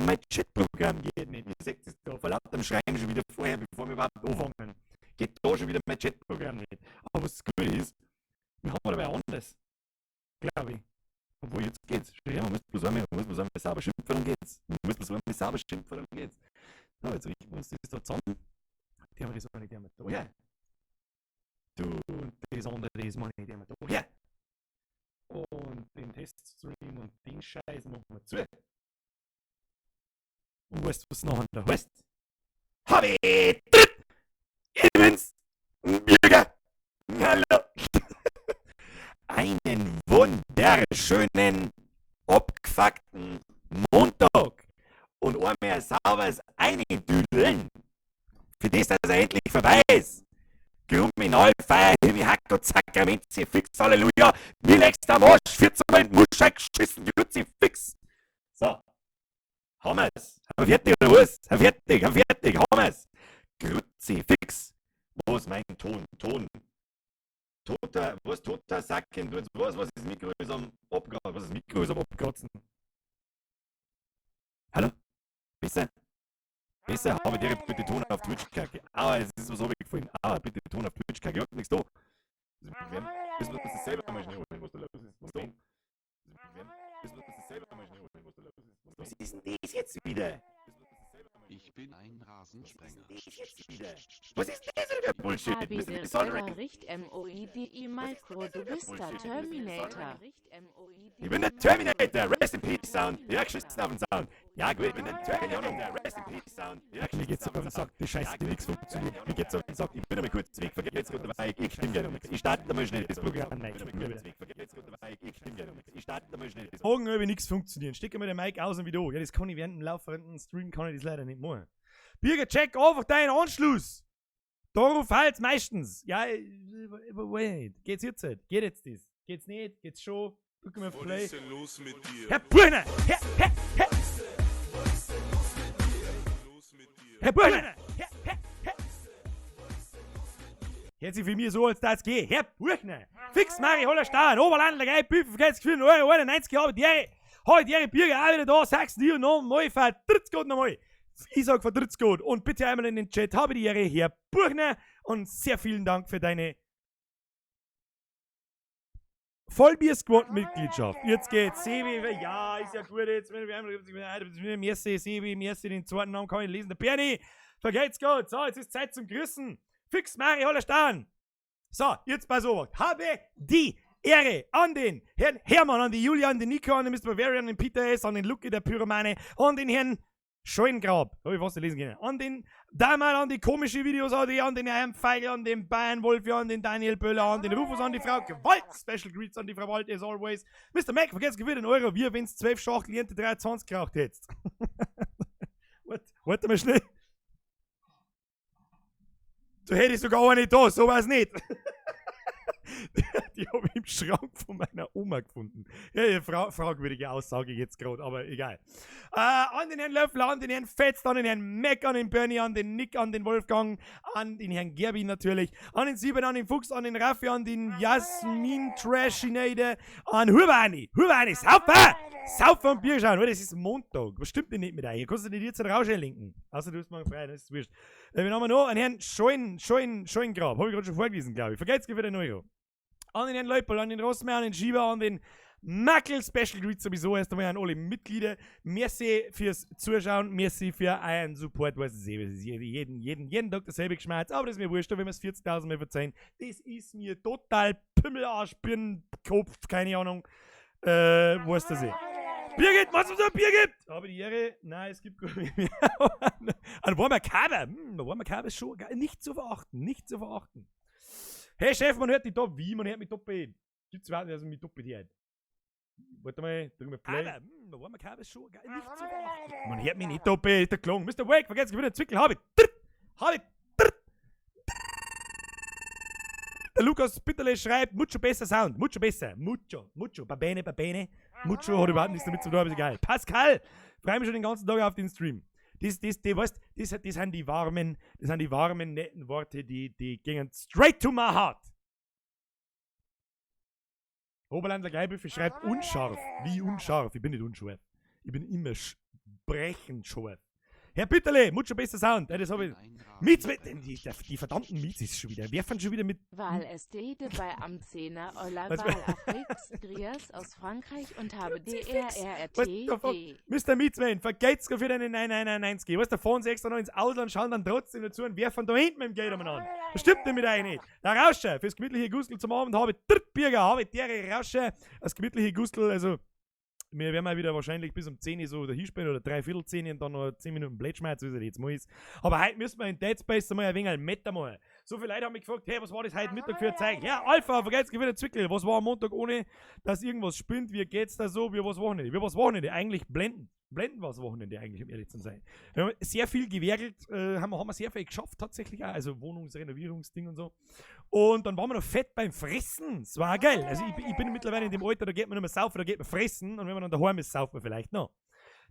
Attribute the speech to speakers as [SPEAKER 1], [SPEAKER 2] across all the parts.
[SPEAKER 1] Mann, mein Chatprogramm geht nicht. Ihr seht es da, vor lauter Schreiben schon wieder vorher, bevor wir überhaupt anfangen. Geht da schon wieder mein Chatprogramm nicht. Aber was das Gute ist, wir haben dabei anders. Glaube ich. Obwohl, jetzt geht's. Schau her, man muss bloß einmal, man muss bloß einmal sauber schimpfen, dann geht's. Man muss bloß einmal sauber schimpfen, dann geht's. So, jetzt richten wir uns das da zusammen. Die haben wir das eine, die haben wir da her. Du, und das andere, das meine ich, die haben wir da her. Und den Teststream und den Scheiß machen wir zu. Und weißt du, was nachher da heißt? Hab ich dritt! Ich bin's! Bürger! Hallo! Einen wunderschönen, abgefuckten Montag! Und einmal ein sauberes Eindüdeln! Für das, dass er endlich vorbei ist! Kriminalfeier, Himmel, Hack und Sakrament, fix, Halleluja! Mir legst am Arsch, 14 Mal in den Muschel geschissen, fix! So, haben wir's! Haben wir fertig oder was? Haben fertig, haben fertig, haben wir's! Kruzifix! Wo ist mein Ton? Ton! Toter, was toter Sacken? Du was, was ist Mikro ist am Abkratzen? Was ist Mikro ist am Abkratzen? Hallo? Besser? Besser, habe dir bitte Ton auf Twitch kacke. Ah, es ist was runtergefallen. Ah, bitte Ton auf Twitch kacke. Ja, nichts da. Müssen wir das selber mal schnell holen, was da los ist. Was da? Müssen wir das selber mal schnell holen, was da los ist. Was ist denn das jetzt wieder?
[SPEAKER 2] Ich bin ein Rasensprenger.
[SPEAKER 1] Was ist denn das wieder für Bullshit?
[SPEAKER 3] Habide Richt MOIDI Micro, du bist der Terminator.
[SPEAKER 1] Ich bin der Terminator, Rest in Peace Sound. Ja, geschissen auf den Sound. Ja gut, ich bin der Terminator, Rest in Peace Sound. Ja, mir geht's auf den Sack, die Scheiße, die nichts funktioniert. Mir geht's auf den Sack, ich bin einmal kurz weg, vergeht's gut dabei, ich stimme gerne mit. Ich starte mal schnell das Programm. Nein, ich bin kurz weg, vergeht's gut dabei, ich stimme gerne mit. Ich starte mal schnell das Programm. Ob nichts funktioniert. Steck mal den Mic aus und wieder an. Ja, das kann ich während dem laufenden Stream, kann ich das leider nicht machen. Birger, check einfach deinen Anschluss. Darauf fällt's meistens. Ja, wait. Geht's jetzt nicht? Geht jetzt das? Geht's nicht? Geht's schon? Drück mal auf
[SPEAKER 4] Was
[SPEAKER 1] Play.
[SPEAKER 4] ist denn los mit dir?
[SPEAKER 1] Herr Buchner! Herr, Herr, Herr,
[SPEAKER 4] Los mit dir?
[SPEAKER 1] Herr Buchner! Herr, Herr, Herr! Hört sich für mich so, als das geht. Herr Buchner! Fix Mari, Hollerstein, Oberlandler, geil, Büffel, geht's Gefühl, Euro, 91 Jahre, die Ehre. Heute die Ehre, Bürger auch wieder da, sag's dir noch mal, verdritz Gott nochmal. Ich sag verdritz Gott. Und bitte einmal in den Chat, habe die Ehre, Herr Buchner, und sehr vielen Dank für deine Vollbier-Squad-Mitgliedschaft. Jetzt geht's. Sebi, ja, ist ja gut jetzt. Merci, Sebi, merci, den zweiten Namen kann ich lesen. Der Bernie, vergeht's gut. So, jetzt ist Zeit zum Grüßen. Fix Mari Hollerstein. So, jetzt pass auf. Habe die Ehre an den Herrn Hermann, an die Julia, an den Nico, an den Mr. Bavarian, an den Peter S., an den Lucky, der Pyromane, an den Herrn Scheunengrab, hab ich fast nicht lesen können. An den Damal, an die komische Videos, an, die, an den Herrn Feigl, an den Bayern Wolf, an den Daniel Böller, an den Rufus, an die Frau Gewalt. Special Greets an die Frau Wald, as always. Mr. Mac, vergesst gewinnt einen Euro, wie wenn's 12 Schachtel Ernte 23 geraucht hättest. Warte, warte mal schnell. Du hättest sogar eine da, so war's nicht. Die habe ich im Schrank von meiner Oma gefunden. Ja, ja, fragwürdige Aussage jetzt gerade, aber egal. An den Herrn Löffler, an den Herrn Fetzt, an den Herrn Mac, an den Bernie, an den Nick, an den Wolfgang, an den Herrn Gerbi natürlich, an den Sieben, an den Fuchs, an den Raffi, an den Jasmin Trashinator, an Hubani, Hubani, saufer! Saufer und Bier schauen, das ist Montag. Was stimmt denn nicht mit euch? Kannst du nicht jetzt rausschenken? Außer du hast morgen frei, das ist wurscht. Wen haben wir noch? An Herrn Scheun, Scheun, Scheungrab. Habe ich gerade schon vorgelesen, glaube ich. Vergelt's für den Euro. An den Herrn Leupold, an den Rossmeier, an den Schieber, an den Mackel Special Greet sowieso erst einmal an alle Mitglieder. Merci fürs Zuschauen, merci für euren Support. Weiß ich, es ist jeden, jeden, jeden Tag dasselbe Geschmerz, aber das ist mir wurscht, wenn wir es 40.000 Mal verzeihen. Das ist mir total Pümmelarsch, Birnenkopf, keine Ahnung. Was das ist. Birgit, was es ein Birgit? Aber die Ehre, nein, es gibt gar nicht mehr. Ein warmer Kaber, ein warmer Kaber ist schon geil. Nicht zu verachten, nicht zu verachten. Hey Chef, man hört dich da, wie? Man hört mich doppelt. Gibt's überhaupt nicht, dass man mich doppelt hört. Warte mal, drück mal Play. Aber, ein warmer Kaber ist schon geil, nicht zu verachten. Man hört mich nicht doppelt, der Klon. Mr. Wake, vergesst wieder Zwickel, hab ich. Hab ich. Der Lukas Bitterle schreibt, mucho besser Sound, mucho besser, mucho, mucho, ba bene, ba bene. Mucho hat überhaupt nichts damit zu tun, aber ist egal. Pascal, freue mich schon den ganzen Tag auf den Stream. Das, das, die, weißt, das, das sind die warmen, das sind die warmen, netten Worte, die, die gingen straight to my heart. Oberländler Geibüffel schreibt unscharf. Wie unscharf? Ich bin nicht unscharf. Ich bin immer Brechend scharf. Herr Bitterle, mucho besser Sound. Ja, das habe ich. Mit, die, die verdammten Miezis schon wieder. Werfen schon wieder mit.
[SPEAKER 3] Wahl STD bei am 10er Euler
[SPEAKER 1] Was-
[SPEAKER 3] Wahl Afriks Grias aus Frankreich und habe
[SPEAKER 1] What the fuck?
[SPEAKER 3] DRRRT.
[SPEAKER 1] Mr. Meatsman, vergeht's für deine 9991. Weißt du, da fahren sie extra noch ins Ausland, schauen dann trotzdem dazu und werfen da hinten mit dem Geld umeinander. Das stimmt denn mit euch nicht. Der Rauscher, fürs gemütliche Gustel zum Abend habe ich Drittbürger, habe ich dere Rauscher. Das gemütliche Gustel, also, wir werden mal wieder wahrscheinlich bis um 10 Uhr so dahin spielen oder 9:45 und dann noch 10 Minuten Blödschmerz, wie es jetzt mal ist. Aber heute müssen wir in Dead Space einmal ein wenig Meter machen. So viele Leute haben mich gefragt, hey, was war das heute Mittag für ein Zeug? Ja, Alpha, vergeht's wieder Zwickel. Was war am Montag ohne, dass irgendwas spinnt? Wie geht's da so? Wie war's Wochenende? Wie war's Wochenende? Eigentlich blenden. Blenden war's Wochenende eigentlich, um ehrlich zu sein. Wir haben sehr viel gewerkelt, haben wir sehr viel geschafft tatsächlich auch. Also Wohnungsrenovierungsding und so. Und dann waren wir noch fett beim Fressen. Es war auch geil. Also ich bin mittlerweile in dem Alter, da geht man nicht mehr saufen, da geht man fressen. Und wenn man dann daheim ist, sauft man vielleicht noch.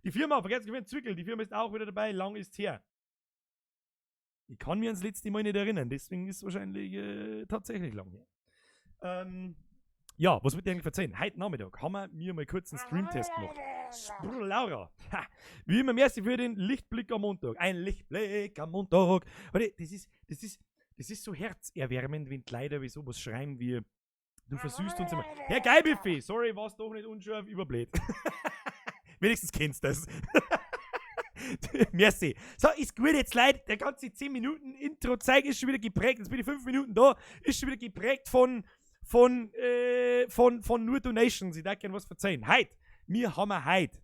[SPEAKER 1] Die Firma, vergesst nicht, Zwickel, die Firma ist auch wieder dabei, lang ist's her. Ich kann mir ans letzte Mal nicht erinnern, deswegen ist es wahrscheinlich tatsächlich lang her. Ja, was wollt ihr eigentlich erzählen? Heute Nachmittag haben wir mir mal kurz einen Streamtest gemacht. Sprr, Laura. Ha. Wie immer, merci für den Lichtblick am Montag. Ein Lichtblick am Montag. Warte, das ist so herzerwärmend, wenn die Leute wie sowas schreien wie, du versüßt uns immer. Herr Geilbuffet, sorry, war's doch nicht unscharf, überblöd. Wenigstens kennst du das. Merci. So, ist gut jetzt, Leute. Der ganze 10 Minuten Intro-Zeug ist schon wieder geprägt. Jetzt bin ich 5 Minuten da. Ist schon wieder geprägt von nur Donations. Ich darf gerne was verzeihen. Heute, wir haben heute.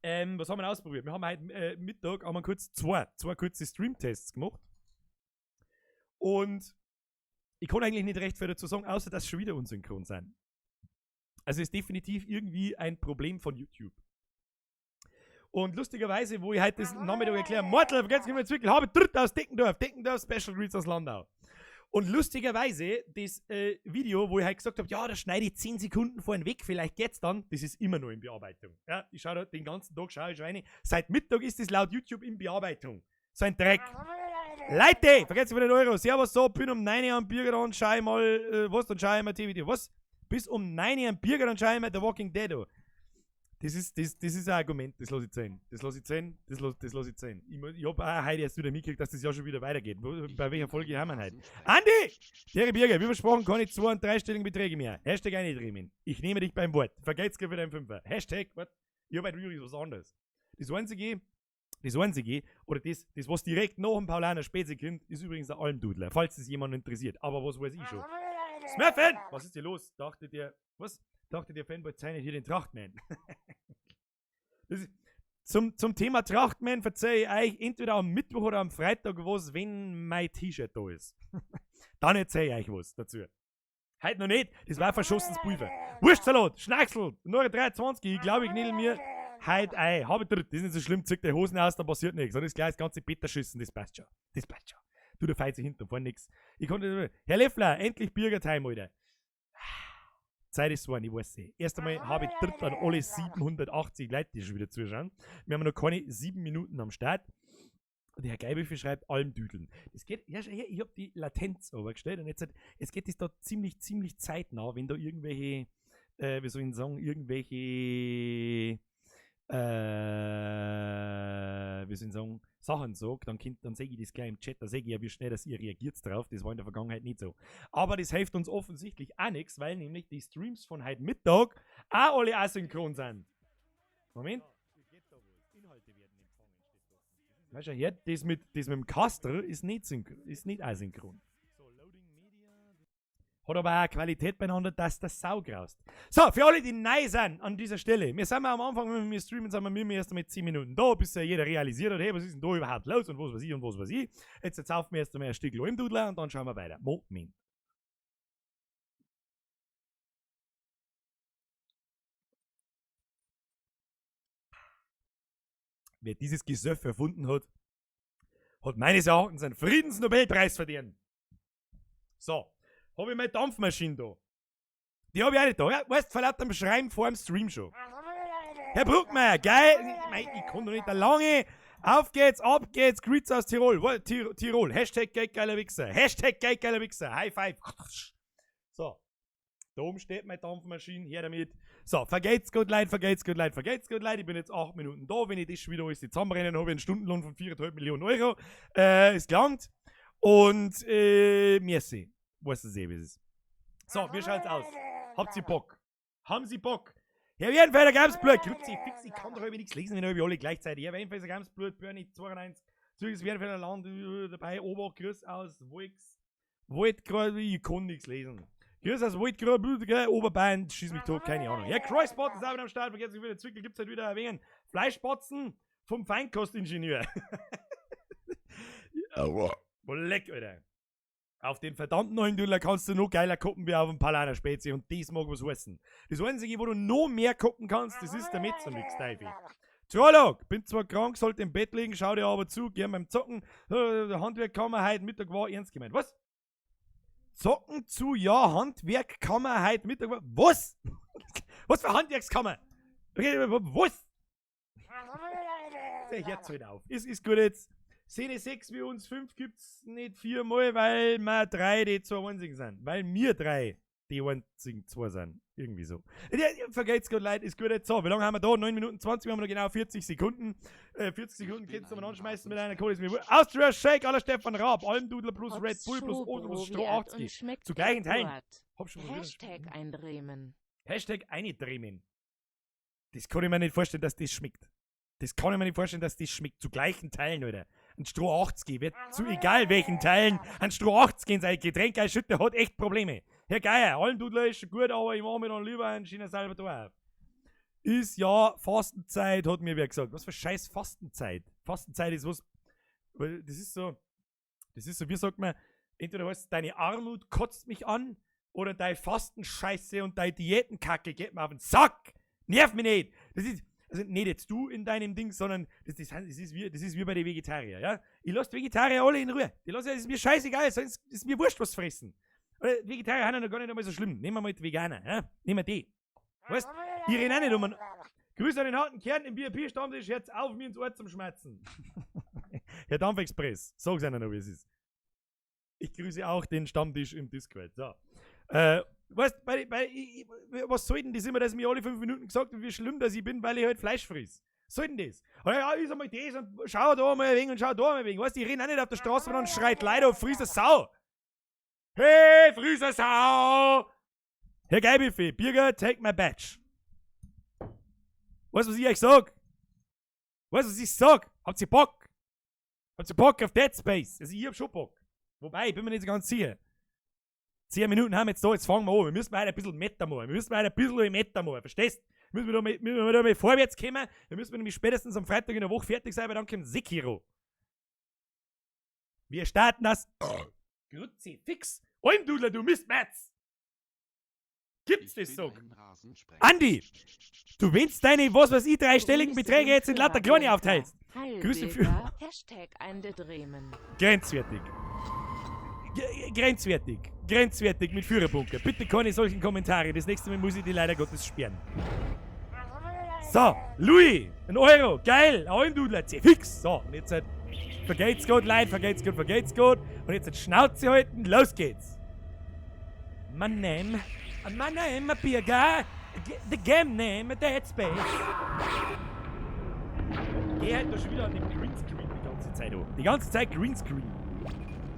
[SPEAKER 1] Was haben wir denn ausprobiert? Wir haben heute Mittag haben wir kurz zwei kurze Stream-Tests gemacht. Und ich kann eigentlich nicht recht viel dazu sagen, außer dass schon wieder unsynchron sind. Also ist definitiv irgendwie ein Problem von YouTube. Und lustigerweise, wo ich heute das Nachmittag erkläre, Mortal, vergesst nicht mehr Zwickel, habe dritt aus Deckendorf, Deckendorf Special Greets aus Landau. Und lustigerweise, das Video, wo ich halt gesagt hab, ja, da schneide ich 10 Sekunden vorhin weg, vielleicht geht's dann, das ist immer noch in Bearbeitung. Ja, ich schau da den ganzen Tag, schau ich schon rein. Seit Mittag ist das laut YouTube in Bearbeitung. So ein Dreck. Leute, vergesst nicht den Euro. Servus, so, bin um 9 Uhr am Biergarten, schau ich mal, was, dann schau ich mal TV. Was? Bis um 9 Uhr am Biergarten, schau ich mal The Walking Dead an. Das ist ein Argument, das lass ich zählen. Das lass ich zählen, das lass ich zählen. Ich hab auch heute erst wieder mitgekriegt, dass das ja schon wieder weitergeht. Bei welcher Folge haben wir heute? Andi! Terry Birger, wie versprochen, keine 2- und 3-stelligen Beträge mehr. Hashtag eindrehmen. Ich nehme dich beim Wort. Vergelt's dir für deinen Fünfer. Hashtag, what? Ich hab heute übrigens was anderes. Das Einzige, oder das, was direkt nach dem Paulaner Spezi kommt, ist übrigens der Almdudler, falls es jemanden interessiert. Aber was weiß ich schon. Smurfen! Was ist hier los? Dachte der, was? Dachte der Fanboy zeichnet hier den Trachtman. Das ist, zum Thema Trachtman verzeih ich euch entweder am Mittwoch oder am Freitag was, wenn mein T-Shirt da ist. Dann erzähl ich euch was dazu. Heute noch nicht, das war verschossenes Pulver. Wurstsalat, Schnacksel, nur 23, ich glaube, ich knädel mir heute ein. Hab ich dritt, das ist nicht so schlimm, zieh die Hosen aus, dann passiert nichts. Dann ist gleich das ganze Bett erschissen, das passt schon. Das passt schon. Du, da feiert sich hinten und vorne nix. Ich konnte nicht mehr. Herr Leffler, endlich Bürgertime, Alter. Zeit ist so, ich weiß nicht. Erst einmal habe ich dritt an alle 780 Leute, die schon wieder zuschauen. Wir haben noch keine 7 Minuten am Start. Und der Herr Geibüffel schreibt Almdüdeln. Das geht, ja, schau her, ich hab die Latenz runtergestellt und jetzt, es geht das da ziemlich, ziemlich zeitnah, wenn da irgendwelche, wie soll ich denn sagen, irgendwelche wie soll ich sagen, Sachen sagt, dann sehe ich das gleich im Chat, da sehe ich ja, wie schnell, dass ihr reagiert drauf. Das war in der Vergangenheit nicht so. Aber das hilft uns offensichtlich auch nichts, weil nämlich die Streams von heute Mittag auch alle asynchron sind. Moment. Weißt du, hier, das mit dem Kastel ist nicht asynchron. Hat aber auch Qualität beieinander, dass das Sau graust. So, für alle, die neu sind an dieser Stelle. Wir sind am Anfang, wenn wir streamen, sind wir erst einmal 10 Minuten da, bis ja jeder realisiert hat, hey, was ist denn da überhaupt los und was weiß ich und was weiß ich. Jetzt saufen wir erst einmal ein Stück Almdudler und dann schauen wir weiter. Moment. Wer dieses Gesöff erfunden hat, hat meines Erachtens einen Friedensnobelpreis verdient. So. Hab ich meine Dampfmaschine da. Die hab ich auch nicht da. Ja, weißt, vor lauter Schreiben vor dem Stream schon. Herr Bruckmeier, geil. Mei, ich kann doch nicht da lange. Auf geht's, ab geht's. Grüße aus Tirol. Wo, Tirol. Hashtag geil, geiler Wichser. Hashtag geil, geiler Wichser. High five. So. Da oben steht meine Dampfmaschine, her damit. So, vergelt's Gott, Leute, vergelt's Gott, Leute, vergelt's Gott, Leute. Ich bin jetzt 8 Minuten da. Wenn ich das schon wieder alles zusammenrennen, habe ich einen Stundenlohn von 4,5 Millionen Euro. Es gelangt. Und, merci. Weißt du eh, wie es ist. So, wie schaut's aus? Habt ihr Bock? Haben Sie Bock? Herr Wernfelder Gamsblut, Grüezi, fix, ich kann doch irgendwie nichts lesen, wenn irgendwie alle gleichzeitig. Herr Wernfelder Gamsblut, Bernie 92, Zürich Wernfelder Land dabei, Ober, Grüß aus Wolks, Waldgrad, ich kann nichts lesen. Grüß aus Waldgrad, Oberbayern, schieß mich tot, keine Ahnung. Ja, Kreuzbot ist auch wieder am Start, vergessen wieder, Zwickel gibt's halt wieder ein wenig Fleischspatzen vom Feinkostingenieur. Aua. Leck, Alter. Auf den verdammten Almdudler kannst du noch geiler gucken wie auf dem Paulaner Spezi und das mag was heißen. Das Einzige, wo du noch mehr gucken kannst, das ist der Mezzomix, Teufel. Trolloc, bin zwar krank, sollte im Bett liegen, schau dir aber zu, gern beim Zocken. Handwerkkammer heute Mittag war ernst gemeint. Was? Zocken zu, ja, Handwerkkammer heute Mittag war. Was? Was für Handwerkskammer? Okay, was? Der Herz halt auf. Ist gut jetzt. Szene 6 wie uns 5 gibt's nicht viermal, weil wir drei die zwei einzigen sind. Weil wir drei die einzigen zwei sind. Irgendwie so. Ja, vergelt's Gott, Leute, ist gut jetzt. So, wie lange haben wir da? 9 Minuten 20, wir haben noch genau 40 Sekunden. 40 Sekunden kannst du mal anschmeißen mit einer Kohle. Ist mir wurscht. Austria Shake, aller Stefan Raab, Almdudler plus Red Bull plus Oder plus Stroh 80. Zu gleichen Teilen. Hab schon probiert.
[SPEAKER 3] Hashtag eindremen.
[SPEAKER 1] Hashtag eindremen. Das kann ich mir nicht vorstellen, dass das schmeckt. Das kann ich mir nicht vorstellen, dass das schmeckt. Zu gleichen Teilen, Alter. Ein Stroh 80 wird zu egal welchen Teilen ein Stroh 80 in sein Getränk einschütten, hat echt Probleme. Herr Geier, Almdudler ist schon gut, aber ich mache mir dann lieber einen China Salvador auf. Ist ja Fastenzeit, hat mir wer gesagt. Was für scheiß Fastenzeit? Fastenzeit ist was. Weil das ist so, wie sagt man, entweder heißt es, deine Armut kotzt mich an oder deine Fastenscheiße und deine Diätenkacke geht mir auf den Sack. Nerv mich nicht. Das ist, also nicht jetzt du in deinem Ding, sondern das ist wie bei den Vegetarier, ja? Ich lasse die Vegetarier alle in Ruhe. Die lasse, es ist mir scheißegal, es ist mir wurscht, was fressen. Oder Vegetarier sind ja noch gar nicht einmal so schlimm. Nehmen wir mal die Veganer, ja? Nehmen wir die. Weißt, ich renne auch nicht um. Grüße an den harten Kern im VIP-Stammtisch, jetzt auf mir ins Ohr zum Schmerzen. Herr Dampfexpress, sag's einer noch, wie es ist. Ich grüße auch den Stammtisch im Discord. So. Weißt, was soll denn das immer, dass mir alle 5 Minuten gesagt wird, wie schlimm dass ich bin, weil ich halt Fleisch friss? Was soll denn das? Ja, ja, ist einmal das und schau da mal ein wenig und schau da mal ein wenig. Weißt du, ich renne auch nicht auf der Straße und schreit Leute auf, friss eine Sau. Hey, friss eine Sau! Herr Geilbuffet, Birger, take my badge. Weißt du, was ich euch sag? Weißt du, was ich sag? Habt ihr Bock? Habt ihr Bock auf Dead Space? Also ich hab schon Bock. Wobei, ich bin mir nicht so ganz sicher. 10 Minuten haben wir jetzt da, jetzt fangen wir an. Wir müssen heute ein bisschen Meta machen. Wir müssen heute ein bisschen Meta machen, verstehst? Müssen wir da mal vorwärts kommen. Wir müssen nämlich spätestens am Freitag in der Woche fertig sein, weil dann kommt Sekiro. Wir starten das. Grüezi, fix. Almdudler, du Mistmatz! Gibt's
[SPEAKER 2] Ich
[SPEAKER 1] das
[SPEAKER 2] bin
[SPEAKER 1] so?
[SPEAKER 2] ein Rasensprenger.
[SPEAKER 1] Andi! Du wennst deine, was weiß ich, dreistelligen
[SPEAKER 3] Grüße
[SPEAKER 1] Beträge
[SPEAKER 3] den
[SPEAKER 1] jetzt in lauter Kleine
[SPEAKER 3] Führerbunker.
[SPEAKER 1] aufteilst. Grüße für-
[SPEAKER 3] Heilbürger, Hashtag eindremen.
[SPEAKER 1] Grenzwertig. Grenzwertig. Grenzwertig mit Führerbunker. Bitte keine solchen Kommentare. Das nächste Mal muss ich die leider Gottes sperren. So, Louis, 1 Euro. Geil. Almdudler, fix. So, und jetzt halt, vergelt's Gott, Leid, vergelt's Gott, vergelt's Gott. Und jetzt halt Schnauze halten, los geht's. My name, my name, Birger, the game name, Dead Space. Geh halt doch schon wieder an dem Greenscreen die ganze Zeit an. Die ganze Zeit Greenscreen.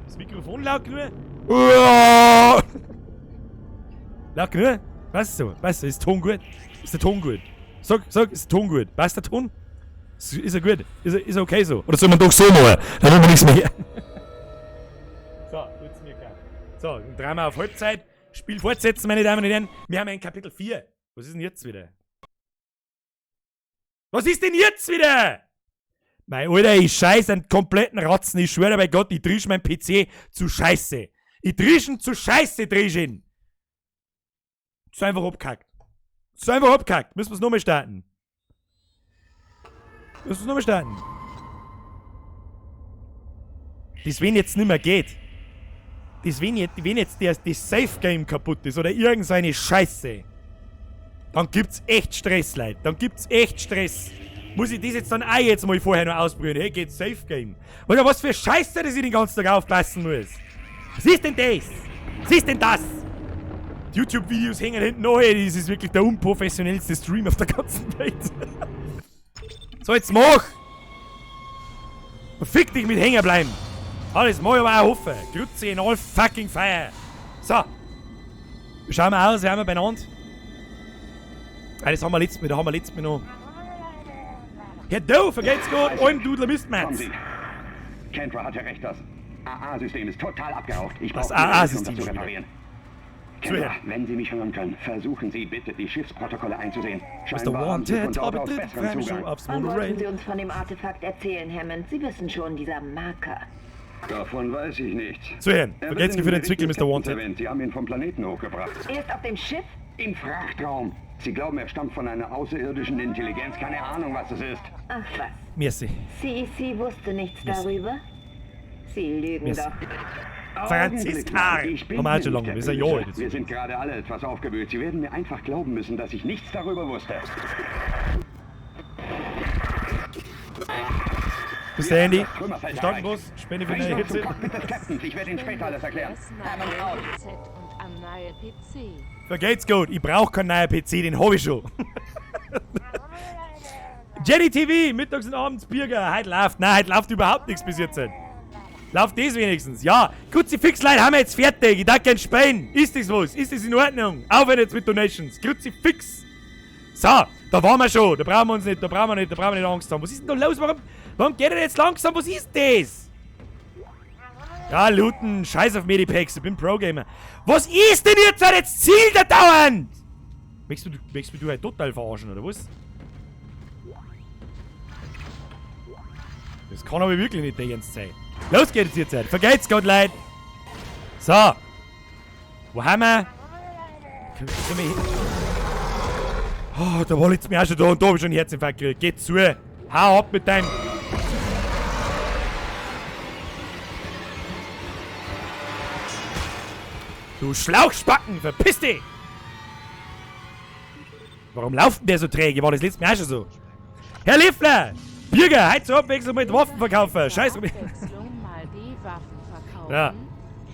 [SPEAKER 1] Das Mikrofon laut genug? Uah! Laut genug? Weißt du, weißt du, ist Ton gut? Ist der Ton gut? Sag, ist der Ton gut? Passt der Ton? Ist er gut? Ist er okay so? Oder soll man doch so machen? Dann haben wir nichts mehr. So, tut's mir klar. So, dann drehen wir auf Halbzeit. Spiel fortsetzen, meine Damen und Herren. Wir haben ein Kapitel 4. Was ist denn jetzt wieder? Was ist denn jetzt wieder? Mein Alter, ich scheiß einen kompletten Ratzen. Ich schwöre bei Gott, ich trisch mein PC zu Scheiße. Ich trisch ihn zu Scheiße, trisch ihn. Ist einfach abgekackt. Ist einfach abgekackt. Müssen wir's nochmal starten. Müssen wir's nochmal starten. Das, wenn jetzt nimmer geht. Das, wenn jetzt das Safe Game kaputt ist oder irgend so eine Scheiße, dann gibt's echt Stress, Leute. Dann gibt's echt Stress. Muss ich das jetzt dann auch jetzt mal vorher noch ausprobieren? Hey, geht Safe Game. Oder was für Scheiße, dass ich den ganzen Tag aufpassen muss. Was ist denn das? Was ist denn das? Die YouTube-Videos hängen hinten noch. Das ist wirklich der unprofessionellste Stream auf der ganzen Welt. So, jetzt mach! Und fick dich mit hängen bleiben! Alles mach ich aber auch hoffen. Grüezi in all fucking fire! So! Wie schauen wir aus? Wie haben wir beieinander? Ah, das haben wir letztes Mal, da haben wir letztes Mal noch. Herr Du, vergeht's gut, allem Dudler Mistmatz.
[SPEAKER 5] Kendra hatte recht, das AA-System ist total abgeraucht. Ich
[SPEAKER 1] Das
[SPEAKER 5] brauche Ihre Hilfe, um
[SPEAKER 1] AA-System
[SPEAKER 5] das zu
[SPEAKER 1] schon wieder.
[SPEAKER 5] reparieren. Kendra, wenn Sie mich hören können, versuchen Sie bitte, die Schiffsprotokolle einzusehen.
[SPEAKER 1] Mr.
[SPEAKER 5] Scheinbar haben Sie von
[SPEAKER 1] Wanted,
[SPEAKER 5] dort
[SPEAKER 1] habe
[SPEAKER 5] aus
[SPEAKER 1] ich
[SPEAKER 5] besseren
[SPEAKER 1] schon
[SPEAKER 5] Zugang.
[SPEAKER 1] aufs
[SPEAKER 6] Wann wollten
[SPEAKER 1] Monorail.
[SPEAKER 6] Sie uns von dem Artefakt erzählen, Hammond? Sie wissen schon, dieser Marker.
[SPEAKER 5] Davon weiß ich nichts.
[SPEAKER 1] Zuhören.
[SPEAKER 5] Er wird
[SPEAKER 1] Vergeht's
[SPEAKER 5] in
[SPEAKER 1] für
[SPEAKER 5] dem
[SPEAKER 1] den Zwickel,
[SPEAKER 5] Bericht
[SPEAKER 1] Mr.
[SPEAKER 5] des
[SPEAKER 1] Wanted.
[SPEAKER 5] Captains erwähnt. Sie haben ihn vom Planeten hochgebracht.
[SPEAKER 6] Er ist auf dem Schiff?
[SPEAKER 5] Im Frachtraum. Sie glauben, er stammt von einer außerirdischen Intelligenz. Keine Ahnung, was es ist.
[SPEAKER 6] Ach was.
[SPEAKER 1] Merci.
[SPEAKER 6] CEC wusste nichts
[SPEAKER 1] Merci.
[SPEAKER 6] darüber? Sie lügen
[SPEAKER 1] Merci.
[SPEAKER 6] doch.
[SPEAKER 5] Augenblick
[SPEAKER 1] Franziska!
[SPEAKER 5] mal, ich bin
[SPEAKER 1] Haben wir auch
[SPEAKER 5] hier
[SPEAKER 1] schon
[SPEAKER 5] nicht
[SPEAKER 1] lange,
[SPEAKER 5] der
[SPEAKER 1] ist ein Jahr
[SPEAKER 5] Böse.
[SPEAKER 1] alt
[SPEAKER 5] Wir sind gerade alle etwas aufgewühlt. Sie werden mir einfach glauben müssen, dass ich nichts darüber wusste.
[SPEAKER 1] Bis der Handy.
[SPEAKER 5] Das Trümmerfeld
[SPEAKER 1] Verstanden,
[SPEAKER 5] erreicht.
[SPEAKER 1] Boss? Spende für
[SPEAKER 5] Bring
[SPEAKER 1] deine
[SPEAKER 5] uns zum
[SPEAKER 1] Hitze.
[SPEAKER 5] Cockpit des Captains. Ich werde Ihnen später alles erklären.
[SPEAKER 3] S Z und am neue PC.
[SPEAKER 1] Vergeht's gut, ich brauch keinen neuen PC, den hab ich schon. Jenny TV, mittags und abends Birger, heute läuft. Nein, heute läuft überhaupt nichts bis jetzt. Läuft das wenigstens? Ja, Kruzifix, Leute, haben wir jetzt fertig. Ich darf gern spielen. Ist das was? Ist das in Ordnung? Aufhören jetzt mit Donations. Kruzifix. So, da waren wir schon. Da brauchen wir uns nicht, da brauchen wir nicht, da brauchen wir nicht Angst haben. Was ist denn da los? Warum geht er jetzt langsam? Was ist das? Ja, looten, scheiß auf Medipacks, ich bin Pro-Gamer. Was ist denn jetzt jetzt Ziel da dauernd? Möchtest du halt total verarschen, oder was? Das kann aber wirklich nicht der Ernst sein. Los geht's jetzt. Vergeht's Gott, Leute. So. Wo haben wir? Können wir hin? Oh, da war jetzt mir auch schon da und da hab ich schon einen Herzinfarkt gekriegt. Geht zu. Hau ab mit deinem... Du Schlauchspacken, verpiss dich! Warum lauft denn der so träge? War das letzte Mal auch schon so? Herr Leffler! Bürger, heute zur Abwechslung mit Waffen verkaufen. Scheiß drauf.
[SPEAKER 3] Abwechslung mal die Waffen verkaufen.
[SPEAKER 1] Ja.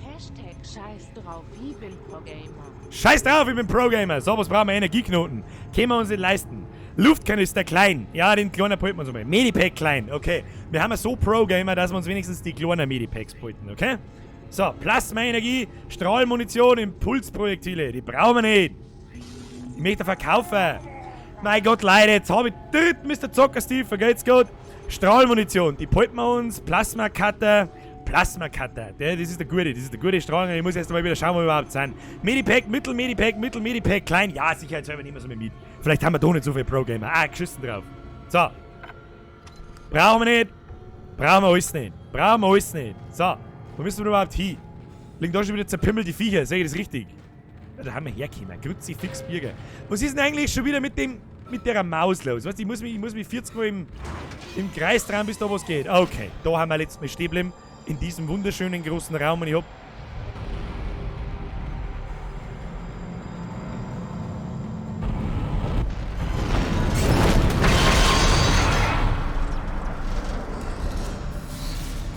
[SPEAKER 3] Hashtag Scheiß drauf, ich bin Pro-Gamer.
[SPEAKER 1] Scheiß drauf, ich bin Pro-Gamer. So, was brauchen wir? Energieknoten. Können wir uns nicht leisten. Luftkanister klein. Ja, den kleinen behalten wir uns mal. Medipack klein. Okay. Wir haben ja so Pro-Gamer, dass wir uns wenigstens die kleinen Medipacks behalten, okay? So, Plasma-Energie, Strahlmunition, Impulsprojektile. Die brauchen wir nicht. Ich möchte verkaufen. Mein Gott, Leute, jetzt habe ich dritten Mr. Zocker Steve, vergeht's gut. Strahlmunition, die behalten wir uns. Plasma-Cutter. Plasma-Cutter, das ist der gute, das ist der gute Strahlen. Ich muss erst mal wieder schauen, wo wir überhaupt sind. Medipack, Mittel, Medipack, Mittel, Medipack, klein. Ja, sicherheitshalber nehmen wir es mal mit. Vielleicht haben wir da nicht so viel Pro-Gamer. Ah, geschissen drauf. So. Brauchen wir nicht. Brauchen wir alles nicht. Brauchen wir alles nicht. So. Wo müssen wir überhaupt hin? Liegen da schon wieder zerpimmelte Viecher, sehe ich das richtig? Ja, da haben wir hergekommen. Kruzifix Birger. Was ist denn eigentlich schon wieder mit dem, mit der Maus los? Weißt du, ich muss mich 40 Mal im Kreis dran, bis da was geht. Okay, da haben wir letztes Mal stehen geblieben. In diesem wunderschönen großen Raum und ich hab...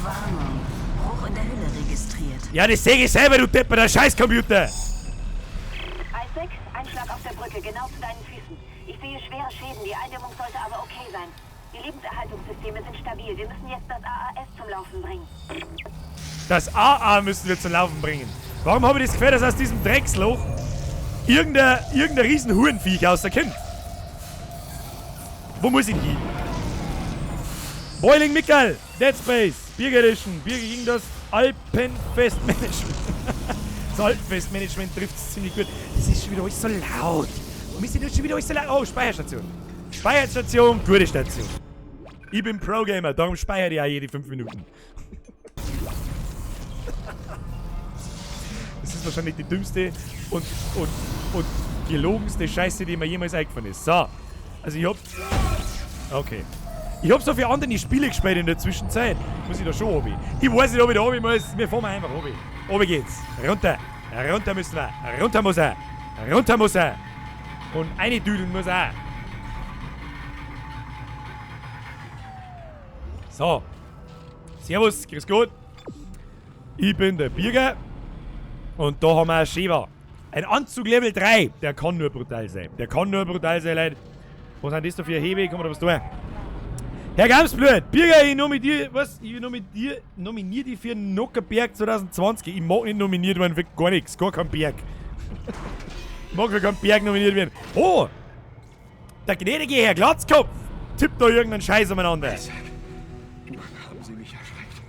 [SPEAKER 7] Warnung. Bruch in der Hülle registriert.
[SPEAKER 1] Ja, das sehe ich selber, du Depper, der Scheißcomputer!
[SPEAKER 6] Isaac, Einschlag auf der Brücke, genau zu deinen Füßen. Ich sehe schwere Schäden, die Eindämmung sollte aber okay sein. Die Lebenserhaltungssysteme sind stabil. Wir müssen jetzt das AAS zum Laufen bringen.
[SPEAKER 1] Das AA müssen wir zum Laufen bringen. Warum habe ich das Gefühl, dass aus diesem Drecksloch irgendein riesen Hurenviech rauskommt? Wo muss ich hin? Boiling Michael, Dead Space, Birger Edition, Birger gegen das Alpenfestmanagement. Das Alpenfestmanagement trifft es ziemlich gut. Das ist schon wieder alles so laut. Warum ist denn das schon wieder alles so laut? Oh, Speicherstation. Speicherstation, gute Station. Ich bin Pro-Gamer, darum speichere ich auch jede 5 Minuten. Das ist wahrscheinlich die dümmste und gelogenste Scheiße, die mir jemals eingefallen ist. So, also ich hab... Okay. Ich hab so viele andere Spiele gespielt in der Zwischenzeit. Muss ich da schon runter? Ich weiß nicht, ob ich da runter muss. Wir fahren einfach runter. Runter geht's. Runter. Runter müssen wir. Runter muss er. Runter muss er. Und eine düdeln muss er. So. Servus, grüß Gott. Ich bin der Birger. Und da haben wir eine Shiva. Ein Anzug Level 3. Der kann nur brutal sein. Der kann nur brutal sein, Leute. Was sind das da für Hebel? Kann man da was tun? Herr Gamsblut, Birger, ich nominiere, was? Ich nominiere, nominiere dich für den Nockherberg 2020. Ich mag nicht nominiert werden für gar nichts, gar keinen Berg. Ich mag für keinen Berg nominiert werden. Oh! Der gnädige Herr Glatzkopf tippt da irgendeinen Scheiß umeinander.
[SPEAKER 5] Isaac, Mann, haben Sie mich erschreckt.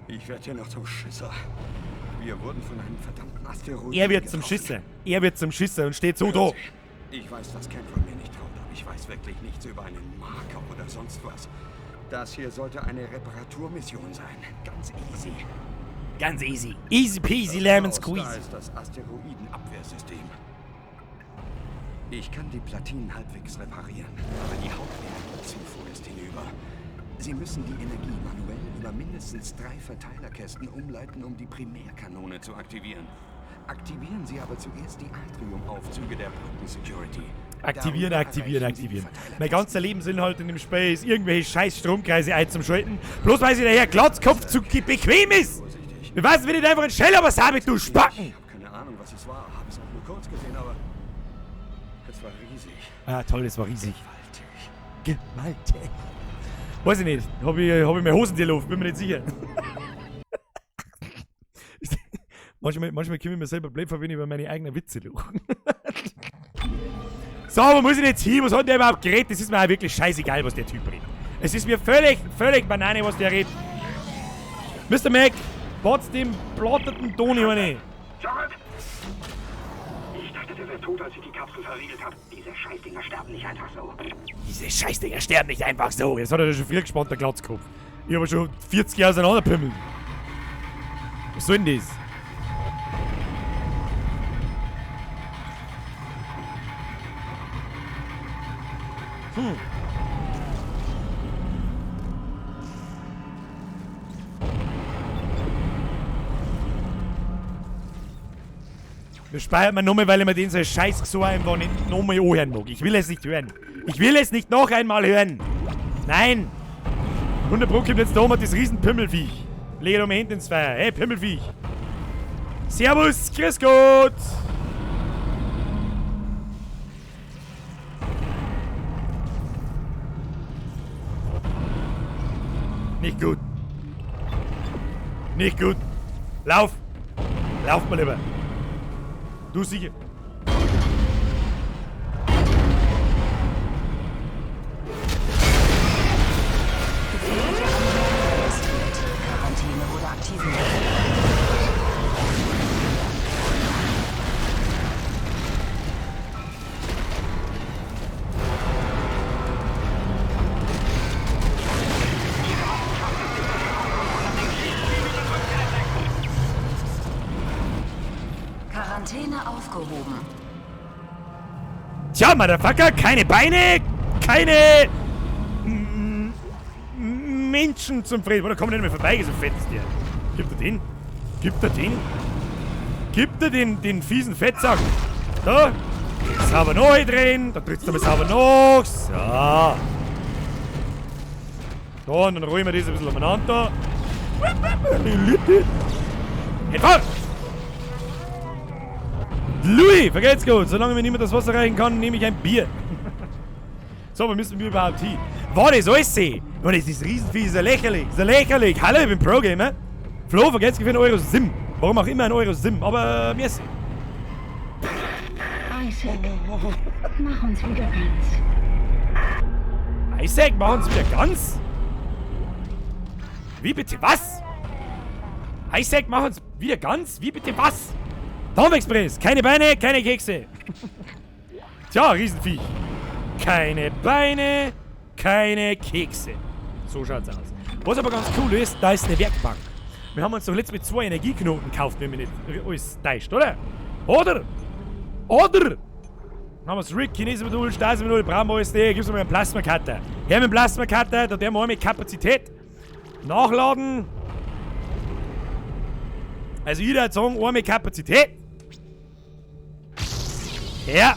[SPEAKER 5] Ich werde hier noch zum Schisser. Wir wurden von einem verdammten Asteroiden
[SPEAKER 1] Er wird zum
[SPEAKER 5] getroffen.
[SPEAKER 1] Schisser. Er wird zum Schisser und steht so da.
[SPEAKER 5] Hören Sie, Ich weiß, dass Kendra mir nicht traut, aber ich weiß wirklich nichts über einen Marker oder sonst was. Das hier sollte eine Reparaturmission sein. Ganz easy.
[SPEAKER 1] Ganz easy. Easy peasy lemon
[SPEAKER 5] Das Chaos,
[SPEAKER 1] squeezy.
[SPEAKER 5] Da ist das Asteroidenabwehrsystem. Ich kann die Platinen halbwegs reparieren, aber die Hauptenergiezufuhr ist hinüber. Sie müssen die Energie manuell über mindestens 3 Verteilerkästen umleiten, um die Primärkanone zu aktivieren. Aktivieren Sie aber zuerst die Atriumaufzüge der Brücken-Security.
[SPEAKER 1] Aktivieren,
[SPEAKER 5] Darüber
[SPEAKER 1] aktivieren,
[SPEAKER 5] erreichen Sie die
[SPEAKER 1] aktivieren.
[SPEAKER 5] Verteilerkästen.
[SPEAKER 1] Mein ganzer Lebensinhalt in dem Spiel ist, irgendwelche scheiß Stromkreise einzuschalten. Bloß weil sich der Herr Glatzkopf zu bequem ist.
[SPEAKER 5] Vorsichtig.
[SPEAKER 1] Wir wissen, wenn nicht einfach ein Scheller was habe, du Spacken.
[SPEAKER 5] Ich habe keine Ahnung, was es war. Habe es auch nur kurz gesehen, aber es war riesig.
[SPEAKER 1] Ah, toll, es war riesig.
[SPEAKER 5] Gewaltig.
[SPEAKER 1] Gewaltig. Weiß ich nicht. Hab ich meine Hosen in die Luft? Bin mir nicht sicher. Manchmal komme ich mir selber blöd vor, wenn ich über meine eigenen Witze lache. So, wo muss ich denn jetzt hin? Was hat der überhaupt geredet? Das ist mir auch wirklich scheißegal, was der Typ redet. Es ist mir völlig, völlig Banane, was der redet. Mr. Mac, batz dem platterten Toni eine.
[SPEAKER 5] Zurück! Ich dachte, der wäre tot, als ich die Kapsel verriegelt habe. Diese Scheißdinger sterben nicht einfach so.
[SPEAKER 1] Diese Scheißdinger sterben nicht einfach so. Jetzt hat er schon früher gespannt, der Glatzkopf. Ich habe schon 40 Jahre auseinanderpimmelt. Was soll denn das? Das speichert man nochmal, weil ich mir den so Scheiß so einfach nicht nochmal anhören mag. Ich will es nicht hören. Ich will es nicht noch einmal hören. Nein. 100 Pro kommt jetzt da oben das riesen Pimmelviech. Lege doch mal hinten ins Feuer. Hey, Pimmelviech. Servus, grüß Gott. Nicht gut. Nicht gut. Lauf. Lauf mal lieber. Du sicher.
[SPEAKER 7] Gefährliche Anomalie registriert. Quarantäne wurde aktiviert. Quarantäne aufgehoben.
[SPEAKER 1] Tja, Motherfucker, keine Beine, keine Menschen zum Frieden. Oder komm nicht mehr vorbei, so fett ist der. Gib er den? Gib er den? Gib er den fiesen Fettsack? Da. Sauber neu drehen. Da trittst du mal sauber nach. So. Da, und dann rollen wir das ein bisschen umeinander. Hey, Louis, vergelt's gut. Solange mir niemand das Wasser reichen kann, nehme ich ein Bier. So, wo müssen wir überhaupt hin? War das alles? Und das ist Riesenvieh, ist ja lächerlich. Ist ja lächerlich. Hallo, ich bin Pro-Gamer. Flo, vergelt's für einen Euro Sim. Warum auch immer ein Euro Sim, aber merci.
[SPEAKER 8] Isaac, mach uns wieder ganz.
[SPEAKER 1] Isaac, mach uns wieder ganz? Wie bitte was? Isaac, mach uns wieder ganz? Wie bitte was? Dampf Express, keine Beine, keine Kekse. Tja, Riesenviech. Keine Beine, keine Kekse. So schaut's aus. Was aber ganz cool ist, da ist eine Werkbank. Wir haben uns doch letztens mit 2 Energieknoten gekauft, wenn mich nicht alles täuscht, oder? Oder? Oder? Dann haben wir's Rick, Chinesen-Modul, Stasi-Modul, brauchen wir alles nicht. Gib's mir einen Plasma-Cutter. Her mit dem Plasma-Cutter, da der mal mit Kapazität. Nachladen. Also ich würde sagen, einmal Kapazität. Ja.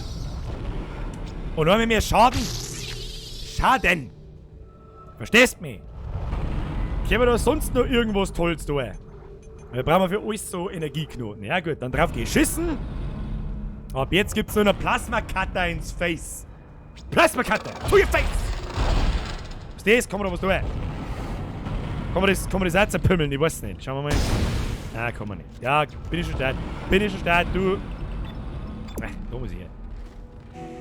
[SPEAKER 1] Und einmal mehr Schaden. Schaden. Verstehst mich? Können wir da sonst noch irgendwas Tolles tun? Wir brauchen für alles so Energieknoten. Ja gut, dann drauf geschissen. Ab jetzt gibt's nur noch Plasma-Cutter ins Face. Plasma-Cutter! To your face! Was ist das? Kann man da was tun? Kann man das auch zerpümmeln? Ich weiß nicht. Schauen wir mal. Ah, kann man nicht. Ja, bin ich schon stark. Bin ich schon stark, du. Da muss ich her.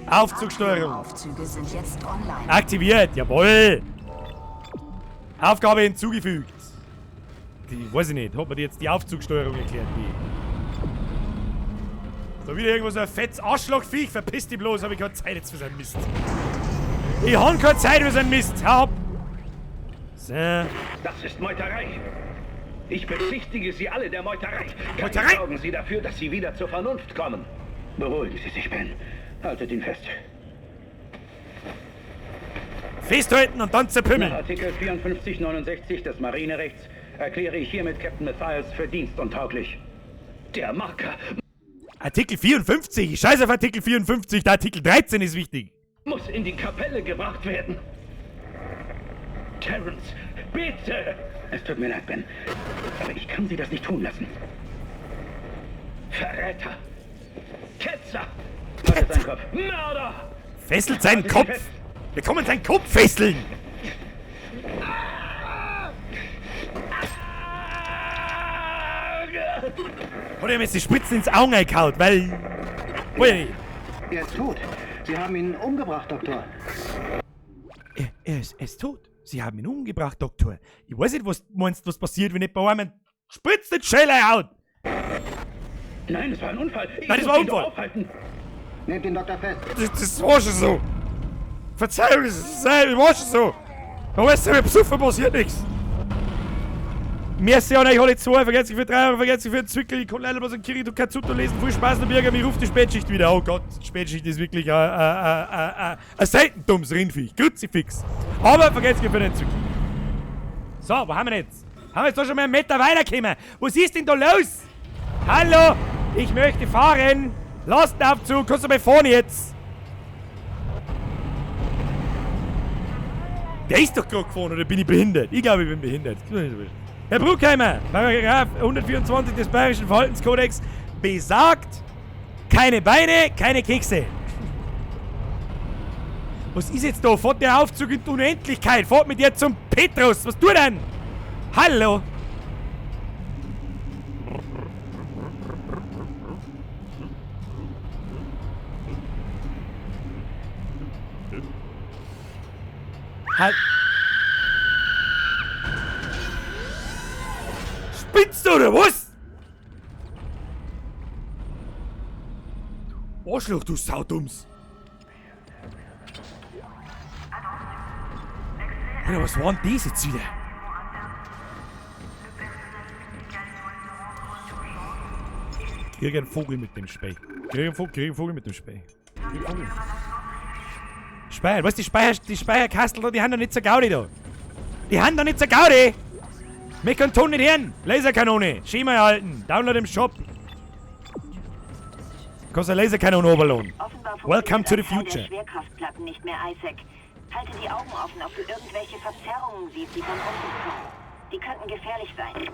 [SPEAKER 1] Aufzugsteuerung.
[SPEAKER 7] Aufzüge sind jetzt online.
[SPEAKER 1] Aktiviert, jawohl. Aufgabe hinzugefügt. Die, weiß ich nicht. Hat man jetzt die Aufzugsteuerung erklärt? Die. Da wieder irgendwo so ein fettes Arschlochviech. Verpiss dich bloß, hab ich keine Zeit jetzt für seinen Mist. Ich hab keine Zeit für seinen Mist. Hau ab. So.
[SPEAKER 5] Das ist Meuterei. Ich bezichtige Sie alle der Meuterei.
[SPEAKER 1] Meuterei?
[SPEAKER 5] Sorgen Sie dafür, dass Sie wieder zur Vernunft kommen. Beruhigen Sie sich, Ben. Haltet ihn fest.
[SPEAKER 1] Festhalten und dann zerpümmeln.
[SPEAKER 5] Nach Artikel 5469 des Marinerechts erkläre ich hiermit Captain Mathias für dienstuntauglich. Der Marker
[SPEAKER 1] Artikel 54. Ich scheiße auf Artikel 54. Der Artikel 13 ist wichtig.
[SPEAKER 5] muss in die Kapelle gebracht werden. Terrence, bitte! Es tut mir leid, Ben. Aber ich kann Sie das nicht tun lassen. Verräter! Ketzer! Fesselt seinen Kopf! Mörder!
[SPEAKER 1] Fesselt seinen Kopf! Wir kommen seinen Kopf fesseln! Hat er ihm jetzt die Spritzen ins Auge gehauen, weil... Ui.
[SPEAKER 9] Er ist tot. Sie haben ihn umgebracht, Doktor.
[SPEAKER 1] Er ist tot. Sie haben ihn umgebracht, Doktor. Ich weiß nicht, was du meinst, was passiert, wenn ich bei einem Spritzen Schelle haut.
[SPEAKER 5] Nein, es war ein Unfall. Ich
[SPEAKER 1] Nein, es
[SPEAKER 5] muss
[SPEAKER 1] war ein
[SPEAKER 5] ihn doch
[SPEAKER 1] Unfall.
[SPEAKER 5] aufhalten.
[SPEAKER 9] Nehmt den Doktor fest.
[SPEAKER 1] Das war schon so. Verzeihung, das war schon so. Da weißt du, mit Besoffen passiert nichts. Merci an euch alle zwei, vergesst nicht für 3 Euro, vergesst nicht für den Zwickel. Ich kann leider bloß ein Kiri, du kannst Zuto lesen. Viel Spaß noch, Birger, mich ruft die Spätschicht wieder. Oh Gott, die Spätschicht ist wirklich ein selten dummes Rindviech. Kruzifix. Aber vergesst nicht für den Zwickel. So, wo haben wir jetzt? Haben wir jetzt da schon mal einen Meter weitergekommen? Was ist denn da los? Hallo, ich möchte fahren. Lastenaufzug, kannst du mal fahren jetzt? Der ist doch gerade gefahren, oder bin ich behindert? Ich glaube, ich bin behindert. Herr Bruckheimer, Paragraph 124 des Bayerischen Verhaltenskodex besagt, keine Beine, keine Kekse. Was ist jetzt da? Fahrt der Aufzug in die Unendlichkeit? Fahrt mit dir zum Petrus! Was tut denn? Hallo? Halt. Spinnst du oder was? Du Arschloch, du Saudums. Alter, was war denn das jetzt wieder? Krieg einen Vogel mit dem Spey. Krieg einen Vogel mit dem Spey. Krieg einen Vogel. Speier, weißt du, die Speierkastel da, die haben doch nicht so Gaudi da. Die haben doch nicht so Gaudi! Wir können Ton nicht hören! Laserkanone! Schema erhalten! Download im Shop! Kostet eine Laserkanone Oberlohn. Welcome to the future.
[SPEAKER 6] Der Schwerkraftplatten nicht mehr, Isaac. Halte die Augen offen, ob du irgendwelche Verzerrungen siehst, die von unten kommen. Die könnten gefährlich sein.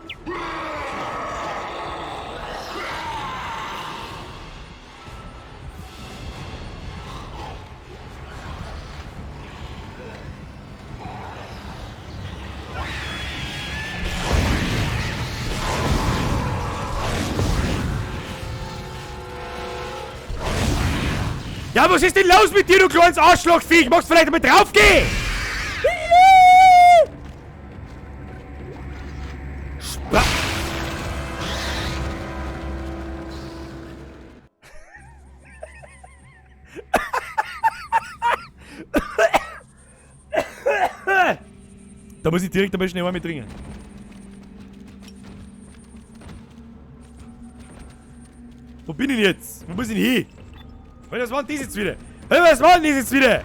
[SPEAKER 1] Ja, was ist denn los mit dir, du kleines Arschlochviech? Magst du vielleicht einmal draufgehen? Da muss ich direkt einmal schnell mit trinken. Wo bin ich denn jetzt? Wo muss ich denn hin? Was war denn das jetzt wieder? Was war denn das jetzt wieder?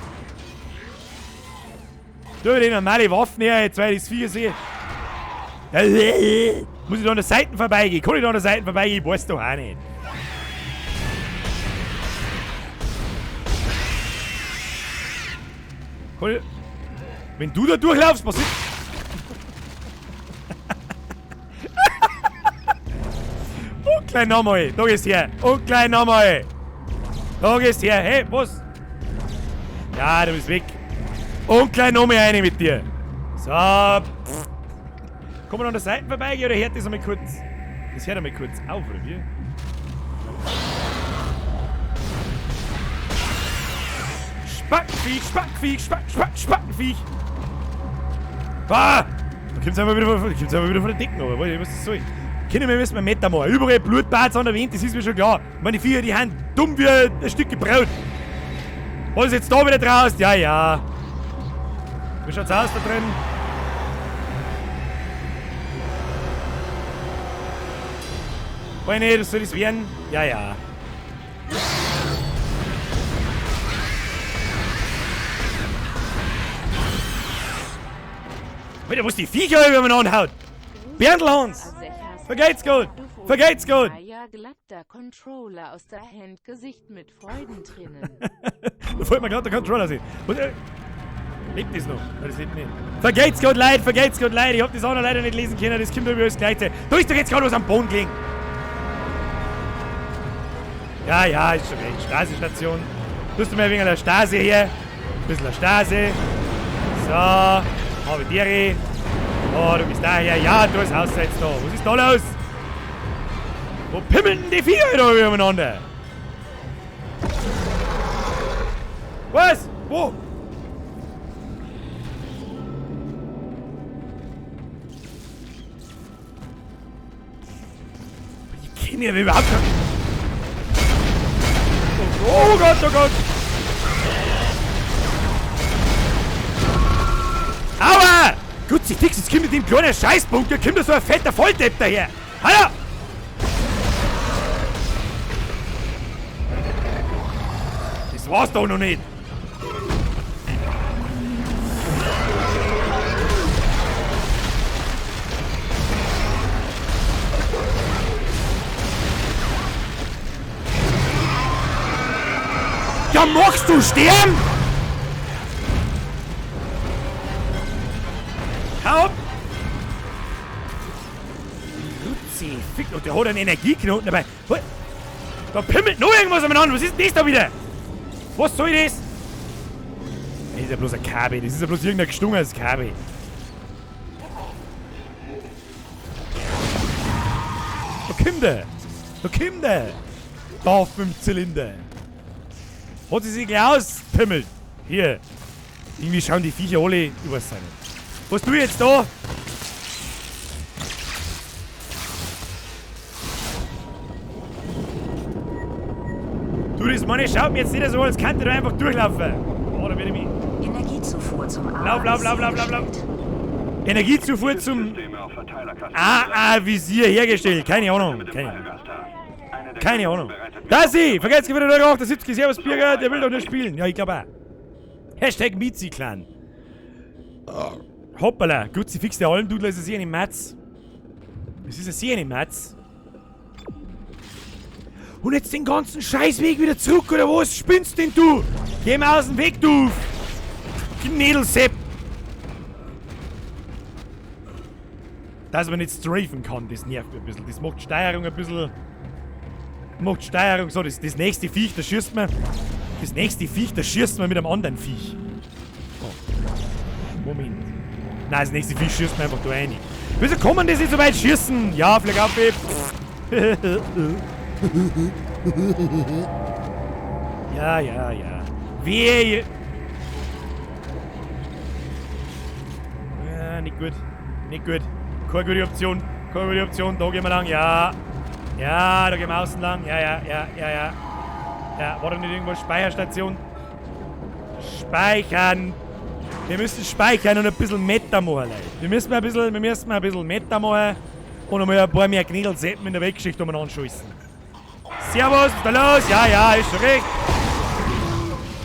[SPEAKER 1] Tu mir die normale Waffen her, jetzt weil ich das Vieh sehe. Muss ich da an der Seite vorbeigehen? Kann ich da an der Seite vorbeigehen? Ich weiß doch auch nicht. Kann ich... Wenn du da durchlaufst, was ist... Und gleich nochmal. Da geht's her. Und gleich nochmal. Da gehst her. Hey, was? Ja, du bist weg. Und gleich noch mehr eine mit dir. So. Kommen wir an der Seite vorbei oder hört das einmal kurz? Das hört einmal kurz auf, oder wie? Spackenviech, Spackenviech, Spack, Spack, Spackenviech. Ah! Da kommt's einfach wieder von, von der Decken, aber was das soll. Kinder, wir müssen mal Meter machen. Überall Blutbad an der Wand, das ist mir schon klar. Meine Viecher, die haben dumm wie ein Stück Brot. Was ist jetzt da wieder draus? Ja, ja. Wie schaut's aus da drin? Oh nee, das soll das werden? Ja, ja. Alter, was die Viecher über mich anhaut! Berndl Hans! Vergeht's gut! Vergeht's gut!
[SPEAKER 3] Ja, glatter Controller aus der Hand, Gesicht mit Freudentränen.
[SPEAKER 1] Da fällt mir gerade der Controller sehen. Und, lebt das noch? Nein, das lebt nicht. Vergeht's gut, Leute! Vergeht's gut, Leute! Ich hab das auch noch leider nicht lesen können, das kommt über alles gleichzeitig. Da ist doch jetzt gerade was am Boden gelegen! Ja, ja, ist schon recht. Stasi-Station. Tust du mir ein wenig an der Stasi hier? Ein bisschen an Stasi. So, habe ich dir. Oh, du bist daher. Ja, du ist Haus jetzt da. Was ist da los? Wo pimmeln denn die Viecher da übereinander? Was? Wo? Ich kenne ja überhaupt keinen. Oh Gott, oh Gott! Aua! Gut, sich fix, jetzt kommt mit dem kleinen Scheißbunker, kommt da so ein fetter Volldepp daher! Hallo! Das war's doch noch nicht! Ja, magst du sterben? Hau ab! Luzi, fick, und der hat einen Energieknoten dabei. Da pimmelt noch irgendwas umeinander. Was ist denn das da wieder? Was soll das? Das ist ja bloß ein Kabel. Das ist ja bloß irgendein gestungenes Kabel. Da kommt er. Da kommt er. Da auf dem Zylinder. Hat sie sich gleich auspimmelt. Hier. Irgendwie schauen die Viecher alle über seine. Was tu ich jetzt da? Du, das Mann, schaut mir jetzt nicht so, als könnte da einfach durchlaufen. Oh, da werde ich mich.
[SPEAKER 7] Energiezufuhr zum AA.
[SPEAKER 1] Lauf, lauf, lauf, lauf, lauf, lauf. Energiezufuhr zum AA-Visier hergestellt. Keine Ahnung. Keine Ahnung. Keine Ahnung. Da ist sie! Vergesst wieder eure 78, Servus Birger, der will doch nur spielen. Ja, ich glaube auch. Hashtag Mizi-Clan. Hoppala. Gut, sie fixt der Almdudler, ist es eh eine Matz. Das ist ja sehr eine Matz. Und jetzt den ganzen Scheißweg wieder zurück, oder was? Spinnst denn du? Geh mal aus dem Weg, du! Knädelsepp! Dass man nicht strafen kann, das nervt mich ein bisschen. Das macht Steuerung ein bisschen. Macht Steuerung so. Das nächste Viech, da schießt man. Das nächste Viech, da schießt man mit einem anderen Viech. Oh. Moment. Nein, das nächste Viech schießt man einfach da rein. Wieso kann man das nicht so weit schießen? Ja, flieg auf. Ja, ja, ja. Wehe. Ja, nicht gut. Nicht gut. Keine gute Option. Keine gute Option. Da gehen wir lang. Ja. Ja, da gehen wir außen lang. Ja, ja, ja, ja, ja. Ja, war da nicht irgendwo Speicherstation? Speichern. Wir müssen speichern und ein bisschen Meta machen, Leute. Wir müssen mal ein bisschen, Meta machen und einmal ein paar mehr Knädelseppen in der Weggeschichte umeinander schießen. Servus, was ist da los? Ja, ja, ist schon recht.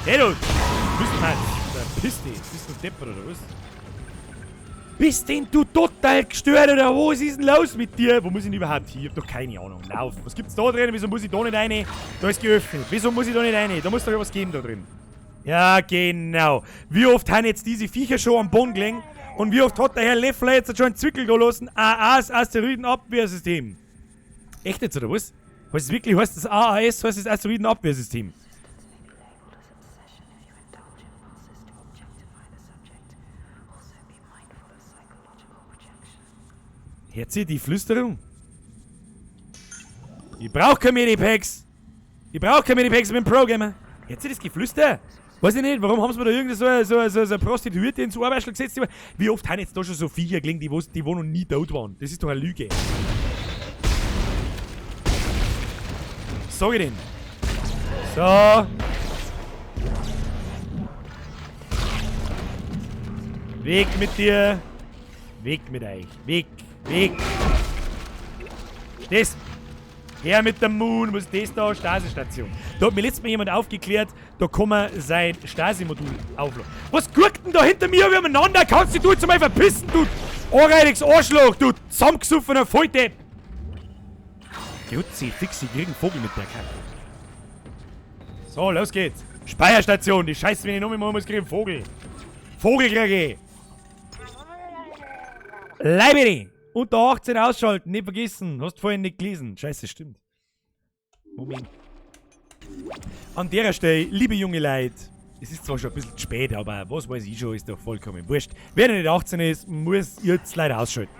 [SPEAKER 1] Hey du, bist du piss dich, bist du deppert oder was? Bist denn du total gestört oder was ist denn los mit dir? Wo muss ich denn überhaupt hin? Ich hab doch keine Ahnung. Lauf. Was gibt's da drin? Wieso muss ich da nicht rein? Da ist geöffnet. Wieso muss ich da nicht rein? Da muss doch was geben da drin. Ja, genau. Wie oft haben jetzt diese Viecher schon am Boden gelegen? Und wie oft hat der Herr Leffler jetzt schon einen Zwickel gelassen? AAs Asteroidenabwehrsystem. Echt jetzt, oder was? Heißt es wirklich, heißt das AAS, heißt das Asteroidenabwehrsystem? Hört ihr die Flüsterung? Ich brauch keine Medipacks! Ich brauch keine Medipacks, ich bin Pro-Gamer! Hört ihr das Geflüster? Weiß ich nicht, warum haben sie mir da irgendwie so eine Prostituierte ins Ohrwaschel gesetzt? Wie oft haben jetzt da schon so Viecher gelegen, die wo noch nie tot waren? Das ist doch eine Lüge. Sag ich denn? So. Weg mit dir. Weg mit euch. Weg. Weg. Das. Her mit der Moon. Was ist das da? Stasi-Station. Da hat mir letztes Mal jemand aufgeklärt, da kann man sein Stasi-Modul aufladen. Was guckt denn da hinter mir übereinander? Kannst du jetzt mal verpissen, du anreiniges Arschloch, du zusammengesoffener Volldepp. Jutzi, fixi, krieg einen Vogel mit der Kacke. So, los geht's. Speicherstation, die Scheiße, wenn ich noch mal muss, krieg ich einen Vogel. Vogel krieg ich. Leiberi! Unter 18 ausschalten, nicht vergessen. Hast vorhin nicht gelesen. Scheiße, stimmt. Moment. An der Stelle, liebe junge Leute, es ist zwar schon ein bisschen spät, aber was weiß ich schon, ist doch vollkommen wurscht. Wer noch nicht 18 ist, muss jetzt leider ausschalten.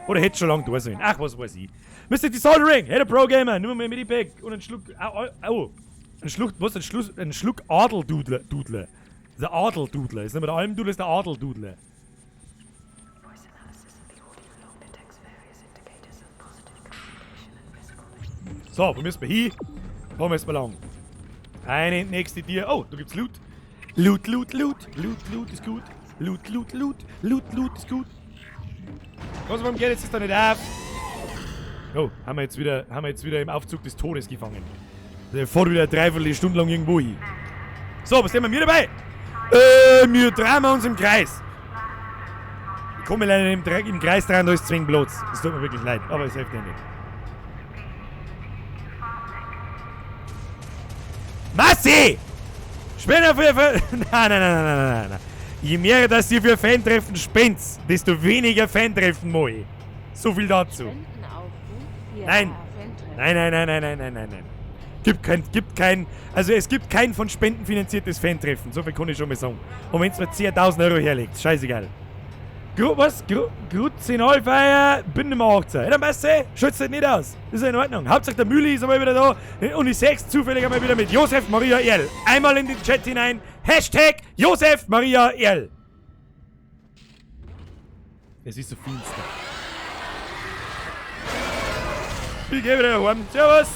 [SPEAKER 1] Oder hätte schon lange da sein. Ach, was weiß ich. Mr. Desoldering, hey der Pro-Gamer, nimm mal Medipack und einen Schluck. Au, au, au. Ein Schluck, was? Ein Schluck Adeldudler. Dudler. Der Adeldudler. Ist nicht mehr der Almdudler, ist der Adeldudler. So, wo müssen wir hin? Wo müssen wir lang? Eine nächste Tür. Oh, da gibt's Loot. Loot, Loot, Loot. Loot, Loot ist gut. Loot, Loot, Loot. Loot, Loot ist gut. Was, warum geht jetzt das da nicht auf? Oh, haben wir jetzt wieder im Aufzug des Todes gefangen. Der fährt wieder eine Dreiviertelstunde lang irgendwo hin. So, was sind wir dabei? Wir drehen uns im Kreis. Ich komme leider nicht im Kreis dran, da ist zwingend Platz. Es tut mir wirklich leid, aber es hilft ja nicht. Massi! Spender für. Nein, nein, nein, nein, nein, nein, nein. Je mehr, dass ihr für Fantreffen spendet, desto weniger Fantreffen mache ich. So viel dazu. Nein. Nein, nein, nein, nein, nein, nein, nein, nein. Gibt kein, also es gibt kein von Spenden finanziertes Fantreffen. So viel kann ich schon mal sagen. Und wenn es mir 10.000 Euro herlegt, scheißegal. Was? Gruzinalfeier, bin nicht mehr 18. Ja, dann weißt du, schaut's halt nicht aus. Ist ja in Ordnung. Hauptsache der Müli ist einmal wieder da. Und ich seh's zufällig einmal wieder mit Josef Maria Erl. Einmal in den Chat hinein. Hashtag Josef Maria Erl. Es ist so finster. Ich geh wieder heim. Servus.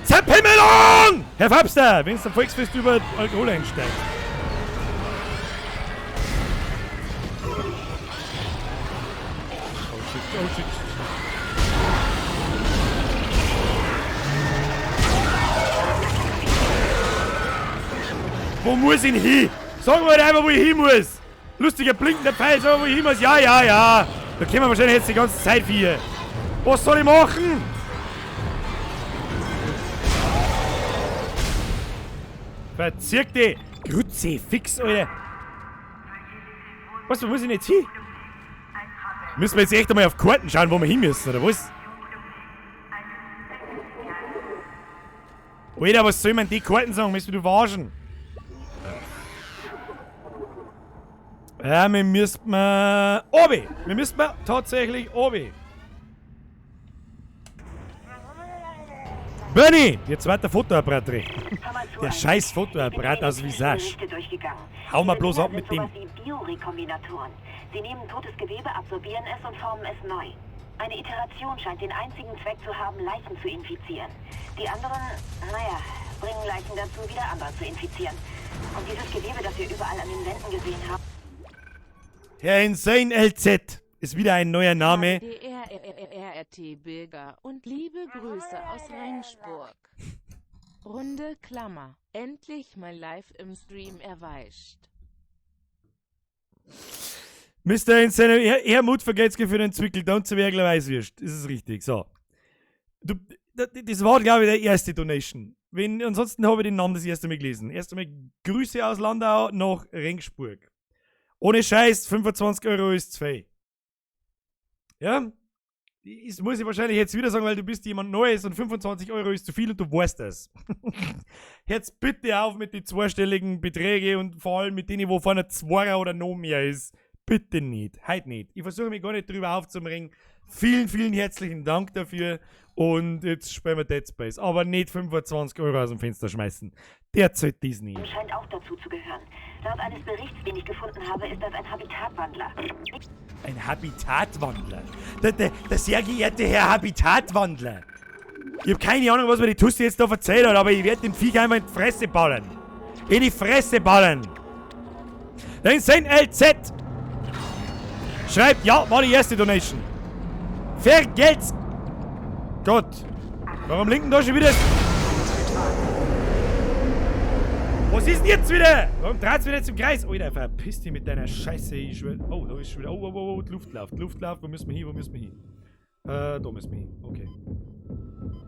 [SPEAKER 1] Zerpimmelung! Herr Fabster, wenn es am Volksfest über Alkohol einsteigt. Oh shit, oh shit. Wo muss ich denn hin? Sagen wir halt einfach, wo ich hin muss. Lustiger blinkender Pfeil, sagen wir, wo ich hin muss. Ja, ja, ja. Da können wir wahrscheinlich jetzt die ganze Zeit für. Was soll ich machen? Verzirk die! Grütze, fix, Alter! Was, wo muss ich denn jetzt hin? Müssen wir jetzt echt einmal auf Karten schauen, wo wir hin müssen, oder was? Alter, was soll man die Karten sagen? Müssen wir waschen? Ja, wir müssen obi! Wir müssen tatsächlich obi! Bernie! Der zweite Fotoapparat drin. Der scheiß Fotoapparat aus Visage. Hau mal bloß ab mit dem.
[SPEAKER 6] Sie nehmen totes Gewebe, absorbieren es und formen es neu. Eine Iteration scheint den einzigen Zweck zu haben, Leichen zu infizieren. Die anderen, naja, bringen Leichen dazu, wieder andere zu infizieren. Und dieses Gewebe, das wir überall an den Wänden gesehen haben.
[SPEAKER 1] Herr Insane LZ ist wieder ein neuer Name.
[SPEAKER 3] DRRRRT Bilger und liebe Grüße aus Regensburg. Runde Klammer. Endlich mal live im Stream erweischt.
[SPEAKER 1] Mr. Insane, er Mut vergeht's für den Zwickel, dann zu wer Weißwürst. Das ist richtig. So. Du, das war, glaube ich, der erste Donation. Wenn, ansonsten habe ich den Namen das erste Mal gelesen. Erst einmal Grüße aus Landau nach Regensburg. Ohne Scheiß, 25 Euro ist zu viel. Ja? Das muss ich wahrscheinlich jetzt wieder sagen, weil du bist jemand Neues und 25 Euro ist zu viel und du weißt das. Jetzt bitte auf mit den zweistelligen Beträgen und vor allem mit denen, wo vorne Zweier oder noch mehr ist. Bitte nicht. Heute nicht. Ich versuche mich gar nicht drüber aufzubringen. Vielen, vielen herzlichen Dank dafür. Und jetzt spielen wir Dead Space. Aber nicht 25 Euro aus dem Fenster schmeißen. Der zahlt das nicht.
[SPEAKER 6] Scheint auch dazu zu gehören. Laut eines Berichts, den ich gefunden habe, ist das ein Habitatwandler.
[SPEAKER 1] Ein Habitatwandler? Der sehr geehrte Herr Habitatwandler. Ich hab keine Ahnung, was mir die Tussi jetzt da erzählt hat, aber ich werde dem Viech einmal in die Fresse ballern. In die Fresse ballern. Den LZ schreibt, ja, war die erste Donation. Vergelt's Gott. Warum linken da schon wieder? Was ist denn jetzt wieder? Warum dreht's wieder jetzt im Kreis? Alter, verpiss dich mit deiner Scheiße. Ich schwör. Oh, da ist schon wieder. Oh, oh, oh, oh, die Luft läuft. Die Luft läuft. Wo müssen wir hin? Wo müssen wir hin? Da müssen wir hin. Okay.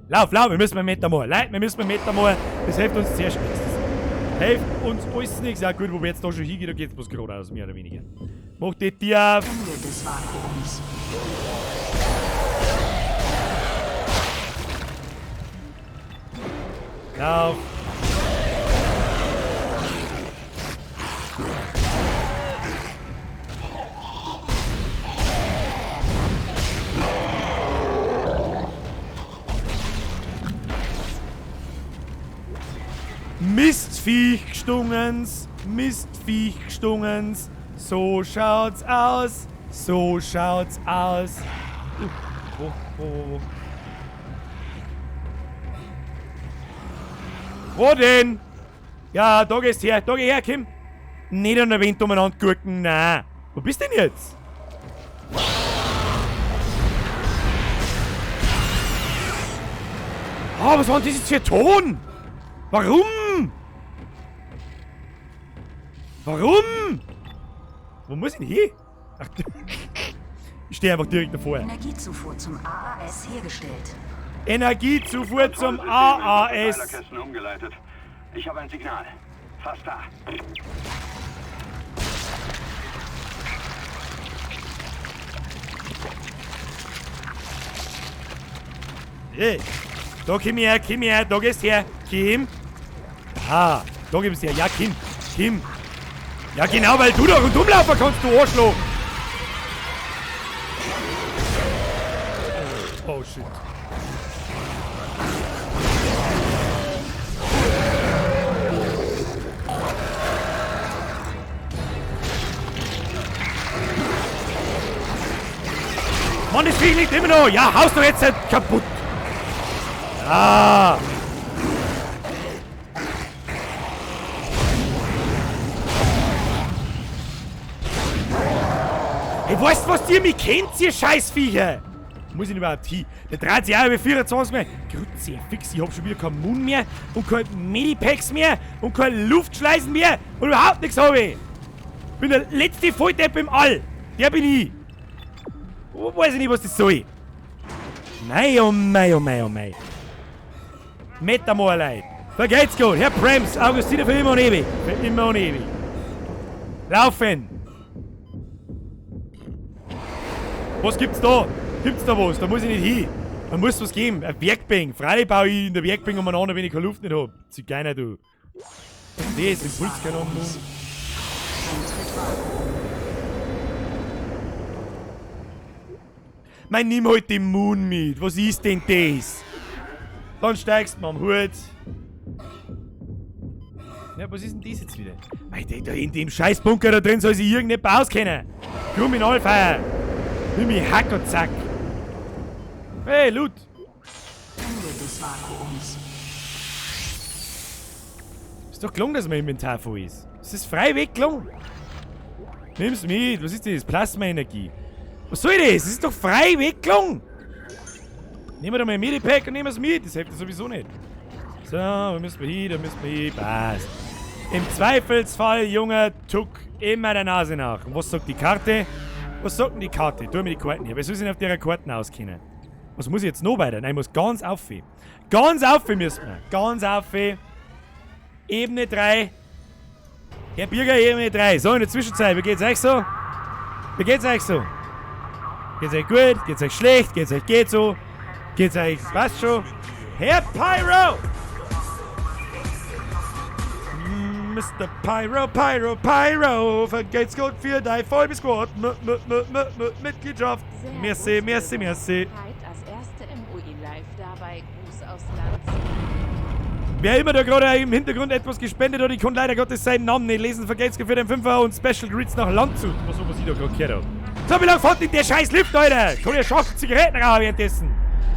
[SPEAKER 1] Lauf, lauf, wir müssen einen Meter mehr. Leute, wir müssen einen Meter mehr. Das hilft uns zuerst nichts. Das hilft uns alles nichts. Ja gut, wo wir jetzt da schon hingehen, da geht's bloß geradeaus, mehr oder weniger. Mach die Tür auf.
[SPEAKER 7] Ende des Vakuums.
[SPEAKER 1] Lauf. Mistviech gestungens, Mistviech gestungens, so schaut's aus, so schaut's aus. Wo? Wo denn? Ja, da gehst her, da geh her, Kim. Nicht an der Wind umeinander gurken, nein. Wo bist denn jetzt? Ah, was war denn das jetzt für ein Ton? Warum? Warum? Wo muss ich denn hin? Ach, ich stehe einfach direkt davor.
[SPEAKER 7] Energiezufuhr zum AAS hergestellt.
[SPEAKER 1] Energiezufuhr zum AAS.
[SPEAKER 5] Verteilerkästen umgeleitet. Ich habe ein Signal. Fast da.
[SPEAKER 1] Hey. Da komm her, da gehst her. Kim. Ah, da gibst her. Ja, Kim. Kim. Ja, genau, weil du da rundum laufen kannst, du Arschloch. Oh, shit. Mann, das Viech liegt immer noch. Ja, haust du jetzt kaputt. Ah. Hey, weißt du, was ihr mich kennt, ihr Scheißviecher? Muss ich überhaupt hin? Der dreht sich auch über 24 mehr. Grütze, fix, ich hab schon wieder keinen Mund mehr und keine Medipacks mehr und keine Luftschleisen mehr und überhaupt nichts hab ich. Bin der letzte Volldepp im All. Der bin ich. Weiß ich nicht, was das soll. Mei, oh mei, oh mei, oh mei. Metamor, Leute. Vergeht's gut. Herr Prems, Augustiner für immer und ewig. Für immer und ewig. Laufen. Was gibt's da? Gibt's da was? Da muss ich nicht hin. Da muss was geben. Ein Werkbank. Freilich baue ich in der Werkbank umeinander, wenn ich keine Luft nicht hab. Zigeuner, du. Das Impulskanonen. Mein, nimm halt den Moon mit. Was ist denn das? Dann steigst du am Hut. Ja, was ist denn das jetzt wieder? Mei, da in dem Scheißbunker da drin soll sich irgendjemand auskennen. Kriminalfeier. Nimm mich Hack und Zack. Hey, Loot.
[SPEAKER 7] Ende des Vakuums.
[SPEAKER 1] Ist doch gelungen, dass mein Inventar voll ist. Es ist frei weg gelungen. Nimm's mit. Was ist das? Plasmaenergie. Was soll das? Es ist doch frei weg gelungen. Nehmen wir da mal ein Medipack und nehmen es mit. Das hilft ja sowieso nicht. So, wo müssen wir hin? Da müssen wir hin. Passt. Im Zweifelsfall, Junge, tuck immer der Nase nach. Und was sagt die Karte? Was sagt denn die Karte? Tu mir die Karten her. Wer soll sich denn auf der Karten auskennen? Was muss ich jetzt noch weiter? Nein, ich muss ganz auf. Ganz auf müssen wir. Ganz auf. Ebene 3. Herr Birger, Ebene 3. So, in der Zwischenzeit, wie geht's euch so? Wie geht's euch so? Geht's euch gut? Geht's euch schlecht? Geht's euch geht so? Geht's euch, passt schon? Herr Pyro! Mr. Pyro, Pyro, Pyro, vergelt's Gott für dein Vollbisquad, Mitgliedschaft. Merci, merci, merci.
[SPEAKER 3] Als erste MOI live dabei, Gruß aus Landshut.
[SPEAKER 1] Wer immer da gerade im Hintergrund etwas gespendet hat, ich konnte leider Gottes seinen Namen nicht lesen, vergelt's Gott für den Fünfer und Special Greets nach Landshut. Was so, was ich da gerade gehört hab. So, wie lange fährt denn der scheiß Lift, Alter? Kann ja Schachtel Zigaretten rauchen währenddessen.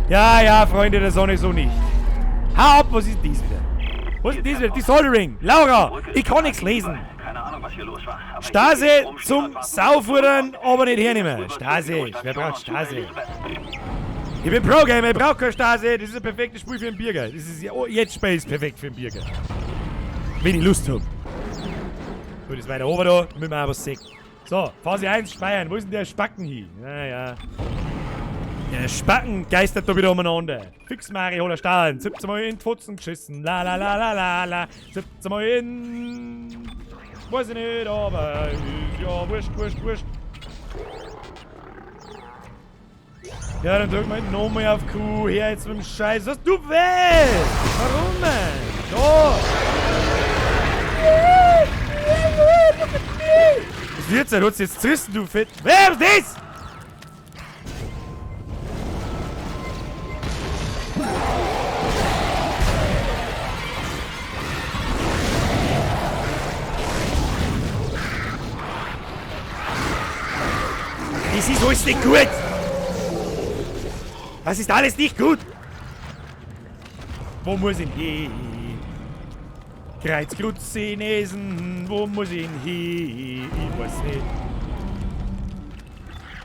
[SPEAKER 1] Ja, ja, Freunde der Sonne, so nicht. Hau ab, was ist denn das wieder? Was ist denn das wieder? Desoldering. Laura, ich kann nichts lesen.
[SPEAKER 5] Keine Ahnung, was hier los war. Aber
[SPEAKER 1] Stasi zum Saufudern, aber nicht hernehmen. Stasi, wer braucht Stasi? Ich bin Pro-Gamer, ich brauch keine Stasi. Das ist ein perfektes Spiel für einen Bürger. Das ist ja, oh, jetzt Spiel ist perfekt für einen Bürger. Wenn ich Lust hab. So, das ist weiter oben da, damit wir auch was sehen. So, Phase 1, Speiern. Wo ist denn der Spacken hin? Naja. Der Spacken geistert da wieder umeinander. Fix Mari, hol Stahlen. 17 Mal in die Fotzen geschissen. La la la la la la. 17 Mal in. Weiß ich nicht, aber ist ja wurscht, wurscht, wurscht. Ja, dann drück mal nochmal auf Q. Her jetzt mit dem Scheiß. Was du willst! Warum denn? Da! Was wird's denn? Hat's jetzt zerrissen, du Fett. Wer ist das? Das ist alles nicht gut! Das ist alles nicht gut! Wo muss ich hin? Kreuzkruzzinesen, wo muss ich hin? Ich weiß nicht.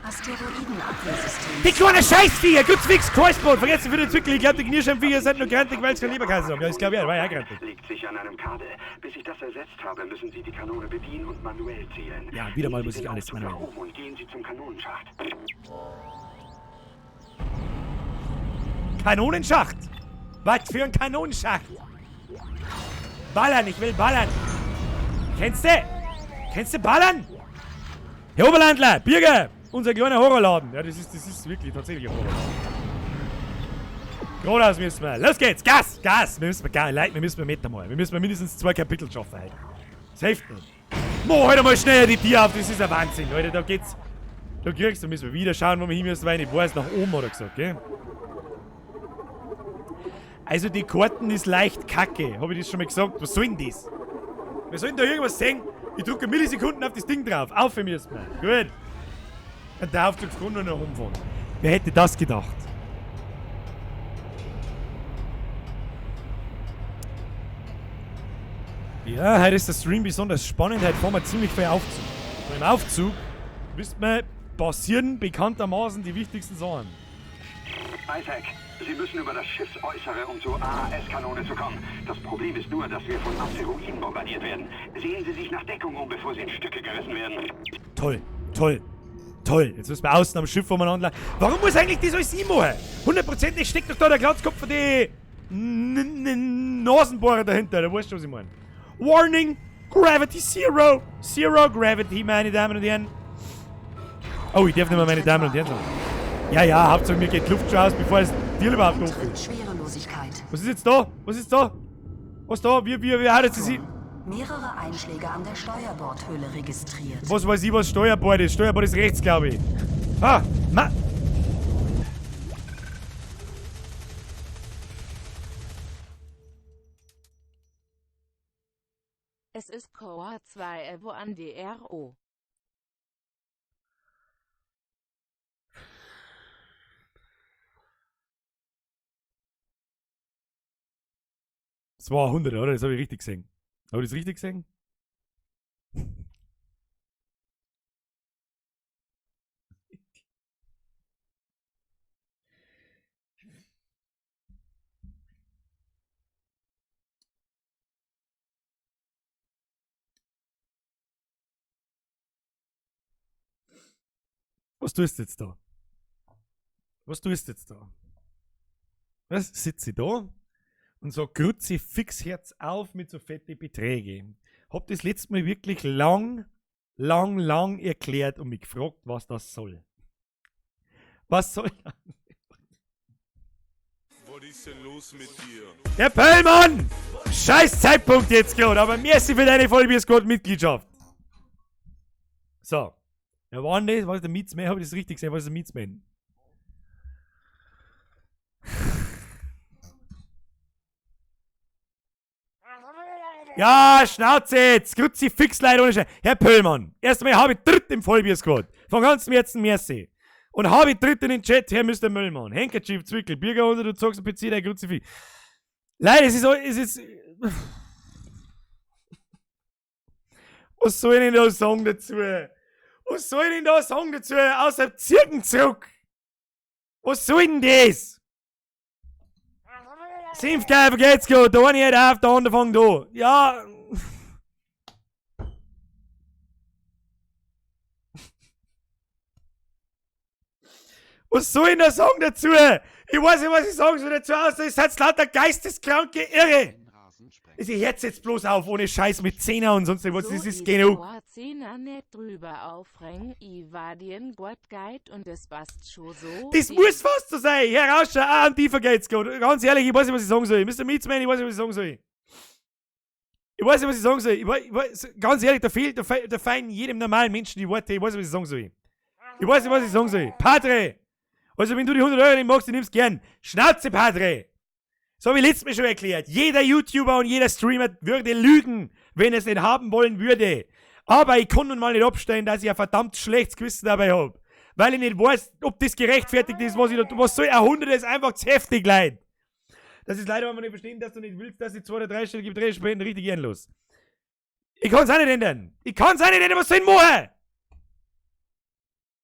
[SPEAKER 7] Asteroidenabwehrsystem.
[SPEAKER 1] Die kleine Scheißviecher! Gutzwix, Kreuzbrot! Vergessen für den Zwickel! Ich glaub, die Knirschenviecher sind nur grantig, weil sie kein Leberkäse haben. Ja, das glaub ich auch, war ja auch grantig.
[SPEAKER 5] Liegt sicher an einem Kabel. Bis ich das ersetzt habe, müssen Sie die Kanone bedienen und manuell zielen.
[SPEAKER 1] Ja, wieder mal
[SPEAKER 5] Nehmen
[SPEAKER 1] muss
[SPEAKER 5] Sie
[SPEAKER 1] ich
[SPEAKER 5] den
[SPEAKER 1] alles
[SPEAKER 5] Aufzug
[SPEAKER 1] manuell.
[SPEAKER 5] nach oben und gehen Sie zum Kanonenschacht.
[SPEAKER 1] Kanonenschacht! Was für ein Kanonenschacht? Ballern, ich will ballern! Kennst du? Kennst du Ballern? Herr Oberlandler, Birger! Unser kleiner Horrorladen. Ja, das ist wirklich tatsächlich ein Horrorladen. Geradeaus müssen wir. Los geht's! Gas! Gas! Wir müssen gar Leute, wir müssen mit einmal. Wir müssen mindestens 2 Kapitel schaffen heute. Das hilft nicht. Mo, halt mal schneller die Tür auf, das ist ein Wahnsinn, Leute. Da geht's. Da kriegst du, müssen wir wieder schauen, wo wir hin müssen, weil ich weiß, nach oben oder gesagt, gell? Also die Karten ist leicht kacke. Hab ich das schon mal gesagt? Was soll denn das? Wir sollen da irgendwas sehen. Ich drücke Millisekunden auf das Ding drauf. Auf müssen wir. Gut. Und der Aufzug kann nur noch rumfahren. Wer hätte das gedacht? Ja, heute ist der Stream besonders spannend. Heute fahren wir ziemlich viel Aufzug. Beim Aufzug, wisst man, passieren bekanntermaßen die wichtigsten Sachen.
[SPEAKER 5] Isaac, Sie müssen über das Schiffsäußere, um zur AAS-Kanone zu kommen. Das Problem ist nur, dass wir von Asteroiden bombardiert werden. Sehen Sie sich nach Deckung um, bevor Sie in Stücke gerissen werden.
[SPEAKER 1] Toll, toll, toll. Jetzt müssen wir außen am Schiff umeinander. Warum muss eigentlich das alles ich machen? Hundertprozentig steckt doch da der Glatzkopf von die Nasenbohrer dahinter. Da weißt du, was ich meine. Warning! Gravity Zero! Zero Gravity, meine Damen und Herren. Oh, ich darf nicht mehr meine Damen und Herren sagen. Ja, ja, Hauptsache mir geht die Luft schon aus, bevor es dir überhaupt offen ist.
[SPEAKER 7] Schwerelosigkeit.
[SPEAKER 1] Was ist jetzt da? Was ist da? Was da? Wie haut jetzt das?
[SPEAKER 7] Mehrere Einschläge an der Steuerbordhülle registriert.
[SPEAKER 1] Was weiß ich, was Steuerbord ist? Steuerbord ist rechts, glaube ich. Ah, ma.
[SPEAKER 3] Es ist Core 2 Evo an DRO.
[SPEAKER 1] Das war 100, oder? Das habe ich richtig gesehen. Habe ich das richtig gesehen? Was tust du jetzt da? Was tust du jetzt da? Was? Sitze ich da und sag, Kruzifix, Herz auf mit so fette Beträge. Hab das letzte Mal wirklich lang, lang, lang erklärt und mich gefragt, was das soll. Was soll das?
[SPEAKER 4] Was ist denn los mit dir?
[SPEAKER 1] Der Pöllmann! Scheiß Zeitpunkt jetzt gerade, aber merci für deine Vollbier-Squad-Mitgliedschaft. So. Wer war denn das? War das der Meatsman? Hab ich das richtig gesehen? War das der Meatsman? Ja, Schnauze jetzt! Kruzifix, Leute, ohne Scheiß. Herr Pöllmann, erstmal habe ich dritt im Vollbier-Squad. Von ganzem Herzen merci. Und habe ich dritt in den Chat, Herr Mr. Müllmann. Handkerchief, Zwickel, Bürger unter, du zockst ein PC, der Kruzifix. Leute, es ist, es ist. Was soll ich denn da sagen dazu? Was soll ich denn da sagen dazu? Außer Zirken zurück! Was soll denn das? Senfgeil, geht's gut. Der eine hört auf, der andere fängt an. Ja. Was soll ich denn da sagen dazu? Ich weiß nicht, was ich sagen soll dazu, außer ihr seid lauter geisteskranke Irre. Ich hör's jetzt bloß auf, ohne Scheiß mit Zehner und sonst was,
[SPEAKER 3] So
[SPEAKER 1] das ist genug.
[SPEAKER 3] vor Zehner nicht drüber aufregen, i war dir Gott guide und es passt schon so.
[SPEAKER 1] Das muss fast so sein. Herr Rauscher, auch an die vergeht's gut. Ganz ehrlich, ich weiß nicht, was ich sagen soll. Mr. Meatsman, ich weiß nicht, was ich sagen soll. Ich weiß nicht, was ich sagen soll. Ich weiß, ich weiß, ganz ehrlich, da fehlt, da, fe da fehlen jedem normalen Menschen die Worte. Ich weiß nicht, was ich sagen soll. Ich weiß nicht, was ich sagen soll. Padre! Also, wenn du die 100 Euro nicht magst, ich nimm's gern. Schnauze, Padre! So habe ich letztes Mal schon erklärt. Jeder YouTuber und jeder Streamer würde lügen, wenn er es nicht haben wollen würde. Aber ich kann nun mal nicht abstellen, dass ich ein verdammt schlechtes Gewissen dabei hab. Weil ich nicht weiß, ob das gerechtfertigt ist, was ich da tue. Was soll ein 100 ist einfach zu heftig, Leid. Das ist leider, wenn man nicht verstehen, dass du nicht willst, dass die 2 oder 3-stellige Beträge spenden, richtig ehrenlos. Ich kann's auch nicht ändern. Ich kann's auch nicht ändern, was soll ich machen?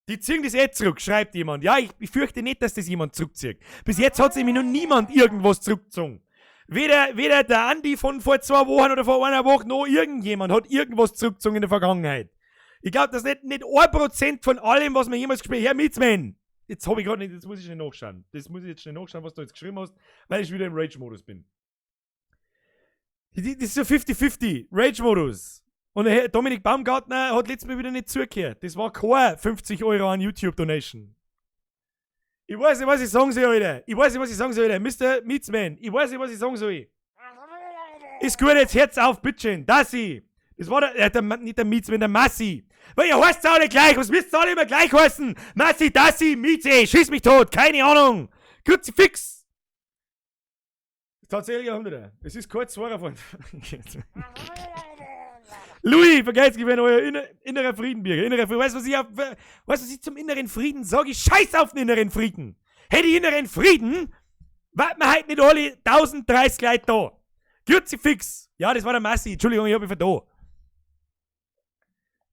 [SPEAKER 1] Die ziehen das eh zurück, schreibt jemand. Ja, ich fürchte nicht, dass das jemand zurückzieht. Bis jetzt hat sich nämlich noch niemand irgendwas zurückgezogen. Weder der Andi von vor 2 Wochen oder vor einer Woche, noch irgendjemand hat irgendwas zurückgezogen in der Vergangenheit. Ich glaub, dass nicht 1% von allem, was wir jemals gespielt haben, Herr Mitzmann, jetzt hab ich grad nicht, jetzt muss ich schnell nachschauen. Das muss ich jetzt schnell nachschauen, was du jetzt geschrieben hast, weil ich wieder im Rage-Modus bin. Das ist so 50-50, Rage-Modus. Und der Herr Dominik Baumgartner hat letztes Mal wieder nicht zugehört. Das war kein 50 Euro an YouTube-Donation. Ich weiß nicht, was ich sagen soll, Alter. Ich weiß nicht, was ich sagen soll, Alter. Mister Meatsman, ich weiß nicht, was ich sagen soll. Ist gut, jetzt hört's auf, bitteschön. Dassi. Das war der, nicht der Meatsman, der Massi. Weil ihr heißt alle gleich. Was müsst ihr alle immer gleich heißen? Massi, Dassi, Mieze, schieß mich tot. Keine Ahnung. Kruzifix. Tatsächlich ein 100er. Es ist kurz vor davon. Louis, vergesst nicht, wenn euer innerer Frieden, Birger. Innerer Frieden. Weißt du, was ich auf, weißt, was ich zum inneren Frieden sage? Ich scheiß auf den inneren Frieden. Hätte ich inneren Frieden, warten wir heute nicht alle 1030 Leute da. Kruzifix. Ja, das war der Massi. Entschuldigung, ich hab mich vertan.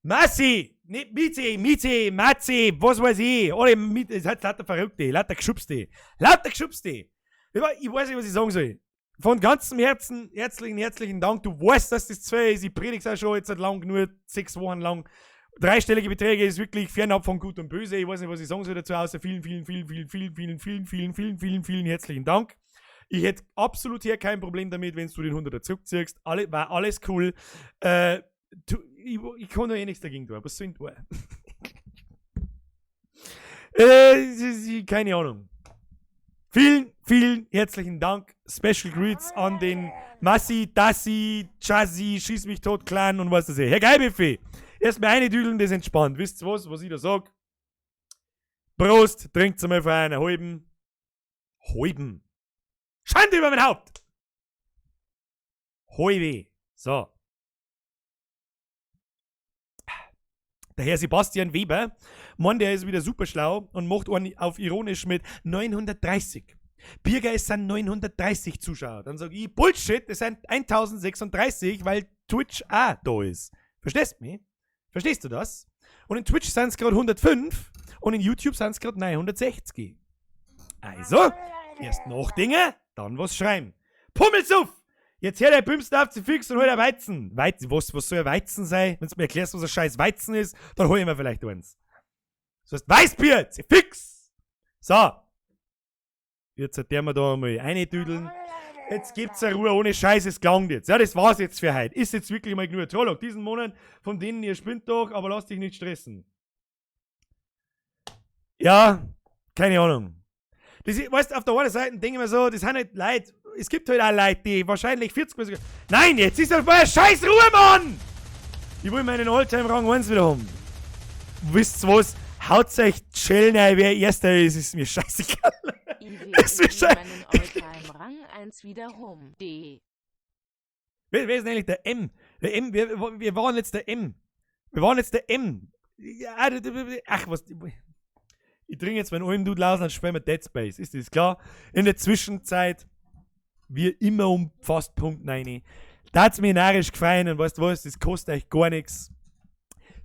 [SPEAKER 1] Massi! Nicht Mieze, Mieze, Matze, was weiß ich. Alle mit, es hat lauter Verrückte, lauter Geschubste. Lauter Geschubste. Ich weiß nicht, was ich sagen soll. Von ganzem Herzen, herzlichen, herzlichen Dank. Du weißt, dass das 2 ist. Ich predige es auch schon jetzt seit lang, nur 6 Wochen lang. Dreistellige Beträge ist wirklich fernab von Gut und Böse. Ich weiß nicht, was ich sagen soll dazu, außer vielen, vielen, vielen, vielen, vielen, vielen, vielen, vielen, vielen, vielen, vielen herzlichen Dank. Ich hätte absolut hier kein Problem damit, wenn du den 100er zurückziehst. War alles cool. Ich kann da eh nichts dagegen tun. Was soll ich denn tun? Keine Ahnung. Vielen, vielen herzlichen Dank. Special Greets an den Massi, Dassi, Chassi, Schieß mich tot, Clan und was das ist. Herr Geilbuffet, erstmal eine Düdeln, das entspannt. Wisst ihr was, was ich da sag? Prost, trinkt's einmal vor einer halben. Halben. Schande über mein Haupt! Halbe. So. Der Herr Sebastian Weber, Mann, der ist wieder super schlau und macht einen auf ironisch mit 930. Birger, es sind 930 Zuschauer. Dann sag ich, Bullshit, es sind 1036, weil Twitch auch da ist. Verstehst du mich? Verstehst du das? Und in Twitch sind's grad 105 und in YouTube sind's grad 960. Also, erst nachdenken, dann was schreiben. Pummelsuff! Jetzt hört der Bümsten auf zu fix und holt ein Weizen. Weizen, was soll ein Weizen sein? Wenn du mir erklärst, was ein scheiß Weizen ist, dann hol ich mir vielleicht eins. Das heißt Weißbier, fix! So. Jetzt der wir da mal reindüdeln. Jetzt gibt's eine Ruhe ohne Scheiß, es klangt jetzt. Ja, das war's jetzt für heute. Ist jetzt wirklich mal genug. Trolloc, diesen Monat, von denen ihr spinnt doch, aber lasst dich nicht stressen. Ja, keine Ahnung. Das ist, weißt du, auf der einen Seite denke ich mir so, das sind halt Leute, es gibt halt auch Leute, die wahrscheinlich 40 Mal sogar. Nein, jetzt ist halt mal scheiß Ruhe, Mann! Ich will meinen Alltime-Rang 1 wieder haben. Wisst ihr was? Haut euch chillen, ey, wer Erster ist, ist mir scheißegal.
[SPEAKER 3] Ist mir scheißegal. meinen Alltime-Rang 1 wieder home. D.
[SPEAKER 1] Wer ist denn eigentlich der M? Der M, wir waren jetzt der M. Wir waren jetzt der M. Ja, ach, was. Ich trinke jetzt meinen alten Dude aus und spielen wir Dead Space. Ist das klar? In der Zwischenzeit, wie immer um fast Punkt 9. Da hat's mir narrisch gefallen und weißt du was, das kostet euch gar nichts.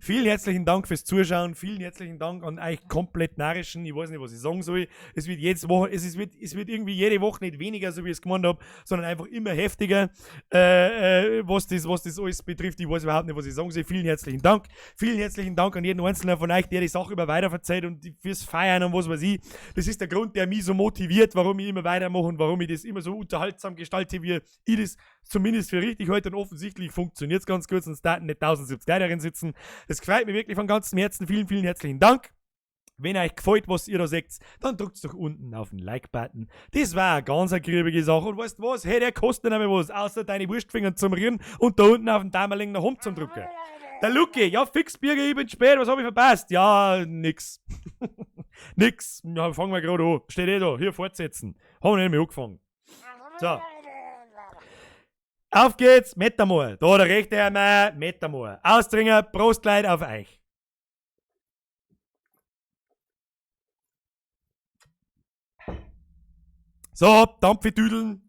[SPEAKER 1] Vielen herzlichen Dank fürs Zuschauen, vielen herzlichen Dank an euch komplett narrischen, ich weiß nicht, was ich sagen soll. Es wird jedes Woche, es wird irgendwie jede Woche nicht weniger, so wie ich es gemeint hab, sondern einfach immer heftiger, was das alles betrifft. Ich weiß überhaupt nicht, was ich sagen soll. Vielen herzlichen Dank. Vielen herzlichen Dank an jeden Einzelnen von euch, der die Sache immer weiterverzeiht und fürs Feiern und was weiß ich. Das ist der Grund, der mich so motiviert, warum ich immer weitermache und warum ich das immer so unterhaltsam gestalte, wie ich das zumindest für richtig heute, und offensichtlich funktioniert es ganz gut, sonst da nicht 1070 Leute darin sitzen. Das freut mich wirklich von ganzem Herzen. Vielen, vielen herzlichen Dank. Wenn euch gefällt, was ihr da seht, dann drückt doch unten auf den Like-Button. Das war eine ganz griebige Sache. Und weißt du was? Hey, der kostet nicht mehr was, außer deine Wurstfinger zum Rühren und da unten auf den Daumenling nach oben zum Drücken. Der Lucky, ja fix, Birger, ich bin spät, was hab ich verpasst? Ja, nix. Nix. Ja, fangen wir gerade an. Steht eh da, hier fortsetzen. Haben wir nicht mehr angefangen. So. Auf geht's, Metamor. Da der rechte Herr Meier, Metamor. Austringer, Prost, Leid auf euch. So, Dampfedüdeln.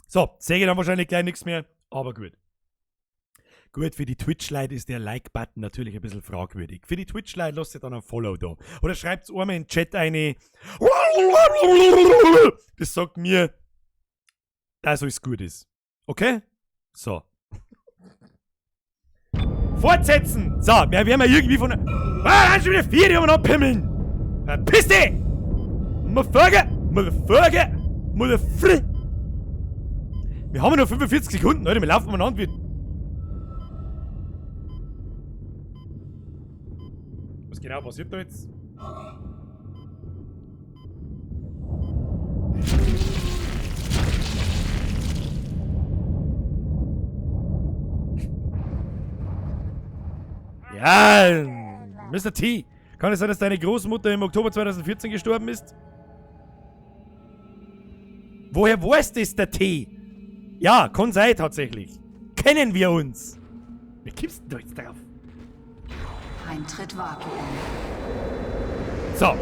[SPEAKER 1] So, sehe ich dann wahrscheinlich gleich nichts mehr, aber gut. Gut, für die Twitch-Leute ist der Like-Button natürlich ein bisschen fragwürdig. Für die Twitch-Leute lasst ihr dann ein Follow da. Oder schreibt einmal in den Chat eine. Das sagt mir, dass alles gut ist. Okay? So. Fortsetzen! So, wir werden ja irgendwie von. Ah, schon wieder 4, die haben wir noch pimmeln! Verpiss dich! Motherfucker! Motherfucker! Motherfucker! Wir haben nur 45 Sekunden, Leute, wir laufen umeinander wie. Was genau passiert da jetzt? Ja, Mr. T, kann es sein, dass deine Großmutter im Oktober 2014 gestorben ist? Woher weiß das der T? Ja, kann sein tatsächlich. Kennen wir uns? Wie kommst du denn da jetzt drauf?
[SPEAKER 7] Eintritt Vakuum.
[SPEAKER 1] So.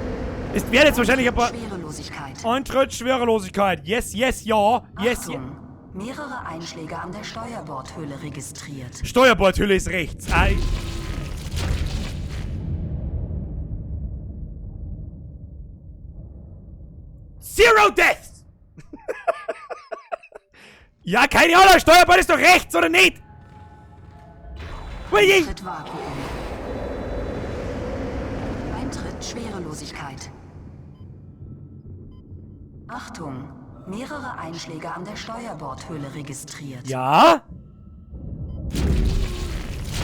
[SPEAKER 1] Es werden jetzt wahrscheinlich ein paar...
[SPEAKER 7] Schwerelosigkeit.
[SPEAKER 1] Eintritt Schwerelosigkeit. Yes, yes, ja. Yes, yes.
[SPEAKER 7] Mehrere Einschläge an der Steuerbordhülle registriert.
[SPEAKER 1] Steuerbordhülle ist rechts. Zero Deaths! Ja, keine Ahnung, Steuerbord ist doch rechts, oder nicht?
[SPEAKER 7] Eintritt Vakuum. Eintritt Schwerelosigkeit. Achtung, mehrere Einschläge an der Steuerbordhülle registriert.
[SPEAKER 1] Ja?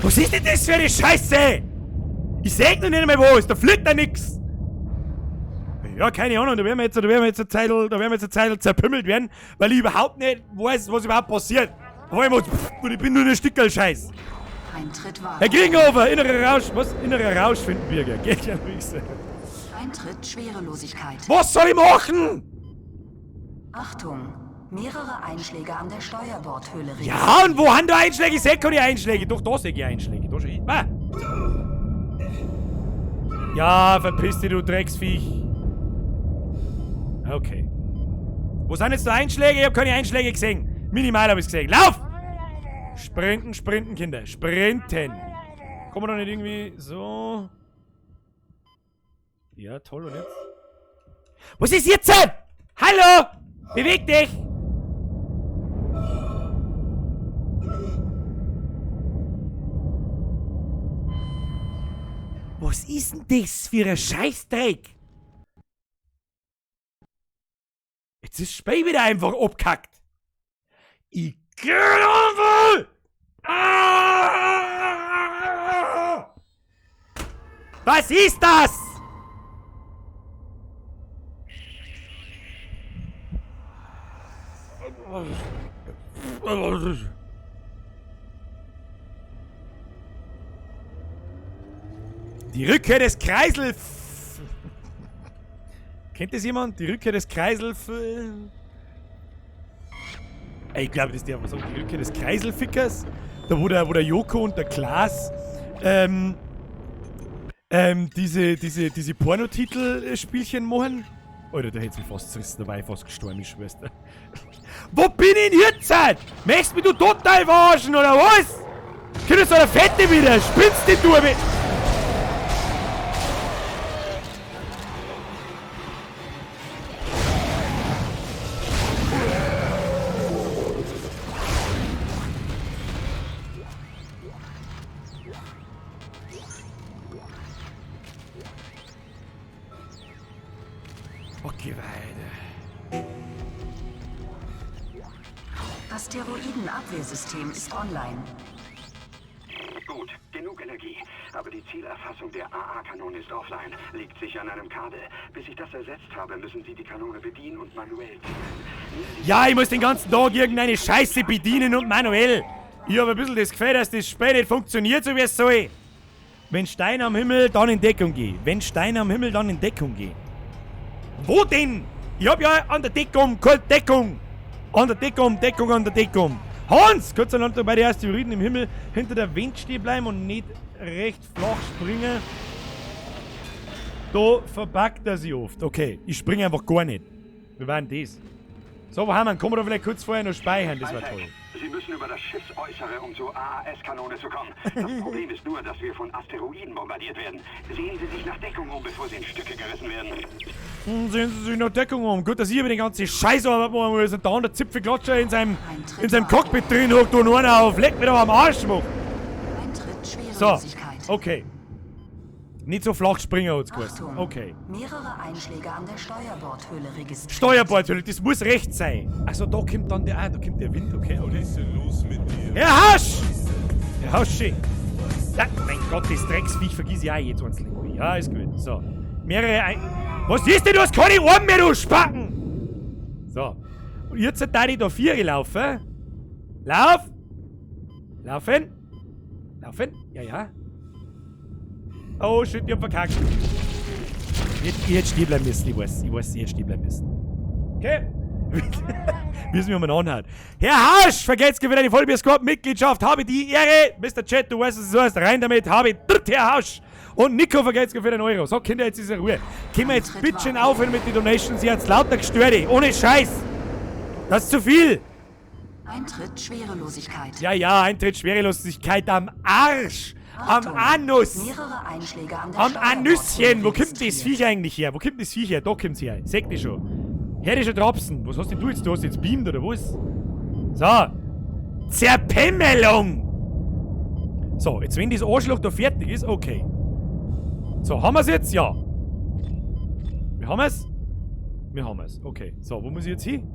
[SPEAKER 1] Was ist denn das für eine Scheiße? Ich seh noch nicht einmal was, da fliegt da nix. Ja, keine Ahnung, da werden wir jetzt eine Zeit zerpümmelt werden, weil ich überhaupt nicht weiß, was überhaupt passiert. Auf einmal, und ich bin nur ein Stickerl Scheiß.
[SPEAKER 7] Eintritt Vakuum.
[SPEAKER 1] Herr Kriegenhofer, innerer Rausch, was? Innerer Rausch finden wir, gell? Geht ja nicht.
[SPEAKER 7] Eintritt Schwerelosigkeit.
[SPEAKER 1] Was soll ich machen?
[SPEAKER 7] Achtung, mehrere Einschläge an der Steuerbordhülle.
[SPEAKER 1] Ja, und wo haben da Einschläge? Ich seh keine Einschläge. Doch, da seh ich Einschläge. Da schau ich. Ah. Ja, verpiss dich, du Drecksviech. Okay. Wo sind jetzt da Einschläge? Ich hab keine Einschläge gesehen. Minimal hab ich's gesehen. Lauf! Sprinten, sprinten, Kinder. Sprinten. Kommen wir doch nicht irgendwie so... Ja, toll, und jetzt? Was ist jetzt? Hallo! Beweg dich! Was ist denn das für ein Scheißdreck? Jetzt ist das Spiel wieder einfach abkackt. Ich geh einfach! Ah! Was ist das? Die Rückkehr des Kreisel... Kennt das jemand? Die Rückkehr des Kreisel... Ich glaube, das ist der, was sagt, die Rückkehr des Kreiselfickers. Da wo der Joko und der Klaas diese Pornotitel-Spielchen machen. Alter, da hätt's mich fast zerrissen, da war ich fast gestorben, ich schwör's dir. Wo bin ich denn jetzt? Möchtest mich du total verarschen, oder was? Kriegst du eine Fette wieder? Spinnst du, du? Okay, weiter.
[SPEAKER 7] Asteroidenabwehrsystem ist online.
[SPEAKER 5] Gut, genug Energie. Aber die Zielerfassung der AA-Kanone ist offline. Liegt sicher an einem Kabel. Bis ich das ersetzt habe, müssen Sie die Kanone bedienen und manuell zielen.
[SPEAKER 1] Ja, ich muss den ganzen Tag irgendeine Scheiße bedienen und manuell. Ich habe ein bisschen das Gefühl, dass das Spiel nicht funktioniert, so wie es soll. Wenn Stein am Himmel, dann in Deckung geh. Wenn Stein am Himmel, dann in Deckung geh. Wo denn? Ich hab ja an der Deckung, keine Deckung. An der Deckung, Deckung, an der Deckung. Hans! Kurz an bei den Asteroiden im Himmel hinter der Wind stehen bleiben und nicht recht flach springen. Da verpackt er sich oft. Okay, ich springe einfach gar nicht. Wir waren das. So, wo haben wir? Kann man da vielleicht kurz vorher noch speichern? Das war toll.
[SPEAKER 5] Sie müssen über das Schiffsäußere, um zur AAS-Kanone zu kommen. Das Problem ist nur, dass wir von Asteroiden bombardiert werden. Sehen Sie sich nach Deckung um, bevor Sie in Stücke gerissen werden.
[SPEAKER 1] Sehen Sie sich nach Deckung um. Gut, dass ich über den ganzen Scheiß arbeiten machen muss und da der Zipfelklatscher in seinem Cockpit drin hockt und einer auf. Leck mir doch am Arsch, macht. So, okay. Nicht so flach springen, hat's geheißen. Okay.
[SPEAKER 7] Mehrere Einschläge an der Steuerbordhöhle registriert.
[SPEAKER 1] Steuerbordhöhle, das muss rechts sein. Also da kommt dann der, da kommt der Wind, okay, oder?
[SPEAKER 4] Was ist denn los mit dir?
[SPEAKER 1] Herr Hasch! Herr Haschi! Ja, mein Gott, das Drecksviech vergiss ich auch jetzt einzeln. Ja, ist gut. So. Mehrere Was ist denn? Du hast keine Ohren mehr, du Spacken! So. Und jetzt da ich da vier laufen. Lauf! Laufen! Laufen! Ja, ja. Oh shit, ich hab verkackt. Ich hätte stehen bleiben müssen, ich weiß, ich hätte stehen bleiben müssen. Okay? Wie es mir um anhat. Herr Hasch, vergesst wieder die Vollbier-Squad-Mitgliedschaft. Habe die Ehre. Mr. Chat, du weißt, was es so heißt. Rein damit. Habe dritt, Herr Hasch. Und Nico, vergesst für den Euro. So, Kinder, jetzt ist in Ruhe. Können wir jetzt bitte schön aufhören mit den Donations? Ihr habt's lauter gestört. Ohne Scheiß. Das ist zu viel.
[SPEAKER 7] Eintritt Schwerelosigkeit.
[SPEAKER 1] Ja, ja, Eintritt Schwerelosigkeit am Arsch.
[SPEAKER 7] Achtung,
[SPEAKER 1] am Anus!
[SPEAKER 7] Mehrere Einschläge an der
[SPEAKER 1] Am Anüsschen! Wo kommt das Viech eigentlich her? Wo kommt das Viech her? Da kommt's her. Seht ihr schon. Hör dich schon trapsen. Was hast denn du jetzt? Du hast jetzt beamt oder was? So. Zerpimmelung! So, jetzt wenn das Arschloch da fertig ist, okay. So, haben wir's jetzt? Ja. Wir haben es? Wir haben es. Okay. So, wo muss ich jetzt hin?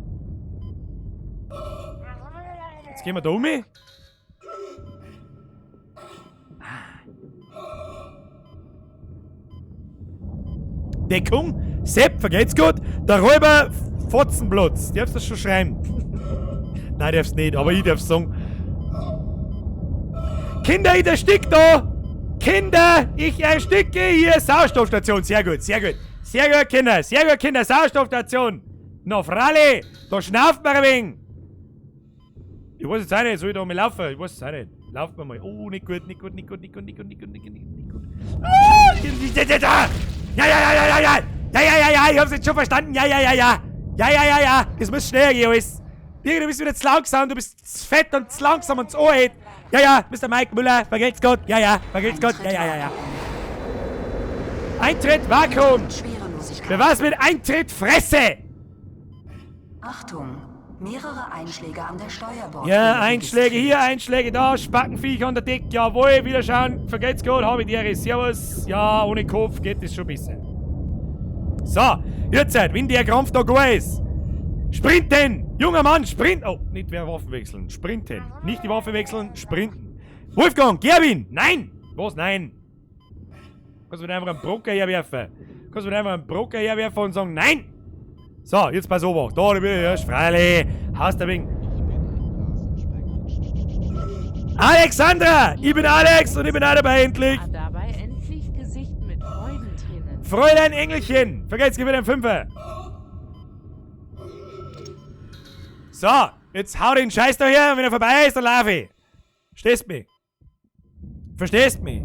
[SPEAKER 1] Jetzt gehen wir da um. Deckung. Sepp, vergeht's gut. Der Räuber Fotzenplotz. Darfst du das schon schreiben? Nein, darfst nicht, aber ich darf sagen. Kinder, ich erstick da! Kinder, ich ersticke hier! Sauerstoffstation. Sehr gut, sehr gut. Sehr gut, Kinder. Sehr gut, Kinder. Sauerstoffstation. Na, Fralle, da schnauft man ein wenig. Ich weiß jetzt auch nicht, soll ich da mal laufen? Ich weiß es auch nicht. Laufen wir mal. Oh, nicht gut, nicht gut, nicht gut, nicht gut, nicht gut, nicht gut, nicht gut, nicht gut. Ah, ja, ja, ja, ja, ja, ja! Ja, ja, ja, ja, ich hab's jetzt schon verstanden. Ja, ja, ja, ja. Ja, ja, ja, ja. Das muss schneller gehen, alles. Du bist wieder zu langsam, du bist zu fett und zu langsam und zu alt. Ja, ja, Mr. Mike Müller, vergelt's Gott. Ja, ja, vergelt's Gott. Ja, ja, ja, ja. Eintritt, Vakuum. Wer war's mit Eintritt, Fresse?
[SPEAKER 7] Achtung. Mehrere Einschläge an der Steuerbordhülle
[SPEAKER 1] Ja, Einschläge
[SPEAKER 7] registriert.
[SPEAKER 1] hier, Einschläge da, Spackenviech an der Decke, jawohl, wiederschauen, vergeht's gut, hab ich die Ehre, servus. Ja, ohne Kopf geht es schon besser. So, jetzt, wenn der Krampf da gar ist. Sprinten! Junger Mann, sprint! Oh, nicht mehr Waffen wechseln, sprinten. Nicht die Waffe wechseln, sprinten. Wolfgang, Gerwin! Nein! Was, nein? Kannst du mir einfach einen Brocker herwerfen? Kannst du mir einfach einen Brocker herwerfen und sagen, nein! So, jetzt pass auf, da bin ich erst, freilich, hast du wegen. Alexandra! Ich bin Alex und ich bin auch dabei endlich!
[SPEAKER 3] Ah, dabei endlich Gesicht mit Freudentränen.
[SPEAKER 1] Fräulein Engelchen! Vergesst, gib mir den Fünfer! So, jetzt hau den Scheiß da her und wenn er vorbei ist, dann lauf ich. Verstehst mich? Verstehst mich?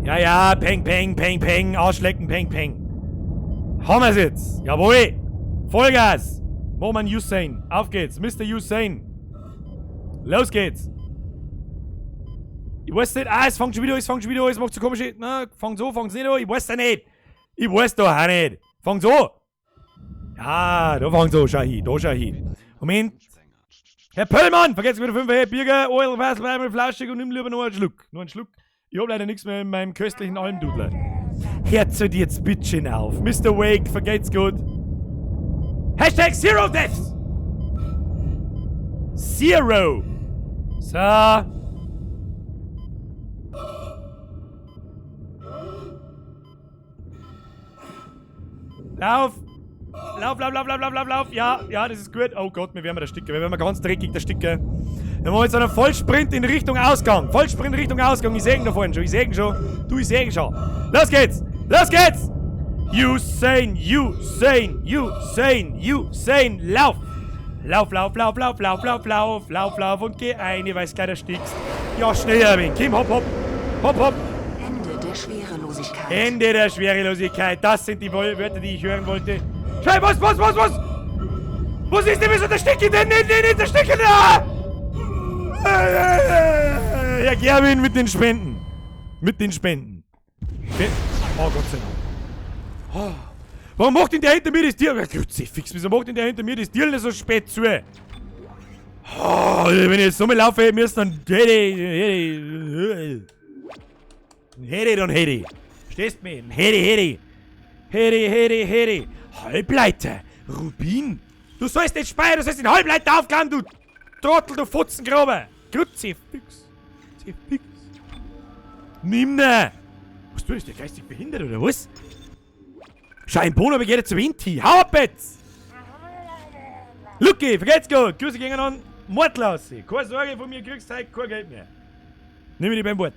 [SPEAKER 1] Ja, ja, peng, peng, peng, peng, ausschlecken, peng, peng. Haben wir's jetzt? Jawohl! Vollgas! Moman Hussein, auf geht's, Mr. Hussein. Los geht's! Ich weiß nicht, ah, es fängt schon wieder an, es fängt schon wieder an, es macht so komische, na, fängt so, fängt nicht an, ich weiß ja nicht. Ich weiß doch auch nicht. Fängt so. Ja, da fängt so, schau hin, da schau hin. Moment. Herr Pöllmann, vergesst wieder 5 Herr Birger, Oil, Wasser, bleib flauschig und nimm lieber noch einen Schluck. Nur einen Schluck. Ich hab leider nichts mehr in meinem köstlichen Almdudler. Hört zu dir jetzt bitteschön auf. Mr. Wake, vergeht's gut. Hashtag Zero Deaths! Zero! So. Lauf! Lauf, lauf, lauf, lauf, lauf, lauf, lauf! Ja, ja, das ist gut. Oh Gott, wir werden ersticken. Wir werden ganz dreckig ersticken. Wir machen jetzt einen Vollsprint in Richtung Ausgang. Vollsprint in Richtung Ausgang. Ich seh ihn da vorne schon. Ich seh ihn schon. Du, ich seh ihn schon. Los geht's! Los geht's! Usain, Usain, Usain, Usain, lauf! Lauf, lauf, lauf, lauf, lauf, lauf, lauf, lauf, lauf und geh ein, ich weiß gleich, erstickst. Ja, schnell, Erwin. Kim, hopp, hopp. Hopp, hopp.
[SPEAKER 7] Ende der Schwerelosigkeit.
[SPEAKER 1] Ende der Schwerelosigkeit. Das sind die Wörter, die ich hören wollte. Schau, was, was, was, was? Was ist denn? Wieso der Stecke denn? Nicht, nicht, nicht, der Stecke da! Herr Gerwin mit den Spenden. Mit den Spenden. Oh Gott sei Dank. Oh. Warum macht denn der hinter mir das Tier? Kruzifix, wieso macht denn der hinter mir das Tier so spät zu? Oh, wenn ich jetzt nochmal laufe, hätte ich dann hätte ich, dann hätte ich. Verstehst mich? Hätte, hätte. Hätte, hätte, hätte. Halbleiter. Rubin. Du sollst nicht speichern, du sollst den Halbleiter aufklappen, du Trottel, du Futzengraber. Kruzifix. Kruzifix. Nimm ne. Was du, ist der geistig behindert oder was? Schau, Bono geht jetzt zu Wind hin. Hau ab jetzt! Lucky, vergeht's gut. Grüße gehen an Mordlausi. Keine Sorge, von mir kriegst du heute kein Geld mehr. Nimm mich beim Wort.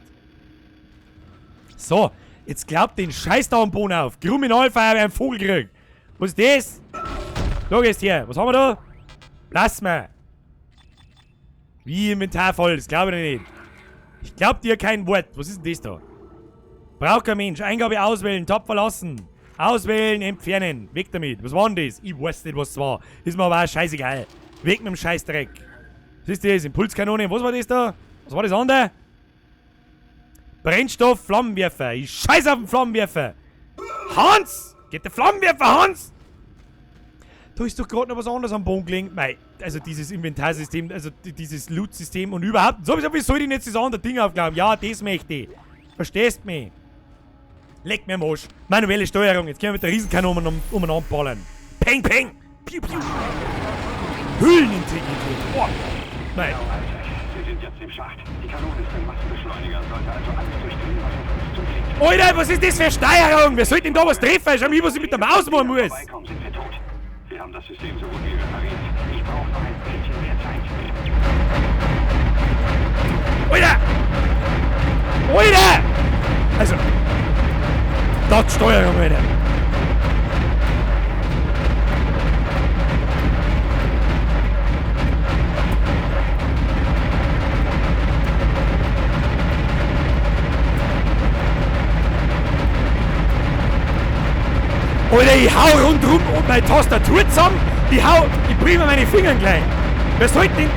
[SPEAKER 1] So, jetzt glaubt den Scheiß da am Boden auf. Kriminalfeuer einen Vogel gekriegt. Was ist das? Da gehst her. Was haben wir da? Plasma. Wie Inventar voll, das glaube ich nicht. Ich glaub dir kein Wort. Was ist denn das da? Braucht kein Mensch. Eingabe auswählen, Tab verlassen. Auswählen, entfernen. Weg damit. Was war denn das? Ich weiß nicht, was es war. Ist mir aber auch scheißegal. Weg mit dem Scheißdreck. Was ist das? Impulskanone. Was war das da? Was war das andere? Brennstoff, Flammenwerfer. Ich scheiß auf den Flammenwerfer. Hans! Geht der Flammenwerfer, Hans! Da ist doch gerade noch was anderes am Boden gelegen. Mei, also dieses Inventarsystem, also dieses Loot-System und überhaupt. Sowieso, wie soll ich denn jetzt das andere Ding aufklappen? Ja, das möchte ich. Verstehst mich? Leck mir am Arsch. Manuelle Steuerung. Jetzt können wir mit der Riesenkanone umeinander ballern. Peng, peng! Piu, piu! Hüllenintegrität. Oh. Nein.
[SPEAKER 5] Sie sind jetzt im Schacht. Die Kanone ist ein Massenbeschleuniger, sollte also alles durchdringen, was auf uns zufliegt.
[SPEAKER 1] Alter, was ist das für Steuerung? Wer sollte denn da was treffen? Schau mal, was ich mit der Maus machen muss.
[SPEAKER 5] Wenn wir vorbeikommen, sind wir tot. Wir haben das System so gut wie repariert. Ich brauche noch ein bisschen mehr Zeit.
[SPEAKER 1] Alter! Alter! Also. Das Steuerung, Alter. Alter, ich hau rundrum und meine Tastatur zusammen. Ich bring mir meine Finger gleich. Wer sollte denn...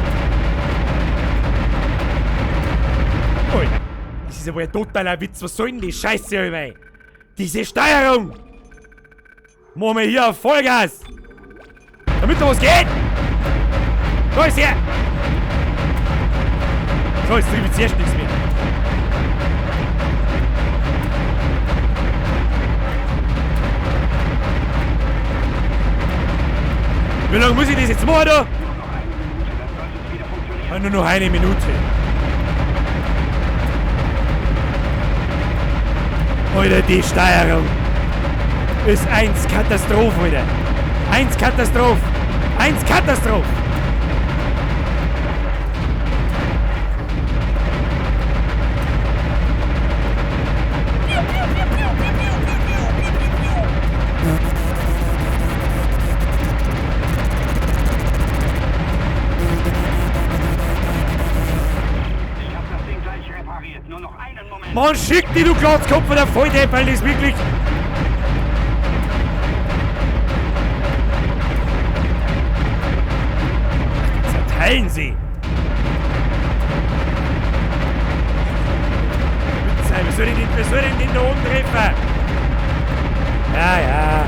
[SPEAKER 1] Alter, das ist ja wohl ein totaler Witz. Was soll denn die Scheiße, Alter? Diese Steuerung! Machen wir hier Vollgas. Damit da was geht. Da ist er. So, jetzt trifft zuerst nichts mehr. Wie lange muss ich das jetzt machen da? Ah, nur noch eine Minute. Alter, die Steuerung ist eins Katastrophe, Alter. Eins Katastrophe. Eins Katastrophe. Mann, schick die, du Glatzkopf, der Volldepp, weil das wirklich... Zerteilen sie! Wie soll ich den da oben treffen? Ja, ja.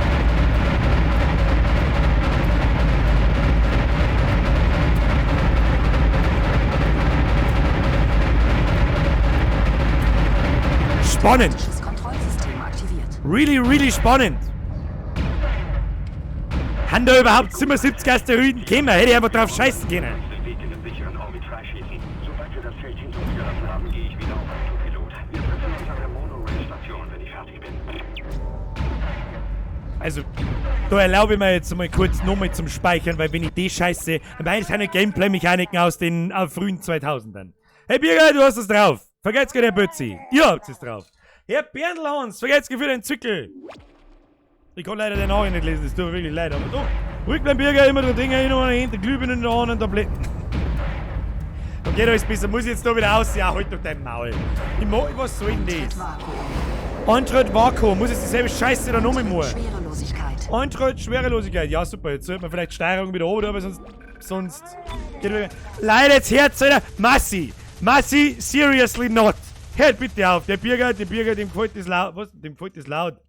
[SPEAKER 1] Spannend. Really, really spannend. Haben da überhaupt 77 Asteroiden gekommen? Hätte ich einfach drauf scheißen können. Also, da erlaube ich mir jetzt mal kurz nochmal zum Speichern, weil wenn ich die Scheiße... Meine sind ja Gameplay-Mechaniken aus den frühen 2000ern. Hey Birger, du hast es drauf. Vergesst gar der Bötzi. Ihr habt es drauf. Herr Berndl-Hans, vergesst für den Zwickel. Ich kann leider den Namen nicht lesen, das tut mir wirklich leid. Aber doch, ruhig bleiben Birger, immer die Dinger hin und hin, Glühbirnen in der Hand und Tabletten. Da geht alles besser, muss ich jetzt da wieder aus? Ja, halt doch dein Maul. Ich mag, was soll denn das? Eintritt Vakuum, muss ich dieselbe Scheiße da nochmal machen?
[SPEAKER 7] Schwerelosigkeit.
[SPEAKER 1] Eintritt Schwerelosigkeit, ja super, jetzt sollte man vielleicht Steuerung wieder oben, aber sonst geht wieder. Leider jetzt Herz, Alter! Massi! Massi, seriously not! Hört bitte auf! Der Birger, dem gefällt das laut. Was? Dem gefällt das laut.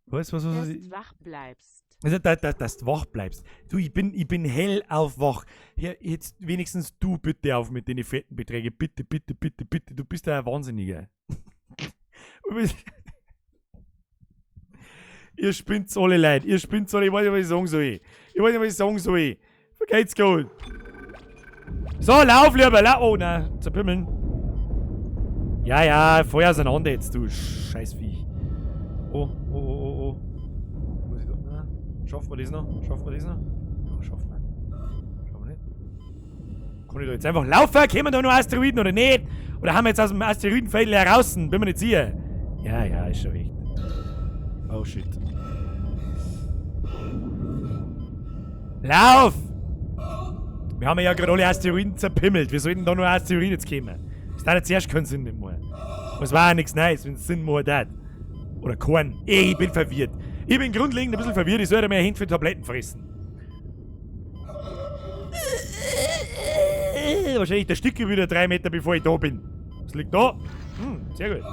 [SPEAKER 1] Was?
[SPEAKER 3] Dass du wach bleibst.
[SPEAKER 1] Also, dass du wach bleibst. Du, ich bin hell auf wach. Hör jetzt wenigstens du bitte auf mit den fetten Beträgen. Bitte, bitte, bitte, bitte. Du bist ja ein Wahnsinniger. Ihr spinnt's alle, Leute. Ihr spinnt's alle. Ich weiß nicht, was ich sagen soll. Ich weiß nicht, was ich sagen soll. Vergeht's gut. So, lauf lieber. Oh, nein. Zerpimmeln. Ja, ja. Feuer auseinander jetzt, du Scheißviech. Oh, oh, oh, oh, oh. Muss ich da? Na, schaffen wir das noch? Schaffen wir das noch? Ja, schaffen wir. Schaffen wir nicht. Kann ich da jetzt einfach laufen? Kommen da noch Asteroiden oder nicht? Oder haben wir jetzt aus dem Asteroidenfeld heraus? Bin mir nicht sicher. Ja, ja, ist schon recht. Oh shit. Lauf! Wir haben ja gerade alle Asteroiden zerpimmelt. Wir sollten da nur Asteroiden jetzt kommen. Das hat jetzt erst keinen Sinn mehr. Es war ja nichts Neues, wenn es Sinn mehr hat. Oder keinen. Ey, ich bin verwirrt. Ich bin grundlegend ein bisschen verwirrt. Ich sollte mir Hände für Tabletten fressen. Wahrscheinlich der Stücke wieder 3 Meter, bevor ich da bin. Was liegt da? Hm, sehr gut.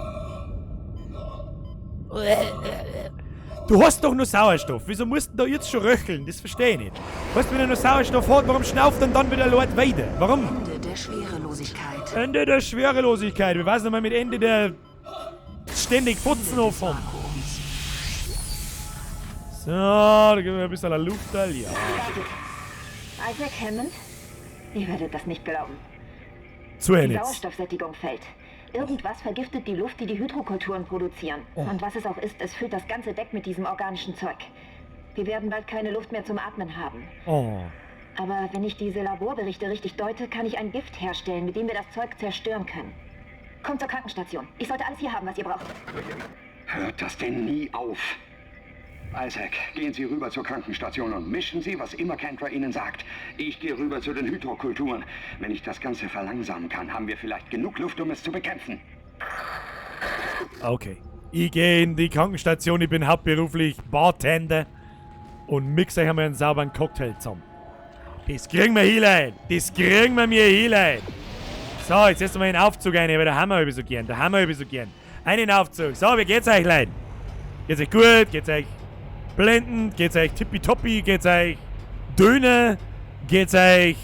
[SPEAKER 1] Du hast doch nur Sauerstoff. Wieso musst du da jetzt schon röcheln? Das verstehe ich nicht. Weißt du, wenn er nur Sauerstoff hat, warum schnauft dann wieder Lord weiter? Warum?
[SPEAKER 7] Ende der Schwerelosigkeit.
[SPEAKER 1] Ende der Schwerelosigkeit. Wir wissen nochmal mit Ende der ständig Fotzen aufhaben. So, da geben wir ein bisschen Luft. Ja.
[SPEAKER 6] Isaac Hammond? Ihr werdet das nicht glauben.
[SPEAKER 1] Zuhören
[SPEAKER 6] Die
[SPEAKER 1] jetzt.
[SPEAKER 6] Sauerstoffsättigung fällt. Irgendwas vergiftet die Luft, die die Hydrokulturen produzieren.
[SPEAKER 1] Oh.
[SPEAKER 6] Und was es auch ist, es füllt das ganze Deck mit diesem organischen Zeug. Wir werden bald keine Luft mehr zum Atmen haben.
[SPEAKER 1] Oh.
[SPEAKER 6] Aber wenn ich diese Laborberichte richtig deute, kann ich ein Gift herstellen, mit dem wir das Zeug zerstören können. Kommt zur Krankenstation. Ich sollte alles hier haben, was ihr braucht.
[SPEAKER 5] Hört das denn nie auf? Isaac, gehen Sie rüber zur Krankenstation und mischen Sie, was immer Kendra Ihnen sagt. Ich gehe rüber zu den Hydrokulturen. Wenn ich das Ganze verlangsamen kann, haben wir vielleicht genug Luft, um es zu bekämpfen.
[SPEAKER 1] Okay. Ich gehe in die Krankenstation, ich bin hauptberuflich Bartender und mixe euch einmal einen sauberen Cocktail zusammen. Das kriegen wir hier, Leute. Das kriegen wir mir hier, Leute. So, jetzt setzen wir in den Aufzug rein, weil da haben wir so gern. Da haben wir so gern. Einen Aufzug. So, wie geht's euch, Leute? Geht's euch gut? Geht's euch Blendend? Geht's euch tippitoppi? Geht's euch Döner? Geht's euch...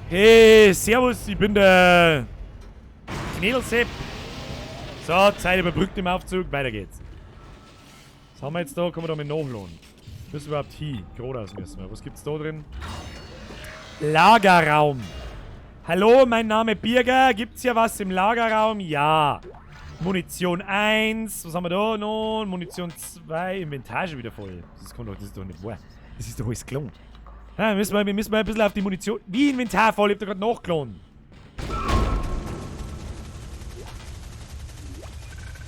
[SPEAKER 1] Hey, servus, ich bin der Knädelsepp. So, Zeit überbrückt im Aufzug, weiter geht's. Was haben wir jetzt da? Können wir da mal nachladen? Müssen wir überhaupt hin? Geradeaus müssen wir. Was gibt's da drin? Lagerraum. Hallo, mein Name Birger. Gibt's hier was im Lagerraum? Ja. Munition 1. Was haben wir da noch? Munition 2. Inventar schon wieder voll. Das kann doch, das ist doch nicht wahr. Das ist doch alles geklont. Ja, wir müssen mal ein bisschen auf die Munition... Wie Inventar voll? Ich hab da gerade nachgeklont.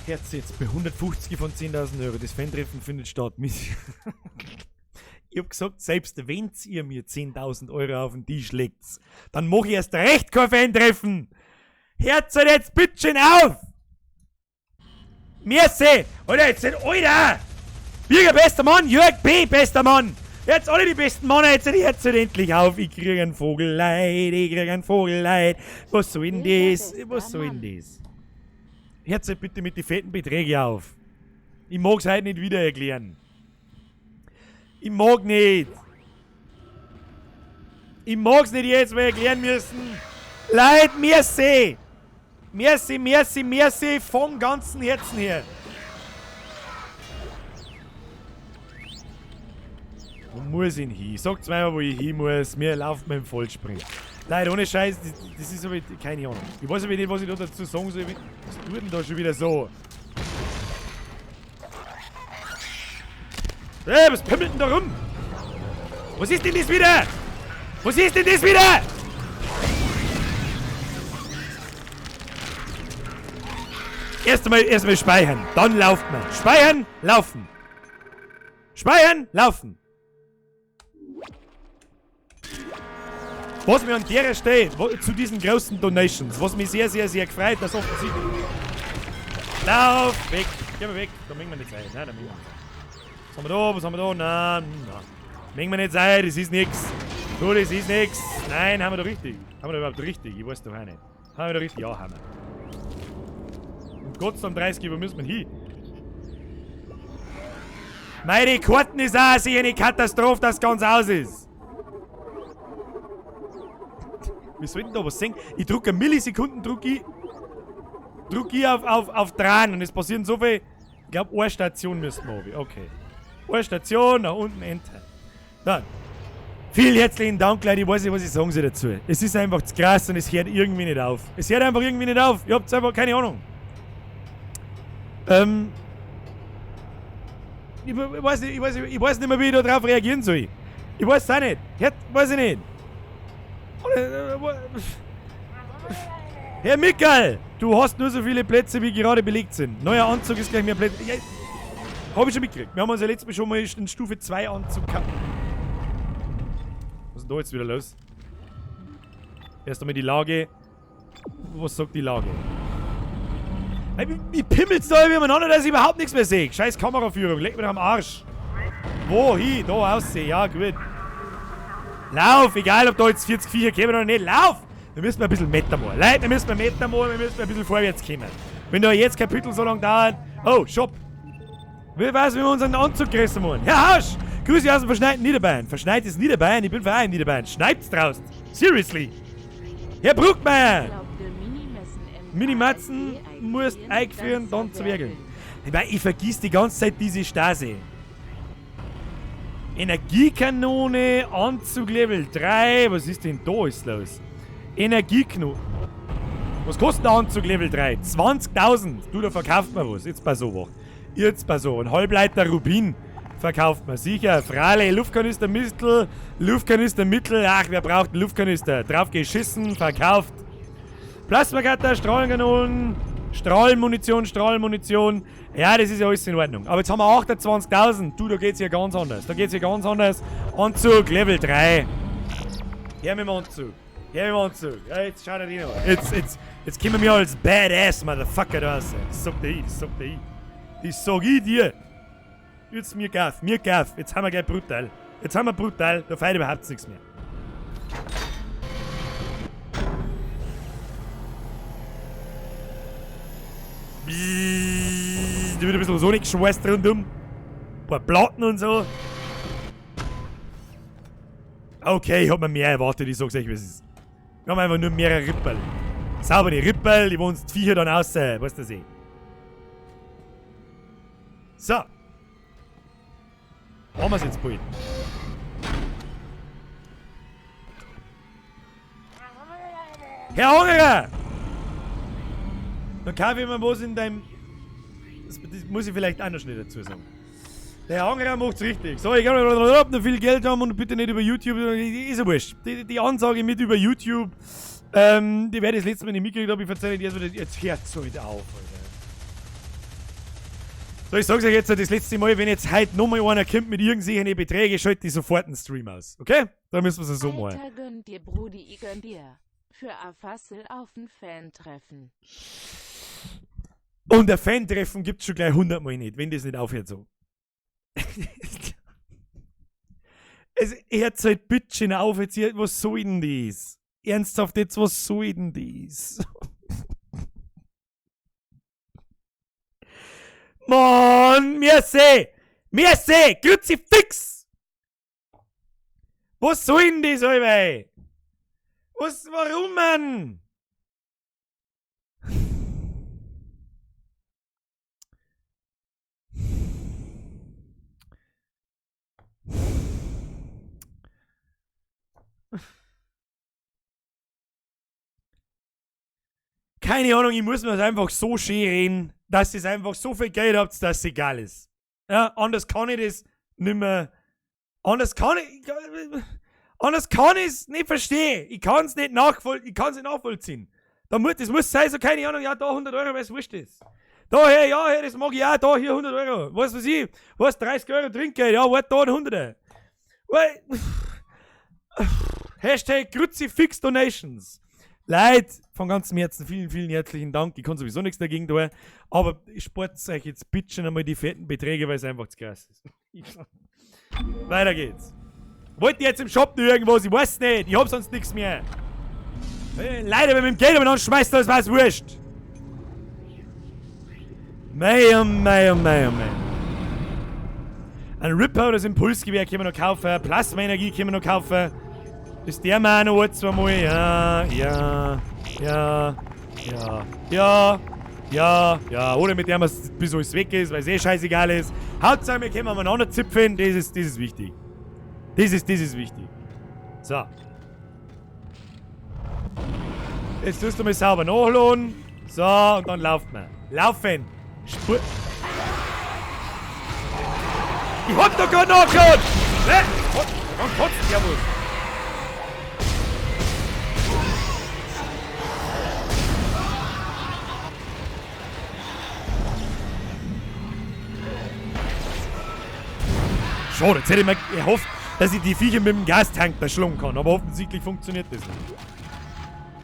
[SPEAKER 1] Herz jetzt bei 150 von 10.000 Euro. Das Fan-Treffen findet statt. Ich hab gesagt, selbst wenn ihr mir 10.000 Euro auf den Tisch legt, dann mach ich erst recht kein Fan-Treffen. Hört halt jetzt bitteschön auf! Merci! Alter, jetzt sind Alter! Birger, bester Mann! Jörg B., bester Mann! Jetzt alle die besten Männer, jetzt hört halt endlich auf! Ich krieg ein Vogelleid, ich krieg ein Vogelleid! Was soll denn das? Was soll denn das? Hört halt bitte mit den fetten Beträgen auf! Ich mag's heute nicht wieder erklären. Ich mag nicht. Ich mag's nicht jetzt mal erklären müssen. Leute, merci. Merci, merci, merci vom ganzen Herzen her. Wo muss ich denn hin? Sagt's mir mal, wo ich hin muss. Mir lauft mir im Vollsprint. Leute, ohne Scheiß, das ist aber keine Ahnung. Ich weiß aber nicht, was ich da dazu sagen soll. Was tut denn da schon wieder so? Hey, was pimmelt denn da rum? Was ist denn das wieder? Was ist denn das wieder? Erstmal speichern, dann lauft man. Speichern, laufen. Speichern, laufen. Was mir an der Stelle zu diesen großen Donations, was mich sehr, sehr, sehr gefreut, dass offensichtlich... Lauf, weg, geh mal weg, da mögen wir nicht sein. Nein, da mögen wir nicht sein. Was haben wir da? Was haben wir da? Nein, nein. Mengen wir nicht sein, das ist nix. Du, das ist nix. Nein, haben wir da richtig. Haben wir da überhaupt richtig? Ich weiß doch auch nicht. Haben wir da richtig? Ja, haben wir. Und Gott sei Dank 30, wo müssen wir hin? Meine Karten ist auch sicher eine Katastrophe, dass ganz aus ist. Wir sollten da was sehen. Ich drücke Millisekunden, druck ich auf dran und es passieren so viel. Ich glaube, eine Station müssten wir runter. Okay. Eine Station, nach unten, Enter. Dann. Vielen herzlichen Dank, Leute. Ich weiß nicht, was ich sagen soll dazu. Es ist einfach zu krass und es hört irgendwie nicht auf. Es hört einfach irgendwie nicht auf. Ihr habt einfach keine Ahnung. Ich weiß nicht mehr, wie ich da drauf reagieren soll. Ich weiß es auch nicht. Hört, weiß ich nicht. Herr Michael, du hast nur so viele Plätze, wie gerade belegt sind. Neuer Anzug ist gleich mehr Plätze. Ja, hab ich schon mitgekriegt. Wir haben uns ja letztes Mal schon mal einen Stufe 2 Anzug gehabt. Was ist denn da jetzt wieder los? Erst einmal die Lage. Was sagt die Lage? Ich pimmel's da übereinander, dass ich überhaupt nichts mehr sehe. Scheiß Kameraführung, leck mir doch am Arsch. Wo? Hin? Da aussehen. Ja, gut. Lauf! Egal, ob da jetzt 40 Viecher kommen oder nicht. Lauf! Wir müssen ein bisschen Meter machen. Leute, wir müssen Meter machen, wir müssen ein bisschen vorwärts kommen. Wenn da jetzt Kapitel so lange dauert. Oh, Shop! Wer weiß, wie wir unseren Anzug gerissen wollen. Herr Hausch! Grüße aus dem verschneiten Niederbayern. Verschneites Niederbayern? Ich bin von einem Niederbayern. Schneit's draußen. Seriously! Herr Bruckmeier! Minimatzen musst einführen, dann zu werkeln. Ich meine, ich vergiss die ganze Zeit diese Stase. Energiekanone, Anzug Level 3. Was ist denn da alles los? Energieknoten. Was kostet der Anzug Level 3? 20.000. Du, da verkauft man was. Jetzt bei so was. Jetzt bei so. Ein Halbleiter Rubin verkauft man. Sicher. Frale, Luftkanister Mittel. Luftkanister Mittel. Ach, wer braucht einen Luftkanister? Drauf geschissen, verkauft. Plasmakatter, Strahlenkanonen, Strahlenmunition, Strahlenmunition. Ja, das ist ja alles in Ordnung. Aber jetzt haben wir 28.000. Du, da geht's ja ganz anders. Da geht's ja ganz anders. Anzug, Level 3. Her mit dem Anzug. Her mit dem Anzug. Ja, jetzt schaut er rein. Jetzt kommen wir als Badass Motherfucker da raus. Das sagt der ich, das sagt der ich. Das sag ich dir. Jetzt mir gaff, mir gaff. Jetzt haben wir gleich brutal. Jetzt haben wir brutal. Da feiert überhaupt nichts mehr. Bzzz, da wird ein bisschen so nicht geschweißt rundum. Ein paar Platten und so. Okay, ich hab mir mehr erwartet, ich sag's euch, wie es ist. Wir haben einfach nur mehrere Rippel. Saubere Rippel, die wo uns die Viecher dann raus, weißt du das eh. So. Haben wir's jetzt bald. Herr Angerer! Dann kaufe ich mir was in deinem... Das muss ich vielleicht auch noch schnell dazu sagen. Der Herr Angerer macht's richtig. So, ich kann noch viel Geld haben und bitte nicht über YouTube. Ist ja wurscht. Die Ansage mit über YouTube, die werde ich das letzte Mal nicht mitgekriegt haben. Ich verzeihe dir erstmal, jetzt hört's halt auf, Alter. So, ich sag's euch jetzt das letzte Mal, wenn jetzt heute nochmal einer kommt mit irgendwelchen Beträgen, schalte ich sofort einen Stream aus. Okay? Da müssen wir es so machen.
[SPEAKER 3] Alter, gönn dir, Brudi, ich gönn dir. Für Afassel auf ein Fan-Treffen.
[SPEAKER 1] Und ein Fan-Treffen gibt's schon gleich 100 Mal nicht, wenn das nicht aufhört so. Es hört halt bitte schön auf, jetzt hier, was soll denn das? Ernsthaft jetzt, was soll denn das? Mann, merci! Merci! Kruzifix! Was soll denn das, Alter? Was, warum, Mann? Keine Ahnung, ich muss mir das einfach so schön reden, dass ihr einfach so viel Geld habt, dass es egal ist. Ja, anders kann ich das nimmer. Anders kann ich. Anders kann ich es nicht verstehen. Ich kann es nicht nachvollziehen. Da muss, das muss sein, so keine Ahnung, ja, da 100 Euro, weil es wurscht ist. Da, hey, ja, hey, das mag ich auch, da, hier 100 Euro. Was weiß ich, was, 30 Euro Trinkgeld, ja, warte, da ein 100er. Hashtag Kruzifix Donations. Leute, von ganzem Herzen, vielen, vielen herzlichen Dank. Ich kann sowieso nichts dagegen tun, aber ich spart euch jetzt bitte schon einmal die fetten Beträge, weil es einfach zu krass ist. Weiter geht's. Wollt ihr jetzt im Shop noch irgendwas? Ich weiß nicht. Ich hab sonst nichts mehr. Leider, wenn mit dem Geld umeinander schmeißt, das war's wurscht. Mei, oh mei, oh mei, oh mei. Ein Ripper oder das Impulsgewehr können wir noch kaufen. Plasmaenergie können wir noch kaufen. Das der wir auch noch ein, zwei Mal. Ja, ja, ja, ja, ja, ja, ja. Oder mit dem, was bis alles weg ist, weil es eh scheißegal ist. Hauptsache, wir können aneinander zipfen. Das ist wichtig. Das ist wichtig. So. Jetzt tust du mal sauber nachladen. So, und dann laufen wir. Laufen! Spur. Ich hab doch gerade nachgeladen! Ne? Dann kotzt der was. Schade, jetzt hätte ich mir erhofft, dass ich die Viecher mit dem Gastank da schlagen kann, aber offensichtlich funktioniert das nicht.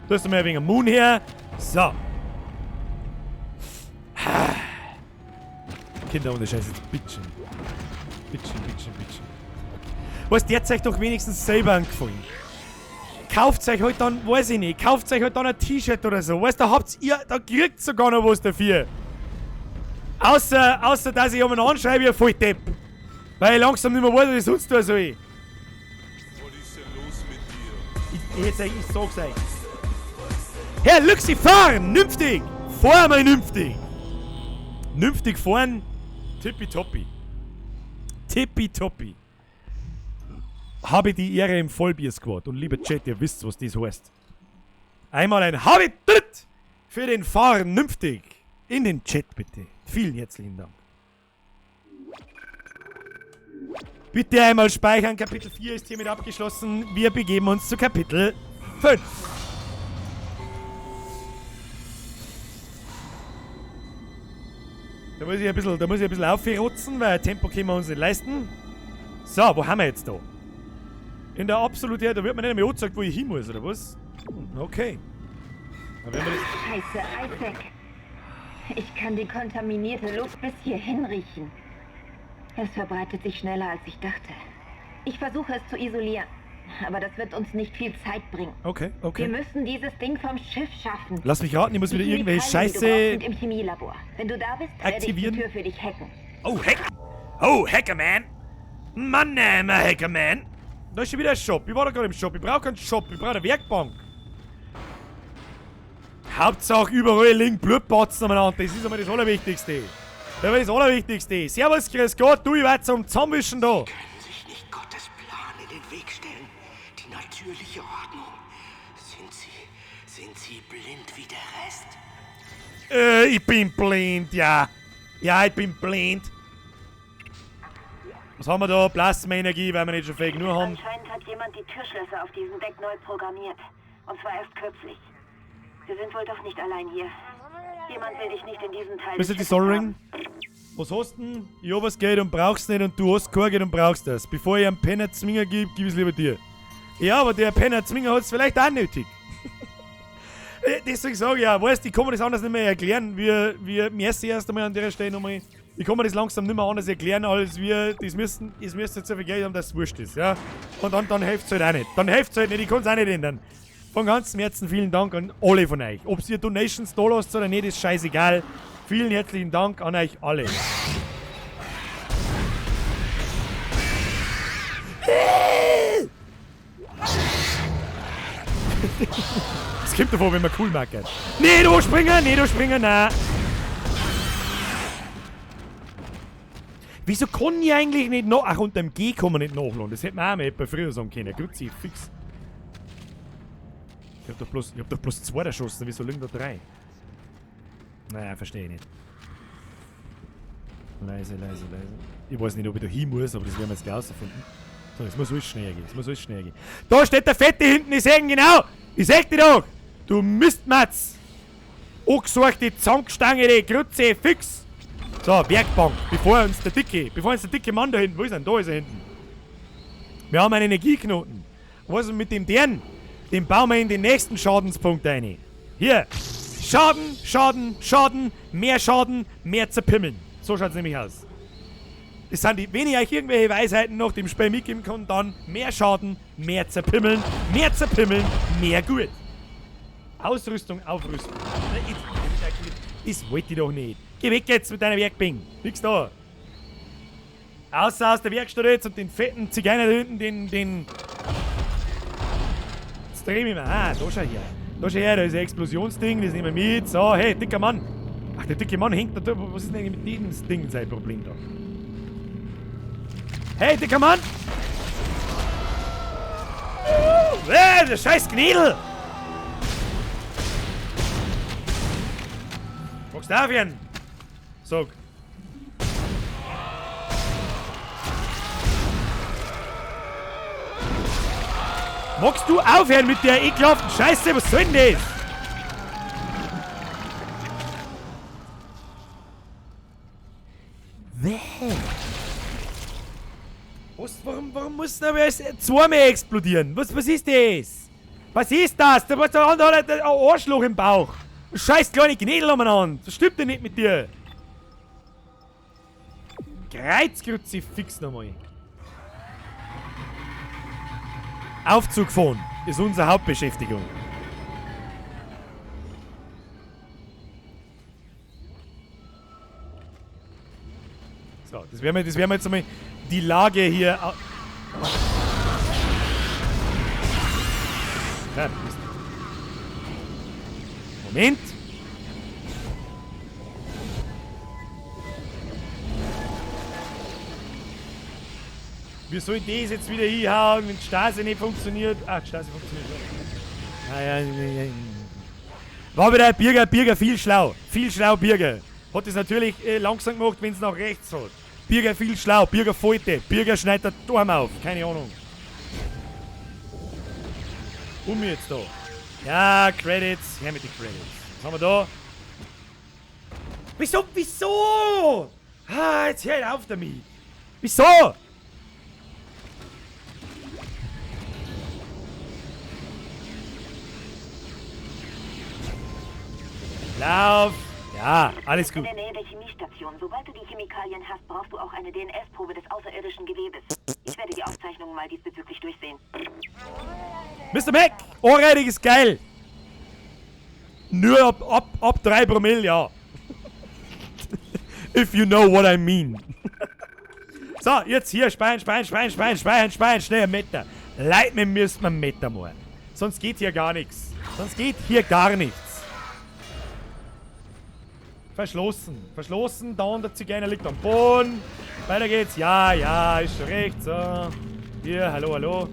[SPEAKER 1] Da ist mal ein wenig Moon her. So. Kinder ohne Scheiß, jetzt bitchen. Bitchen, bitchen, bitchen. Was, der hat euch doch wenigstens selber angefallen. Kauft euch halt dann, weiß ich nicht, kauft euch halt dann ein T-Shirt oder so. Weißt du, da habt ihr, da kriegt sogar noch was dafür. Außer dass ich jemanden anschreibe, ihr Volldepp. Weil ich langsam nicht mehr weiß, was ich sonst tun soll.
[SPEAKER 4] Was ist denn los mit dir?
[SPEAKER 1] Ich sag's euch. Herr Luxi, fahren! Nünftig! Fahr mal nünftig! Nünftig fahren, tippitoppi. Tippitoppi. Habe die Ehre im Vollbier-Squad. Und lieber Chat, ihr wisst, was das heißt. Einmal ein Habe Tritt für den Fahren nünftig. In den Chat bitte. Vielen herzlichen Dank. Bitte einmal speichern. Kapitel 4 ist hiermit abgeschlossen. Wir begeben uns zu Kapitel 5. Da muss ich ein bisschen, aufrotzen, weil Tempo können wir uns nicht leisten. So, wo haben wir jetzt da? In der Absolutär, da wird mir nicht mehr angezeigt, wo ich hin muss, oder was? Okay. Dann werden wir das.
[SPEAKER 6] Scheiße, Isaac. Ich kann die kontaminierte Luft bis hierhin riechen. Es verbreitet sich schneller, als ich dachte. Ich versuche es zu isolieren, aber das wird uns nicht viel Zeit bringen.
[SPEAKER 1] Okay, okay.
[SPEAKER 6] Wir müssen dieses Ding vom Schiff schaffen.
[SPEAKER 1] Lass mich raten, ich muss wieder irgendwelche Scheiße
[SPEAKER 6] im Chemielabor. Wenn du da bist,
[SPEAKER 1] aktivieren.
[SPEAKER 6] werde ich die Tür für dich hacken.
[SPEAKER 1] Oh, hacken! Oh, Hackerman! My name, Hackerman! Da ist schon wieder ein Shop. Ich war da gerade im Shop. Ich brauche keinen Shop. Ich brauche eine Werkbank. Hauptsache überall liegen Blutbatzen umeinander. Das ist einmal das Allerwichtigste. Das ist das Allerwichtigste. Servus, grüß Gott. Du, ich war zum Zusammenwischen da.
[SPEAKER 10] Sie können sich nicht Gottes Plan in den Weg stellen. Die natürliche Ordnung. Sind Sie blind wie der Rest?
[SPEAKER 1] Ich bin blind, ja. Ja, ich bin blind. Was haben wir da? Plasmaenergie, weil wir nicht schon fähig nur haben.
[SPEAKER 6] Anscheinend hat jemand die Türschlösser auf diesem Deck neu programmiert. Und zwar erst kürzlich. Wir sind wohl doch nicht allein hier. Jemand will dich nicht in diesem Teil
[SPEAKER 1] Mr.
[SPEAKER 6] des
[SPEAKER 1] Solring, was hast denn? Ich hab was Geld und brauchst nicht und du hast kein Geld und brauchst das. Bevor ich einen Penner Zwinger gebe, gib ich's lieber dir. Ja, aber der Penner Zwinger hat's vielleicht auch nötig. Deswegen sage ich ja, weißt, ich kann mir das anders nicht mehr erklären. Wir merci erst einmal an der Stelle nochmal. Ich kann mir das langsam nicht mehr anders erklären, als wir das müssen, es müsste jetzt so viel Geld haben, dass es wurscht ist, ja. Und dann hilft's halt auch nicht. Dann hilft's halt nicht, ich kann's auch nicht ändern. Von ganzem Herzen vielen Dank an alle von euch. Ob ihr Donations da lasst oder nicht, ist scheißegal. Vielen herzlichen Dank an euch alle. Das kommt davon, wenn man cool macht. Nee, du springen, nee, du springen, nein. Wieso kann ich eigentlich nicht noch... Ach, unter dem G kann man nicht nachladen. Das hätte man auch mal etwa früher sagen können. Grüezi, fix. Ich hab doch bloß 2 erschossen. Wieso liegen da 3? Naja, verstehe ich nicht. Leise, leise, leise. Ich weiß nicht, ob ich da hin muss, aber das werden wir jetzt gleich rausfinden. So, es muss alles schnell gehen. Es muss alles schnell gehen. Da steht der Fette hinten, ich seh ihn genau! Ich seh dich doch! Du Mistmatz! Angesorgte Zankstange, die Grütze, fix! So, Werkbank, bevor uns der dicke Mann da hinten, wo ist er denn? Da ist er hinten. Wir haben einen Energieknoten. Was ist mit dem deren? Den bauen wir in den nächsten Schadenspunkt ein. Hier. Schaden, Schaden, Schaden, mehr Schaden, mehr zerpimmeln. So schaut's nämlich aus. Das sind die, wenn ich euch irgendwelche Weisheiten nach dem Spiel mitgeben kann, dann mehr Schaden, mehr zerpimmeln, mehr zerpimmeln, mehr gut. Ausrüstung, aufrüsten. Das wollte ich doch nicht. Geh weg jetzt mit deiner Werkbank. Nix da. Außer aus der Werkstatt jetzt und den fetten Zigeuner da hinten, den. Jetzt dreh mich mal. Ah, da schau her. Da schau her, da ist ein Explosionsding, das nehmen wir mit. So, hey, dicker Mann. Ach, der dicke Mann hängt da. Was ist denn eigentlich mit diesem Ding sein Problem da? Hey, dicker Mann! Der scheiß Gnädel! Magst du aufhören? Sag. Magst du aufhören mit der ekelhaften Scheiße? Was soll denn das? Wäh. Was, warum muss denn aber erst zweimal explodieren? Was ist das? Was ist das? Da der andere hat ein Arschloch im Bauch. Scheiß kleine Gnädel umeinander. Das stimmt denn nicht mit dir. Kreuzkruzifix nochmal. Aufzug fahren ist unsere Hauptbeschäftigung. So, das werden wir jetzt einmal die Lage hier. Ja, Mist. Moment! Wir sollen das jetzt wieder hinhauen, wenn die Stasi nicht funktioniert. Ach, die Stasi funktioniert schon. Naja, war wieder ein Birger, viel schlau. Viel schlau, Birger. Hat das natürlich langsam gemacht, wenn es nach rechts hat. Birger viel schlau, Birger Falte, Birger schneidet der Turm auf. Keine Ahnung. Um jetzt da. Ja, Credits. Her mit den Credits. Was haben wir da? Wieso? Wieso? Ah, jetzt hör auf damit. Wieso? Lauf! Ja, alles gut.
[SPEAKER 6] In der Nähe der Chemiestation. Sobald du die Chemikalien hast, brauchst du auch eine DNS-Probe des außerirdischen Gewebes. Ich werde die Aufzeichnungen mal diesbezüglich durchsehen.
[SPEAKER 1] Mr. Mac! Ohrreidig ist geil! Nur ab 3 Promille, ja. If you know what I mean. So, jetzt hier, Spein, Spein, Spein, Spein, Spein, Spein, schnell ein Meter. Leid, wir müssen einen Meter machen. Sonst geht hier gar nichts. Sonst geht hier gar nichts. Verschlossen. Verschlossen, da und der Zigeuner liegt am Boden. Weiter geht's. Ja, ja, ist schon recht. So. Hier, hallo, hallo.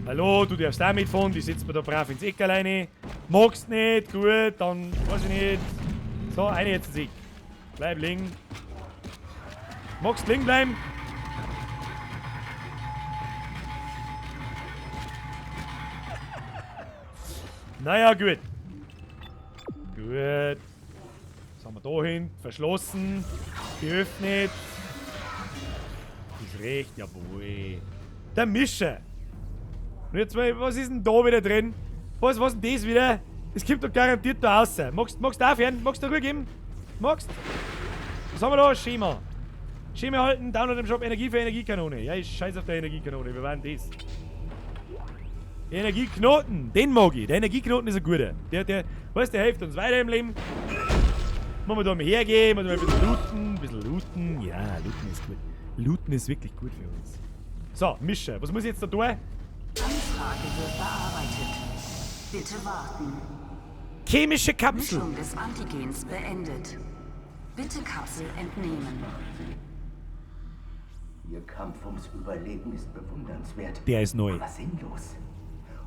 [SPEAKER 1] Hallo, du darfst auch mitfahren. Die sitzt mir da brav ins Eck alleine. Magst nicht, gut, dann weiß ich nicht. So, eine jetzt ins Eck. Bleib liegen. Magst liegen bleiben? Naja, gut. Gut. Was haben wir da hin? Verschlossen. Geöffnet. Ist recht, jawohl. Der Mischer. Und jetzt mal, was ist denn da wieder drin? Was ist denn das wieder? Das kommt doch garantiert da raus. Magst du aufhören? Magst du Ruhe geben? Magst? Was haben wir da? Schema. Schema halten, Download im Shop, Energie für Energiekanone. Ja, ich scheiß auf der Energiekanone. Wir waren das. Energieknoten, den mag ich. Der Energieknoten ist ein guter. Der, weißt, der hilft uns weiter im Leben. Muss man da mal hergehen, muss man ein bisschen looten, ein bisschen looten. Ja, looten ist gut. Looten ist wirklich gut für uns. So, Mischer, was muss ich jetzt da tun?
[SPEAKER 7] Anfrage wird bearbeitet. Bitte warten.
[SPEAKER 1] Chemische Kapsel.
[SPEAKER 7] Mischung des Antigens beendet. Bitte Kapsel entnehmen.
[SPEAKER 10] Ihr Kampf ums Überleben ist bewundernswert.
[SPEAKER 1] Der ist neu.
[SPEAKER 10] Aber sinnlos.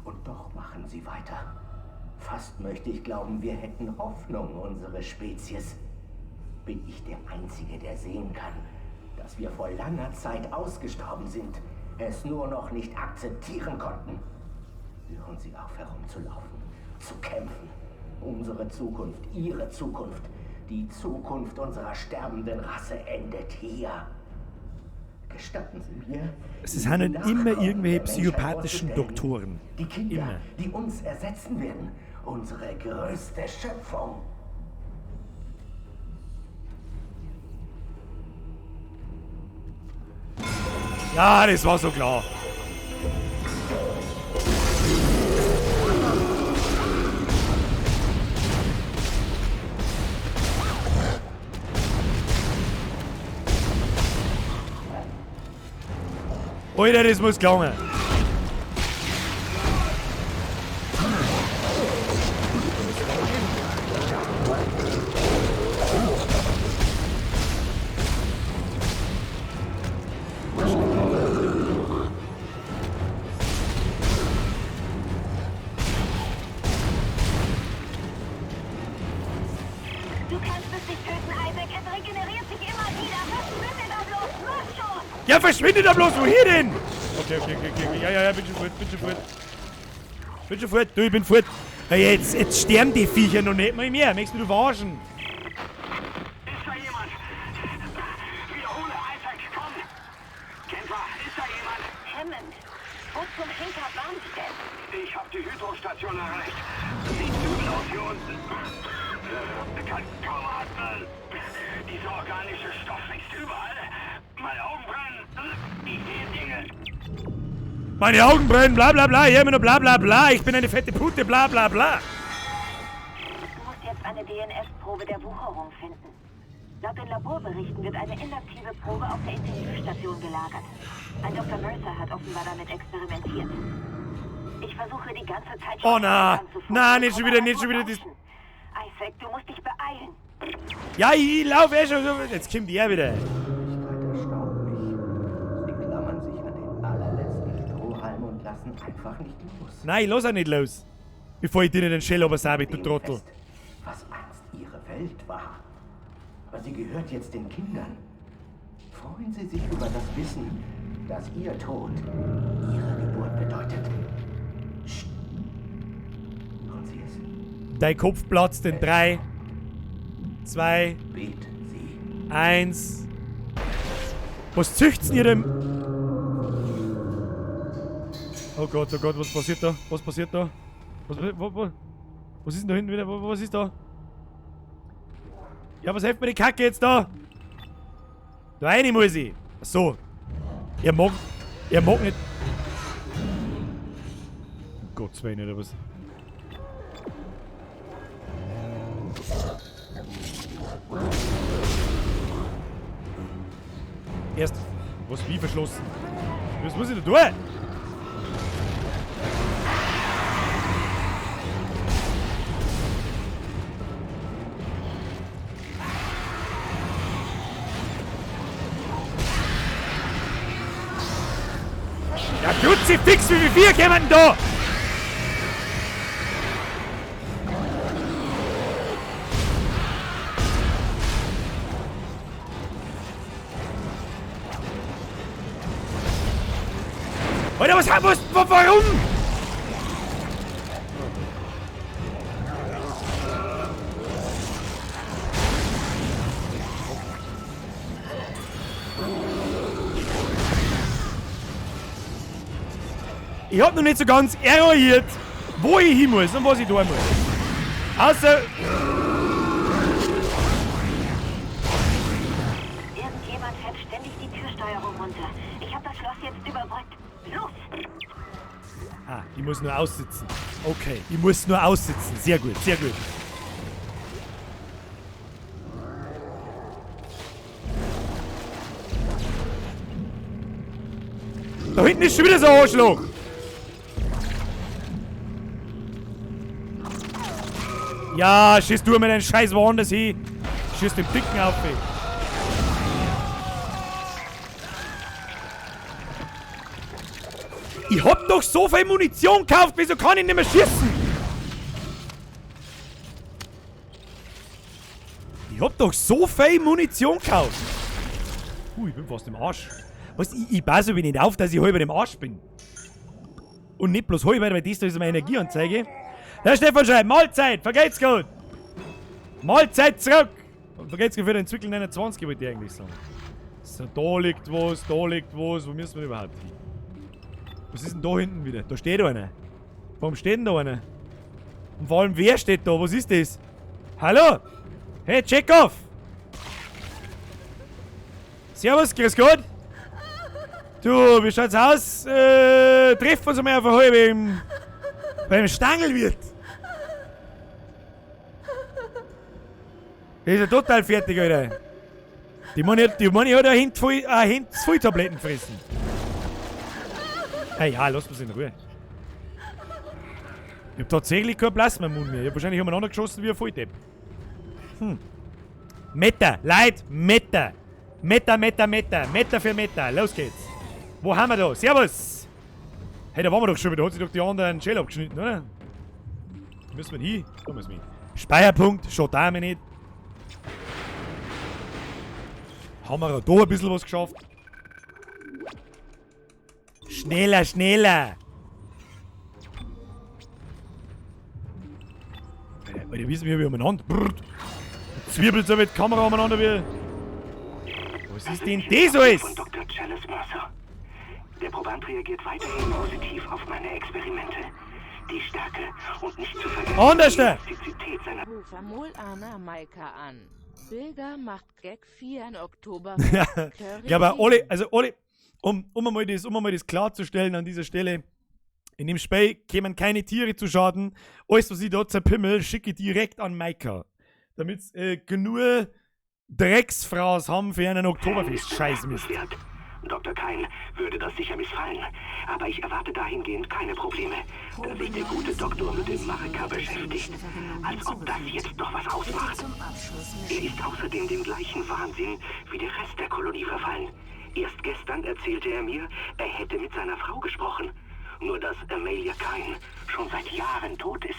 [SPEAKER 10] Und doch machen sie weiter. Fast möchte ich glauben, wir hätten Hoffnung, unsere Spezies. Bin ich der Einzige, der sehen kann, dass wir vor langer Zeit ausgestorben sind, es nur noch nicht akzeptieren konnten. Hören Sie auf, herumzulaufen, zu kämpfen. Unsere Zukunft, Ihre Zukunft, die Zukunft unserer sterbenden Rasse endet hier. Gestatten Sie mir,
[SPEAKER 1] Es sind halt immer irgendwelche psychopathischen Doktoren.
[SPEAKER 10] Die Kinder,
[SPEAKER 1] Immer.
[SPEAKER 10] die uns ersetzen werden. Unsere größte Schöpfung.
[SPEAKER 1] Ja, das war so klar. Alter, das muss gelangen.
[SPEAKER 6] Du kannst es nicht töten, Isaac. Es regeneriert sich immer wieder. Verschwinde da bloß. Mach schon!
[SPEAKER 1] Ja, verschwinde da bloß! Wohin denn? Okay, okay, okay, okay. Ja, ja, ja, bin schon fort, bin schon fort. Bin schon fort, du, ich bin fort. Hey, jetzt sterben die Viecher noch nicht mal mehr. Möchtest du verarschen?
[SPEAKER 11] Ist da jemand? Wiederhole, Isaac, komm! Kämpfer, ist da jemand?
[SPEAKER 6] Hammond, wo zum Henker waren Sie denn?
[SPEAKER 11] Ich habe die Hydrostation erreicht. Sieht übel aus hier unten. Kann kaum atmen. Dieser organische Stoff wächst überall. Meine Augen brennen. Ich sehe Dinge.
[SPEAKER 1] Meine Augen brennen, bla bla bla, hier immer nur bla bla bla. Ich bin eine fette Pute, bla bla bla.
[SPEAKER 6] Du musst jetzt eine DNS-Probe der Wucherung finden. Laut den Laborberichten wird eine inaktive Probe auf der Intensivstation gelagert. Ein Dr. Mercer hat offenbar damit experimentiert. Ich versuche die ganze Zeit schon.
[SPEAKER 1] Oh na, na, nicht schon wieder, nicht schon wieder das.
[SPEAKER 6] Isaac, du musst dich beeilen.
[SPEAKER 1] Ja, ich lauf eh schon. Jetzt kommt er wieder.
[SPEAKER 10] Sie klammern sich an den allerletzten Strohhalm und lassen einfach nicht los.
[SPEAKER 1] Nein, ich lass auch nicht los. Bevor ich dir nicht den Shell obersabe, du Trottel.
[SPEAKER 10] Was einst ihre Welt war. Aber sie gehört jetzt den Kindern. Freuen Sie sich über das Wissen, dass ihr Tod ihre Geburt bedeutet. Psst. Hören Sie es?
[SPEAKER 1] Dein Kopf platzt in 3, 2, 1. Was zücht's denn ihr denn? Oh Gott, was passiert da? Was passiert da? Was ist denn da hinten wieder? Was ist da? Ja, was hilft mir die Kacke jetzt da? Da rein muss ich. Ach so. Er mag nicht. Um Gottes Willen, oder was? Erst. Was, wie verschlossen? Was muss ich da tun? Ja, Kruzifix, wie viel kommen denn da? Alter, was, warum? Ich hab noch nicht so ganz eruiert, wo ich hin muss und was ich tun muss. Außer...
[SPEAKER 6] Irgendjemand fährt ständig die Türsteuerung runter. Ich habe das Schloss jetzt überbrückt. Los!
[SPEAKER 1] Ah, ich muss nur aussitzen. Okay, ich muss nur aussitzen. Sehr gut, sehr gut. Da hinten ist schon wieder so ein Arschloch. Ja, schieß du mir den Scheiß woanders hin. Schieß den Dicken auf, ey. Ich hab doch so viel Munition gekauft, wieso kann ich nicht mehr schießen? Ich hab doch so viel Munition gekauft. Ich bin fast im Arsch. Weißt du, ich passe aber nicht auf, dass ich halber im Arsch bin. Und nicht bloß halber, weil das da ist meine Energieanzeige. Der Stefan schreibt, Mahlzeit, vergeht's gut. Mahlzeit zurück. Und vergeht's gut für den Zwickel 29, wollte ich eigentlich sagen. So, da liegt was, da liegt was. Wo müssen wir überhaupt hin? Was ist denn da hinten wieder? Da steht einer. Warum steht denn da einer? Und vor allem, wer steht da? Was ist das? Hallo? Hey, Chekhov! Servus, grüß Gott! Du, wie schaut's aus? Treffen wir uns einmal auf eine halbe beim Stangelwirt. Der ist ja total fertig, Alter. Die Manni hat ein Hint voll Tabletten gefressen. Hey, ja, lass mich in Ruhe. Ich hab tatsächlich kein Plasma im Mund mehr. Ich hab wahrscheinlich umeinander geschossen wie ein Volldepp. Meter, Leute, Meter. Meter, Meter, Meter. Meter für Meter. Los geht's. Wo haben wir da? Servus! Hey, da waren wir doch schon wieder. Da hat sich doch die anderen Shell abgeschnitten, oder? Müssen wir hin? Da müssen wir hin. Speicherpunkt, schaut da mir nicht. Haben wir da ein bisschen was geschafft? Schneller, schneller! Alter, wissen wir, wie umeinander. Brrrt. Zwirbelt so mit Kamera umeinander wie. Was ist denn das alles?
[SPEAKER 11] Von Dr. Chalice Mercer. Der Proband reagiert weiterhin positiv auf meine Experimente. Die Stärke und nicht zu vergessen
[SPEAKER 1] Anders
[SPEAKER 11] die Elastizität seiner...
[SPEAKER 3] Ruf Anna Maika an. Bilger macht Gag 4 in Oktober.
[SPEAKER 1] Ja, aber alle, also alle, um einmal das klarzustellen an dieser Stelle, in dem Spiel kämen keine Tiere zu Schaden. Alles, was ich da zerpimmel, schicke ich direkt an Maika. Damit genug Drecksfraß haben für einen Oktoberfest. Scheißmist.
[SPEAKER 11] Dr. Kyne würde das sicher missfallen, aber ich erwarte dahingehend keine Probleme, da sich der gute Doktor mit dem Marker beschäftigt, als ob das jetzt noch was ausmacht. Er ist außerdem dem gleichen Wahnsinn wie der Rest der Kolonie verfallen. Erst gestern erzählte er mir, er hätte mit seiner Frau gesprochen. Nur dass Amelia Kyne schon seit Jahren tot ist.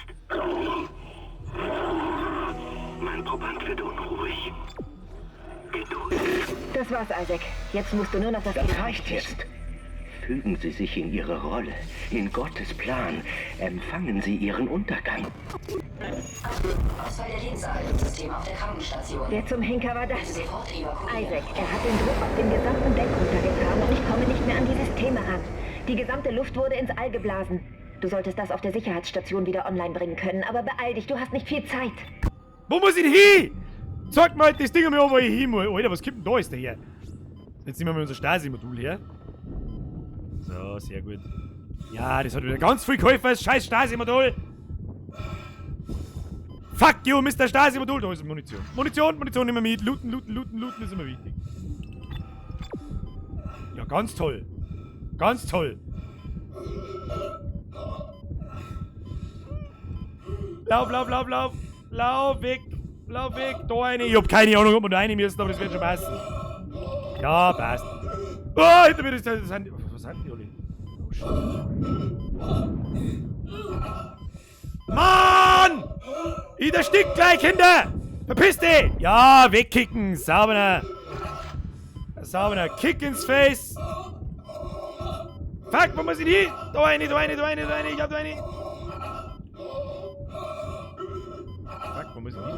[SPEAKER 11] Mein Proband wird unruhig. Geduld.
[SPEAKER 6] Das war's, Isaac. Jetzt musst du nur noch das...
[SPEAKER 10] Das reicht jetzt. Fügen Sie sich in Ihre Rolle, in Gottes Plan. Empfangen Sie Ihren Untergang.
[SPEAKER 7] Ausfall der Lebenserhaltungssysteme auf der Krankenstation.
[SPEAKER 6] Wer zum Henker war das?
[SPEAKER 7] Sofort evakuieren.
[SPEAKER 6] Isaac, er hat den Druck auf dem gesamten Deck runtergefahren und ich komme nicht mehr an die Systeme ran. Die gesamte Luft wurde ins All geblasen. Du solltest das auf der Sicherheitsstation wieder online bringen können, aber beeil dich, du hast nicht viel Zeit.
[SPEAKER 1] Wo muss ich hin? Zeig mal das Ding mir an, wo ich hin muss. Alter, was kommt denn da jetzt daher? Jetzt nehmen wir mal unser Stasi-Modul her. So, sehr gut. Ja, das hat wieder ganz viel geholfen, das scheiß Stasi-Modul. Fuck you, Mr. Stasi-Modul. Da ist Munition. Munition, Munition nehmen wir mit. Looten, looten, looten, looten ist immer wichtig. Ja, Ganz toll. Ganz toll. Lauf, lauf, lauf, lauf. Lauf weg. Lauf weg. Da eine. Ich hab keine Ahnung, ob wir da rein müssen, aber das wird schon passen. Ja, passt. Oh, hinter mir ist das. Das sind, was sind die alle? Oh, shit. Mann! Ich erstick gleich, Kinder! Verpiss dich! Ja, wegkicken! Sauberer! Sauberer Kick ins Face! Fuck, wo muss ich hin? Da eine, da eine, da eine, da eine, ich hab da eine! Fuck, wo muss ich hin?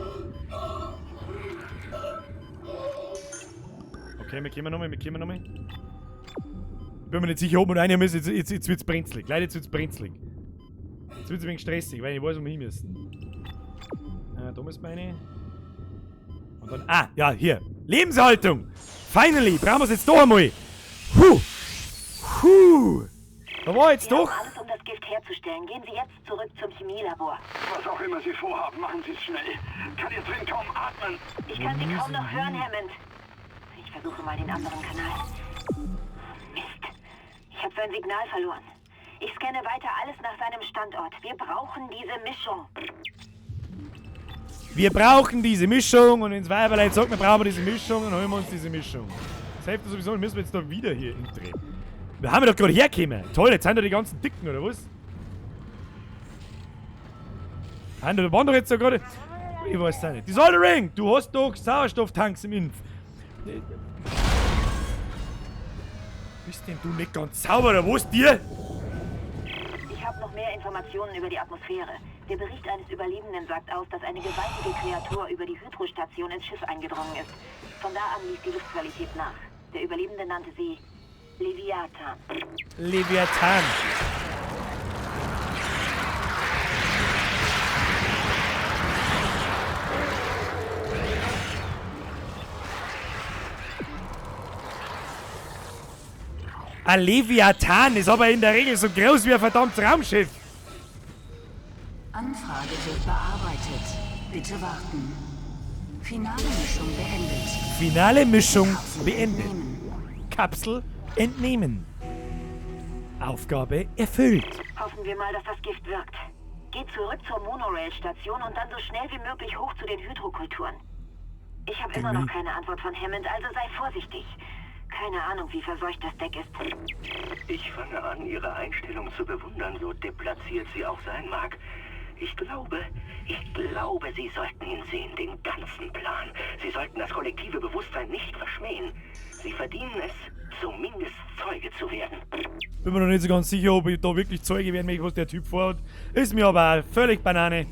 [SPEAKER 1] Okay, wir kommen nochmal, wir kommen nochmal. Ich bin mir nicht sicher, ob wir da rein müssen. Jetzt wird's brenzlig. Leute, jetzt wird's brenzlig. Jetzt wird's ein wenig stressig, weil ich weiß, wo wir hin müssen. Da müssen wir rein. Und dann. Ah, ja, hier. Lebenshaltung! Finally! Brauchen wir es jetzt doch einmal! Huh! Huh! Da war jetzt
[SPEAKER 6] Wir
[SPEAKER 1] doch.
[SPEAKER 6] haben alles, um das Gift herzustellen. Gehen Sie jetzt zurück zum Chemielabor.
[SPEAKER 11] Was auch immer Sie vorhaben, machen Sie es schnell. Kann hier drin kaum atmen.
[SPEAKER 6] Ich kann Sie kaum noch hören, Hammond. Ich versuche mal den anderen Kanal. Mist. Ich habe sein Signal verloren. Ich scanne weiter alles nach seinem Standort. Wir brauchen diese Mischung.
[SPEAKER 1] Wir brauchen diese Mischung und ins Weiberlein sagt, wir brauchen diese Mischung und holen wir uns diese Mischung. Das hilft sowieso, müssen wir jetzt da wieder hier hintreten. Wir haben ja doch gerade hergekommen. Toll, jetzt sind da die ganzen Dicken, oder was? Da waren doch jetzt da gerade. Ich weiß es nicht. Die Ring! Du hast doch Sauerstofftanks im Impf. Bist denn du nicht ganz sauber, oder was dir?
[SPEAKER 6] Ich habe noch mehr Informationen über die Atmosphäre. Der Bericht eines Überlebenden sagt aus, dass eine gewaltige Kreatur über die Hydrostation ins Schiff eingedrungen ist. Von da an ließ die Luftqualität nach. Der Überlebende nannte sie Leviathan.
[SPEAKER 1] Leviathan. Ein Leviathan ist aber in der Regel so groß wie ein verdammtes Raumschiff.
[SPEAKER 7] Anfrage wird bearbeitet. Bitte warten. Finale Mischung beendet.
[SPEAKER 1] Finale Mischung
[SPEAKER 7] Kapsel
[SPEAKER 1] beendet.
[SPEAKER 7] entnehmen.
[SPEAKER 1] Kapsel entnehmen. Aufgabe erfüllt.
[SPEAKER 6] Hoffen wir mal, dass das Gift wirkt. Geh zurück zur Monorail-Station und dann so schnell wie möglich hoch zu den Hydrokulturen. Ich habe immer noch keine Antwort von Hammond, also sei vorsichtig. Keine Ahnung, wie verseucht das Deck ist.
[SPEAKER 10] Ich fange an, Ihre Einstellung zu bewundern, so deplatziert sie auch sein mag. Ich glaube, Sie sollten ihn sehen, den ganzen Plan. Sie sollten das kollektive Bewusstsein nicht verschmähen. Sie verdienen es, zumindest Zeuge zu werden.
[SPEAKER 1] Bin mir noch nicht so ganz sicher, ob ich da wirklich Zeuge werden möchte, was der Typ vorhat. Ist mir aber völlig Banane.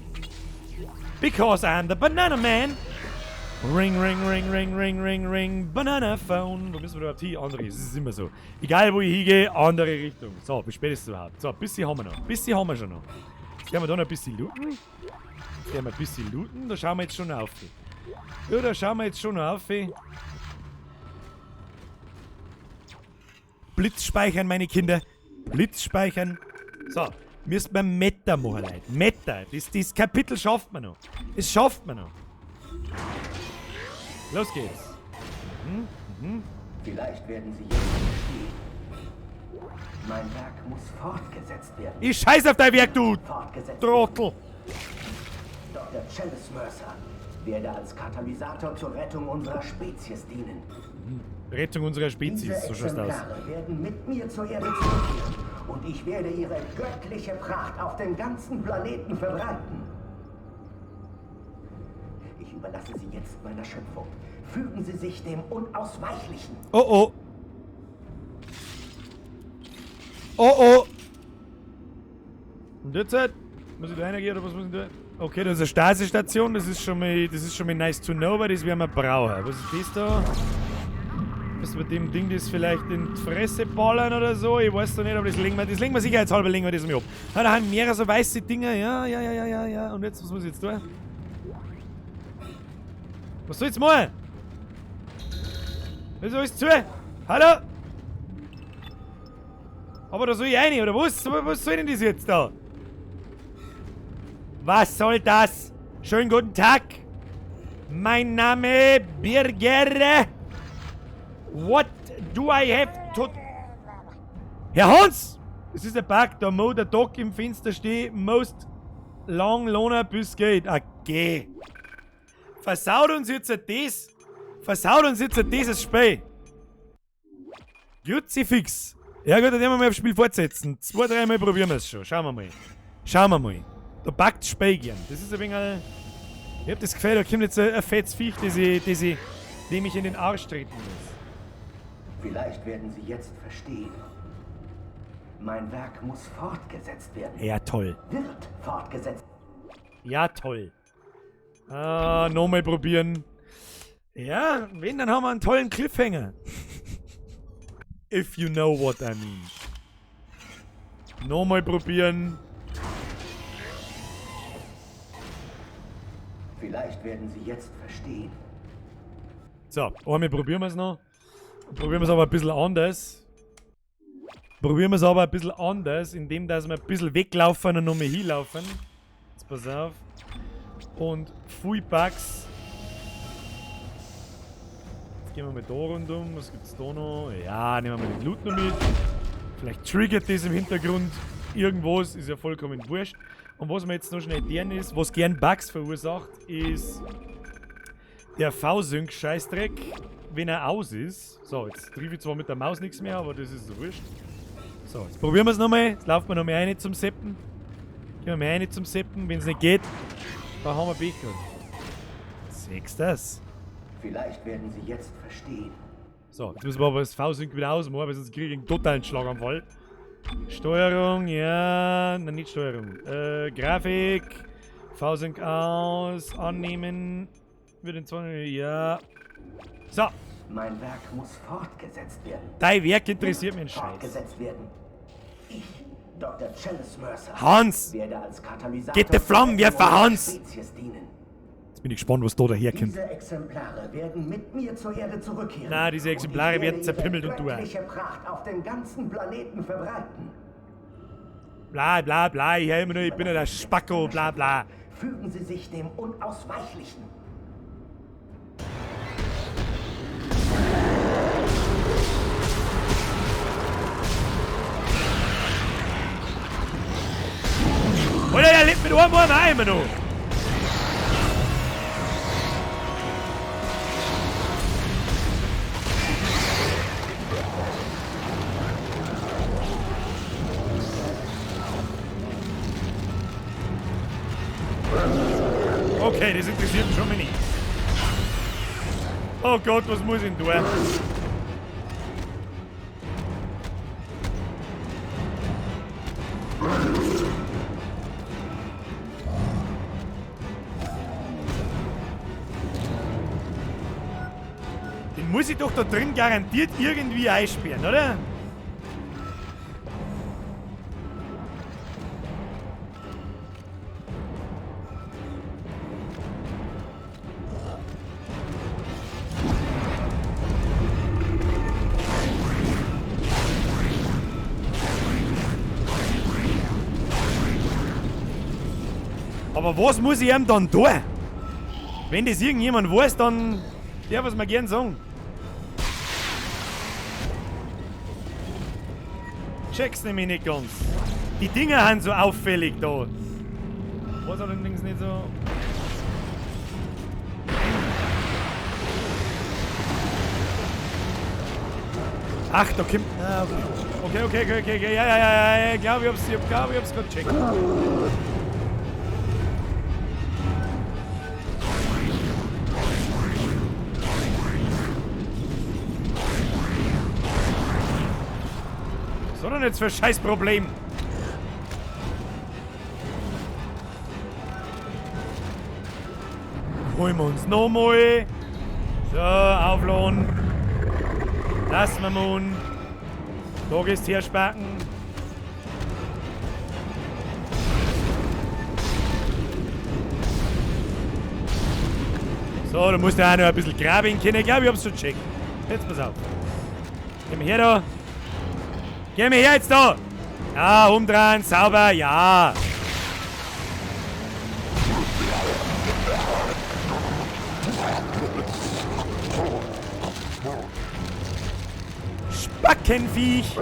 [SPEAKER 1] Because I'm the Banana Man. Ring, ring, ring, ring, ring, ring, ring, Banana Phone. Wo müssen wir überhaupt hin? Andere, es ist immer so. Egal wo ich hingehe, andere Richtung. So, wie spät ist es überhaupt? So, ein bisschen haben wir noch. Ein bisschen haben wir schon noch. Jetzt werden wir da noch ein bisschen looten. Jetzt werden wir ein bisschen looten. Da schauen wir jetzt schon auf. Ja, da schauen wir jetzt schon auf. Blitz speichern, meine Kinder. Blitz speichern. So, müssen wir Meta machen, Leute. Meta. Das Kapitel schafft man noch. Das schafft man noch. Los geht's.
[SPEAKER 10] Vielleicht werden Sie jetzt verstehen. Mein Werk muss fortgesetzt werden.
[SPEAKER 1] Ich scheiß auf dein Werk, du
[SPEAKER 10] Fortgesetzt
[SPEAKER 1] Trottel.
[SPEAKER 10] Dr. Chalice Mercer werde als Katalysator zur Rettung unserer Spezies dienen.
[SPEAKER 1] Rettung unserer Spezies,
[SPEAKER 10] Diese
[SPEAKER 1] so schaut's aus.
[SPEAKER 10] Exemplare werden mit mir zur Erde zurückkehren und ich werde ihre göttliche Pracht auf dem ganzen Planeten verbreiten. Ich überlasse sie jetzt meiner Schöpfung. Fügen Sie sich dem Unausweichlichen.
[SPEAKER 1] Oh oh. Oh oh. Und jetzt halt? Muss ich da reingehen oder was muss ich da? Okay, das ist eine Stasi-Station, das ist schon mal nice to know, weil das werden wir brauchen. Was ist das da? Müssen wir dem Ding das vielleicht in die Fresse ballern oder so? Ich weiß doch nicht, aber das legen wir sicherheitshalber, legen wir das mal ab. Ah, da haben mehrere so weiße Dinger, ja. Und jetzt, was muss ich jetzt tun? Was soll ich jetzt machen? Was soll ich zu? Hallo? Aber da soll ich rein, oder was? Was soll denn das jetzt da? Was soll das? Schönen guten Tag. Mein Name Birger. What do I have to Herr Hans! Es ist ein Bug, da mo der Doc im Fenster steht, most long loner bis geht. Okay. Versaut uns jetzt das. Versaut uns jetzt dieses Spiel. Fix. Ja gut, dann werden wir mal aufs Spiel fortsetzen. 2, 3 Mal probieren wir es schon. Schauen wir mal. Schauen wir mal. Da backt das Spiel gern. Das ist ein wenig ein... Ich hab das Gefühl, da kommt jetzt ein fettes Viech, dem ich in den Arsch treten muss.
[SPEAKER 10] Vielleicht werden Sie jetzt verstehen. Mein Werk muss fortgesetzt werden.
[SPEAKER 1] Ja, toll.
[SPEAKER 10] Wird fortgesetzt.
[SPEAKER 1] Ja, toll. Ah, nochmal probieren. Ja, wenn, dann haben wir einen tollen Cliffhanger. If you know what I mean. Nochmal probieren.
[SPEAKER 10] Vielleicht werden Sie jetzt verstehen.
[SPEAKER 1] So, einmal probieren wir es noch. Probieren wir es aber ein bisschen anders. Probieren wir es aber ein bisschen anders, indem dass wir ein bisschen weglaufen und nochmal hinlaufen. Jetzt pass auf. Und Pfui Bugs. Jetzt gehen wir mal da rundum. Was gibt's da noch? Ja, nehmen wir mal den Loot noch mit. Vielleicht triggert das im Hintergrund irgendwas. Ist ja vollkommen wurscht. Und was mir jetzt noch schnell deren ist, was gern Bugs verursacht, ist der V-Sync-Scheißdreck, wenn er aus ist. So, jetzt triff ich zwar mit der Maus nichts mehr, aber das ist so wurscht. So, jetzt probieren wir es nochmal. Jetzt laufen wir nochmal rein zum Seppen. Gehen wir mal rein zum Seppen. Wenn es nicht geht, dann haben wir Pech gehabt. Siehst du das?
[SPEAKER 10] Vielleicht werden Sie jetzt verstehen.
[SPEAKER 1] So, jetzt müssen wir aber das V-Sync wieder ausmachen, weil sonst kriege ich einen totalen Schlaganfall. Steuerung, ja, nein, nicht Steuerung. Grafik, V-Sync aus, annehmen. Wird in 2, ja. So.
[SPEAKER 10] Mein Werk muss fortgesetzt werden.
[SPEAKER 1] Dein Werk interessiert mich einen Scheiß.
[SPEAKER 10] Fortgesetzt werden. Ich, Dr. Challus Mercer,
[SPEAKER 1] Hans!
[SPEAKER 10] werde als Katalysator
[SPEAKER 1] Geht der Flammenwerfer, Hans!
[SPEAKER 10] Spezies dienen.
[SPEAKER 1] Jetzt bin ich gespannt, was da daherkommt.
[SPEAKER 10] Diese Exemplare werden mit mir zur Erde zurückkehren.
[SPEAKER 1] Na, diese Exemplare werden zerpimmelt und du auch.
[SPEAKER 10] göttliche Pracht auf dem ganzen Planeten verbreiten.
[SPEAKER 1] Bla bla bla, ich höre immer nur, ich bin ja der Spacko, bla bla.
[SPEAKER 10] Fügen Sie sich dem Unausweichlichen.
[SPEAKER 1] Alter, der lebt mit einem Arm auch immer noch. Okay, das interessiert mich schon mal nicht. Oh Gott, was muss ich denn tun? Den muss ich doch da drin garantiert irgendwie einsperren, oder? Aber was muss ich ihm dann tun? Wenn das irgendjemand weiß, dann der, was mir gern sagen. Check's nämlich nicht ganz. Die Dinger sind so auffällig da. Was allerdings nicht so. Ach, da kommt. Ah, okay, okay. Ja. Ich glaube, ich hab's gerade gecheckt. Was hat denn jetzt für ein Scheißproblem? Holen wir uns nochmal. So, aufladen. Lassen wir mal. Da gehst du her, Spacken. So, da musst du auch noch ein bisschen graben können. Ich glaube, ich hab's schon gecheckt. Jetzt pass auf. Geh mal her da. Geh mir her jetzt da! Ja, umdrehen, sauber, ja! Spackenviech.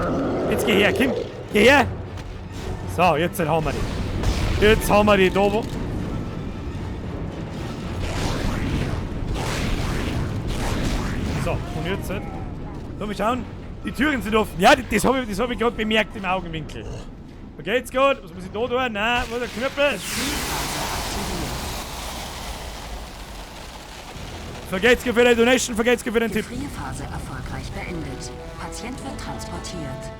[SPEAKER 1] Jetzt geh her, Kim. Geh her. So, jetzt haben wir die. Jetzt haben wir die da. Wo so, und jetzt halt. So, wir schauen. Die Türen sind offen. Ja, das habe ich, hab ich gerade bemerkt im Augenwinkel. Okay, jetzt gut. Was muss ich da tun? Nein, wo ist der Knüppel? Vergeht's für die Donation, vergeht's für den Tipp.
[SPEAKER 7] Gefrierphase erfolgreich beendet. Patient wird transportiert.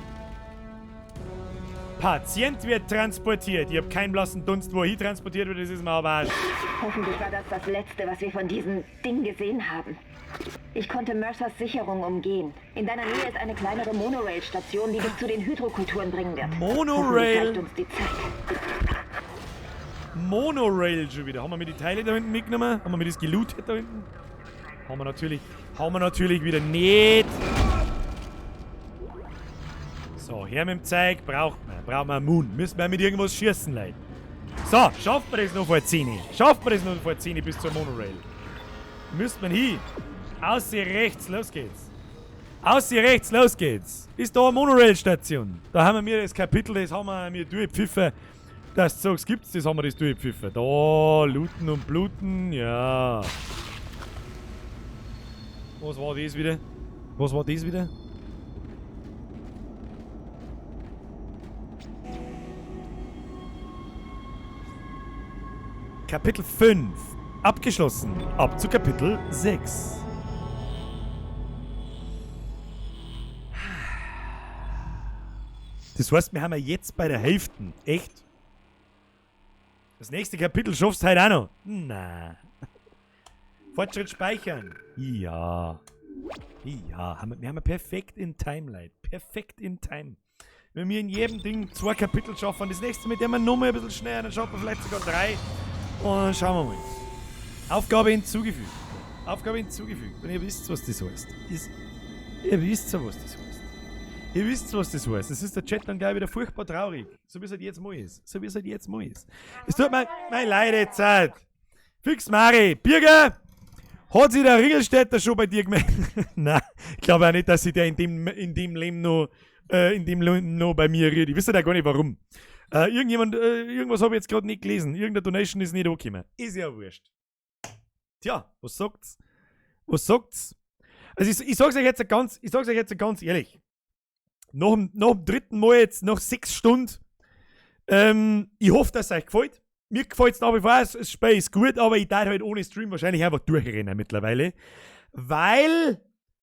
[SPEAKER 1] Patient wird transportiert. Ich hab keinen blassen Dunst, wo er hin transportiert wird, das ist mir aber auch.
[SPEAKER 6] Hoffentlich war das das Letzte, was wir von diesem Ding gesehen haben. Ich konnte Mercers Sicherung umgehen. In deiner Nähe ist eine kleinere Monorail-Station, die dich zu den Hydrokulturen bringen wird.
[SPEAKER 1] Monorail?
[SPEAKER 6] Hoffentlich reicht uns die Zeit.
[SPEAKER 1] Monorail schon wieder. Haben wir mir die Teile da hinten mitgenommen? Haben wir mir das gelootet da hinten? Haben wir natürlich wieder nicht. So, her mit dem Zeug. Braucht man. Braucht man einen Moon. Müssen wir mit irgendwas schießen, Leute. So, schafft man das noch vor 10? Schafft man das noch vor 10 bis zur Monorail? Müsste man hin. Ausseh rechts, los geht's. Ausseh rechts, los geht's. Ist da eine Monorail-Station. Da haben wir das Kapitel, das haben wir mir durchgepfiffen. Dass du sagst, gibt's, das haben wir das durchgepfiffen. Da, looten und bluten, ja. Was war das wieder? Was war das wieder? Kapitel 5. Abgeschlossen. Ab zu Kapitel 6. Das heißt, wir haben ja jetzt bei der Hälfte. Echt? Das nächste Kapitel schaffst du heute auch noch. Na. Fortschritt speichern. Ja. Ja, wir haben perfekt in Time, Leute. Perfekt in Time. Wenn wir in jedem Ding 2 Kapitel schaffen, das nächste mit dem wir nochmal ein bisschen schneller, dann schaffen wir vielleicht sogar 3. Und dann schauen wir mal. Aufgabe hinzugefügt. Aufgabe hinzugefügt. Wenn ihr wisst, was das heißt. Ihr wisst ja, was das heißt. Ihr wisst, was das heißt. Das ist der Chat dann gleich wieder furchtbar traurig. So wie es halt jetzt mal ist. So wie es halt jetzt mal ist. Es tut mir mein Leid jetzt halt. Fix Mari. Birger! Hat sich der Ringelstädter schon bei dir gemeldet? Nein, ich glaube auch nicht, dass sich der in dem Leben noch, bei mir rührt. Ich wüsste ja gar nicht warum. Irgendjemand, irgendwas habe ich jetzt gerade nicht gelesen. Irgendeine Donation ist nicht angekommen. Ist ja wurscht. Tja, was sagt's? Was sagt's? Also ich sag's euch jetzt ganz, ich sag's euch jetzt ganz ehrlich. Nach dem dritten Mal jetzt, nach 6 Stunden, ich hoffe, dass es euch gefällt. Mir gefällt es nach wie vor, das Spiel ist gut, aber ich darf halt ohne Stream wahrscheinlich einfach durchrennen mittlerweile. Weil,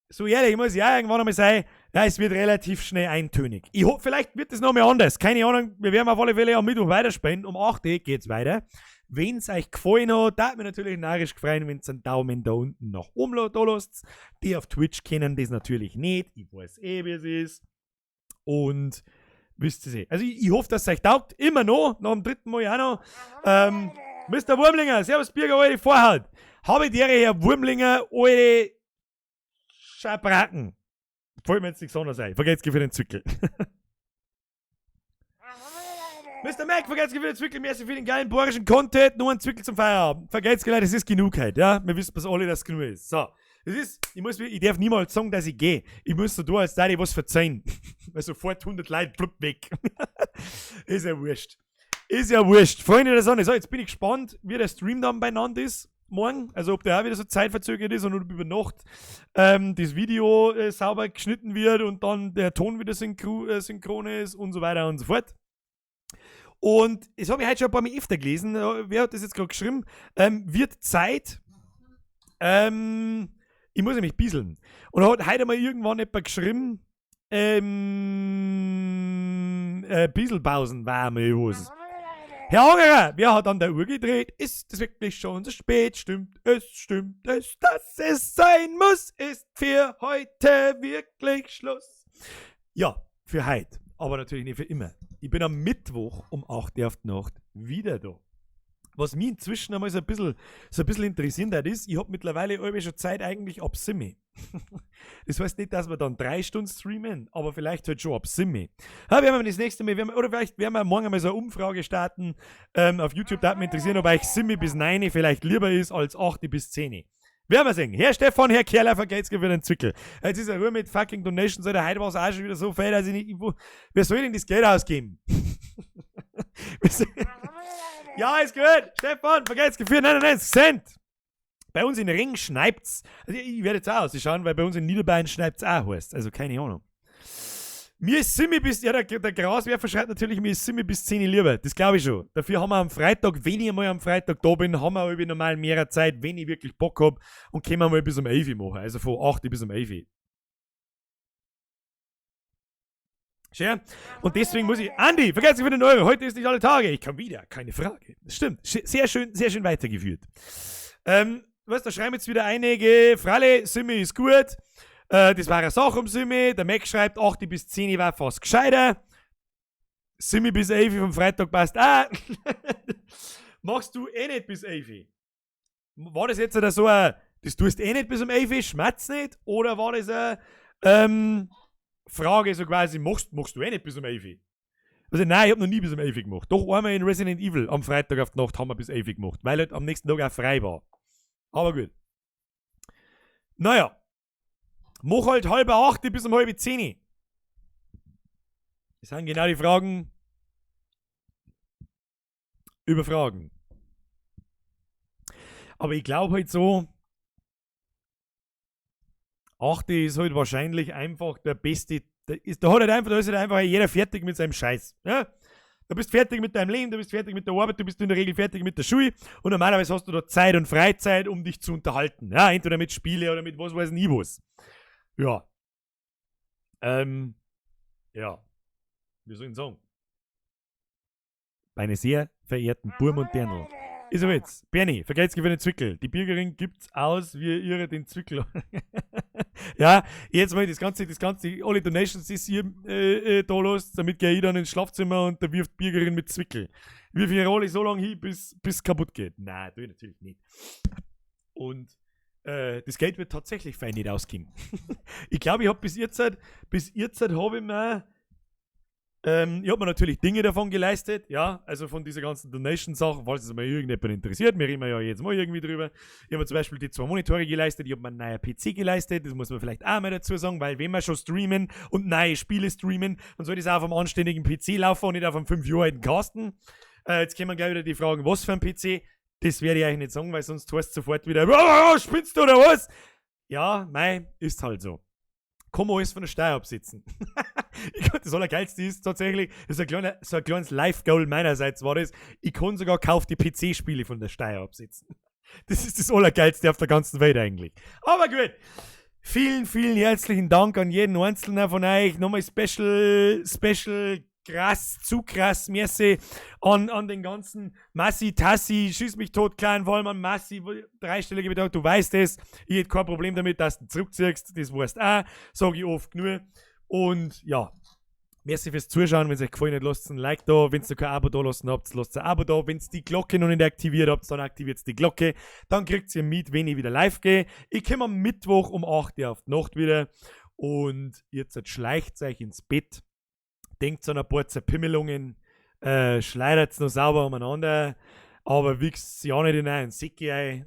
[SPEAKER 1] so ehrlich muss ich auch irgendwann einmal sein, ja, es wird relativ schnell eintönig. Ich hoffe, vielleicht wird es noch mal anders. Keine Ahnung, wir werden auf alle Fälle am Mittwoch weiterspielen. Um 8 Uhr geht's weiter. Wenn es euch gefallen hat, darf mich natürlich narrisch freuen, wenn ihr einen Daumen da unten nach oben da lasst. Die auf Twitch kennen das natürlich nicht. Ich weiß eh, wie es ist. Und wisst ihr eh. Also ich hoffe, dass es euch taugt. Immer noch, nach dem dritten Mal auch noch. Mr. Wurmlinger, servus Birger, eure Vorhaut. Habe die Ehre, Herr Wurmlinger, eure Schabracken. Fällt mir jetzt nichts anderes ein. Vergesst für den Zwickel. Mr. Mac, vergesst für den Zwickel. Merci für den geilen bayerischen Content. Nur ein Zwickel zum Feierabend. Vergesst gleich, das ist genug heute. Ja? Wir wissen es alle, dass es genug ist. So. Das ist, ich darf niemals sagen, dass ich gehe. Ich muss so tun, als würde ich was verzeihen. Weil sofort 100 Leute blub weg. Ist ja wurscht. Ist ja wurscht. Freunde der Sonne. So, jetzt bin ich gespannt, wie der Stream dann beieinander ist. Morgen. Also ob der auch wieder so zeitverzögert ist und ob über Nacht das Video sauber geschnitten wird und dann der Ton wieder synchron ist und so weiter und so fort. Und das habe ich heute schon ein paar Mal öfter gelesen. Wer hat das jetzt gerade geschrieben? Wird Zeit. Ich muss nämlich bieseln. Und hat heute mal irgendwann jemand geschrieben, Bieselpausen war mal was. Herr Angerer, wer hat an der Uhr gedreht? Ist es wirklich schon so spät? Stimmt es, dass es sein muss? Ist für heute wirklich Schluss? Ja, für heute. Aber natürlich nicht für immer. Ich bin am Mittwoch um 8 Uhr auf die Nacht wieder da. Was mich inzwischen einmal so ein bisschen interessiert hat, ist, ich habe mittlerweile alle schon Zeit eigentlich ab 7. Das heißt nicht, dass wir dann 3 Stunden streamen, aber vielleicht halt schon ab 7. Ja, werden wir das nächste Mal, oder vielleicht werden wir morgen einmal so eine Umfrage starten. Auf YouTube, da würde mich interessieren, ob euch 7 bis 9 vielleicht lieber ist als 8 bis 10. Werden wir sehen. Herr Stefan, Herr Kerler, vergeht's für den Zwickel. Jetzt ist er Ruhe mit fucking Donations, Alter. Heute war es auch schon wieder so viel, dass ich nicht. Wer soll denn das Geld ausgeben? Ja, ist gut. Stefan, vergeht's für 99 Cent. Bei uns in Ring schneit's. Also ich werde jetzt auch ausschauen, weil bei uns in Niederbayern schneit's auch heißt. Also keine Ahnung. Mir ist Simi bis, ja, der Graswerfer schreibt natürlich, mir ist Simi bis 10 Uhr lieber. Das glaube ich schon. Dafür haben wir am Freitag, wenn ich einmal am Freitag da bin, haben wir über normal mehr Zeit, wenn ich wirklich Bock hab, und können wir mal bis um 11 Uhr machen. Also von 8 Uhr bis um 11 Uhr. Schön. Und deswegen muss ich, Andi, vergesst nicht für den Euro, heute ist nicht alle Tage. Ich komme wieder, keine Frage. Das stimmt. Sehr schön, sehr schön weitergeführt. Was, da schreiben jetzt wieder einige, Fralle, Simi ist gut. Das war eine Sache um Simi. Der Mac schreibt, 8 bis 10 war fast gescheiter. Simi bis 11 vom Freitag passt auch. Machst du eh nicht bis 11? War das jetzt so ein, das tust eh nicht bis um 11, schmerzt nicht? Oder war das eine Frage so quasi, machst du eh nicht bis um 11? Also nein, ich hab noch nie bis um 11 gemacht. Doch einmal in Resident Evil am Freitag auf die Nacht haben wir bis 11 gemacht, weil halt am nächsten Tag auch frei war. Aber gut. Naja. Mach halt 7:30 bis um 9:30. Das sind genau die Fragen über Fragen. Aber ich glaub halt so, 8 ist halt wahrscheinlich einfach der beste, da ist, da hat halt einfach, da ist halt einfach jeder fertig mit seinem Scheiß. Ja? Du bist fertig mit deinem Leben, du bist fertig mit der Arbeit, du bist in der Regel fertig mit der Schule und normalerweise hast du da Zeit und Freizeit, um dich zu unterhalten. Ja, entweder mit Spiele oder mit was weiß ich was. Ja. Ja. Wie soll ich denn sagen? Meine sehr verehrten Burm und Dirndl. Ist aber jetzt. Bernie, vergeht's für den Zwickel. Die Bürgerin gibt's aus, wie ihre den Zwickel. Ja, jetzt mal das ganze, alle Donations ist hier da los, damit gehe ich dann ins Schlafzimmer und da wirft Bürgerin mit Zwickel. Wirf ich Rolle so lange hin, bis kaputt geht. Nein, tue ich natürlich nicht. Und das Geld wird tatsächlich fein nicht ausgehen. Ich glaube, ich hab bis jetzt habe ich mir, ich hab mir natürlich Dinge davon geleistet, ja, also von dieser ganzen Donation-Sache, falls es mal irgendjemand interessiert, wir reden ja jetzt mal irgendwie drüber. Ich hab mir zum Beispiel die 2 Monitore geleistet, ich hab mir einen neuen PC geleistet, das muss man vielleicht auch mal dazu sagen, weil wenn wir schon streamen und neue Spiele streamen, dann soll das auch auf einem anständigen PC laufen und nicht auf einem 5 Jahre alten Kasten. Jetzt kommen gleich wieder die Fragen, was für ein PC? Das werde ich euch nicht sagen, weil sonst heißt es sofort wieder, oh, spinnst du oder was? Ja, mei, ist halt so. Kann man alles von der Steuer absitzen. Das Allergeilste ist tatsächlich, das ist so ein kleines Life-Goal meinerseits war das, ich kann sogar kaufte PC-Spiele von der Steuer absitzen. Das ist das Allergeilste auf der ganzen Welt eigentlich. Aber gut, vielen, vielen herzlichen Dank an jeden Einzelnen von euch. Nochmal Special, krass, zu krass, merci an den ganzen Massi, Tassi, schieß mich tot, Klein Wollmann, Massi, dreistellige Betrag, du weißt es, ich hätte kein Problem damit, dass du zurückziehst, das weißt auch, sag ich oft genug. Und ja, merci fürs Zuschauen, wenn es euch gefallen hat, lasst ein Like da, wenn ihr noch kein Abo da lassen habt, lasst ein Abo da, wenn ihr die Glocke noch nicht aktiviert habt, dann aktiviert die Glocke, dann kriegt ihr mit, wenn ich wieder live gehe. Ich komme am Mittwoch um 8 Uhr auf die Nacht wieder und jetzt schleicht euch ins Bett. Denkt an ein paar Zerpimmelungen, schleudert noch sauber umeinander, aber wichst sie auch nicht in einen Sicki ein.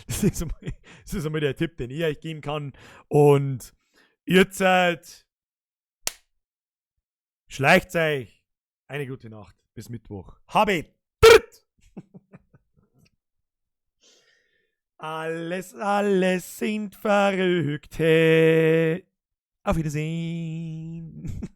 [SPEAKER 1] Das ist einmal der Tipp, den ich euch geben kann. Und ihr seid, schleicht euch eine gute Nacht. Bis Mittwoch. Habe dritt! Alles, alles sind Verrückte. Auf Wiedersehen.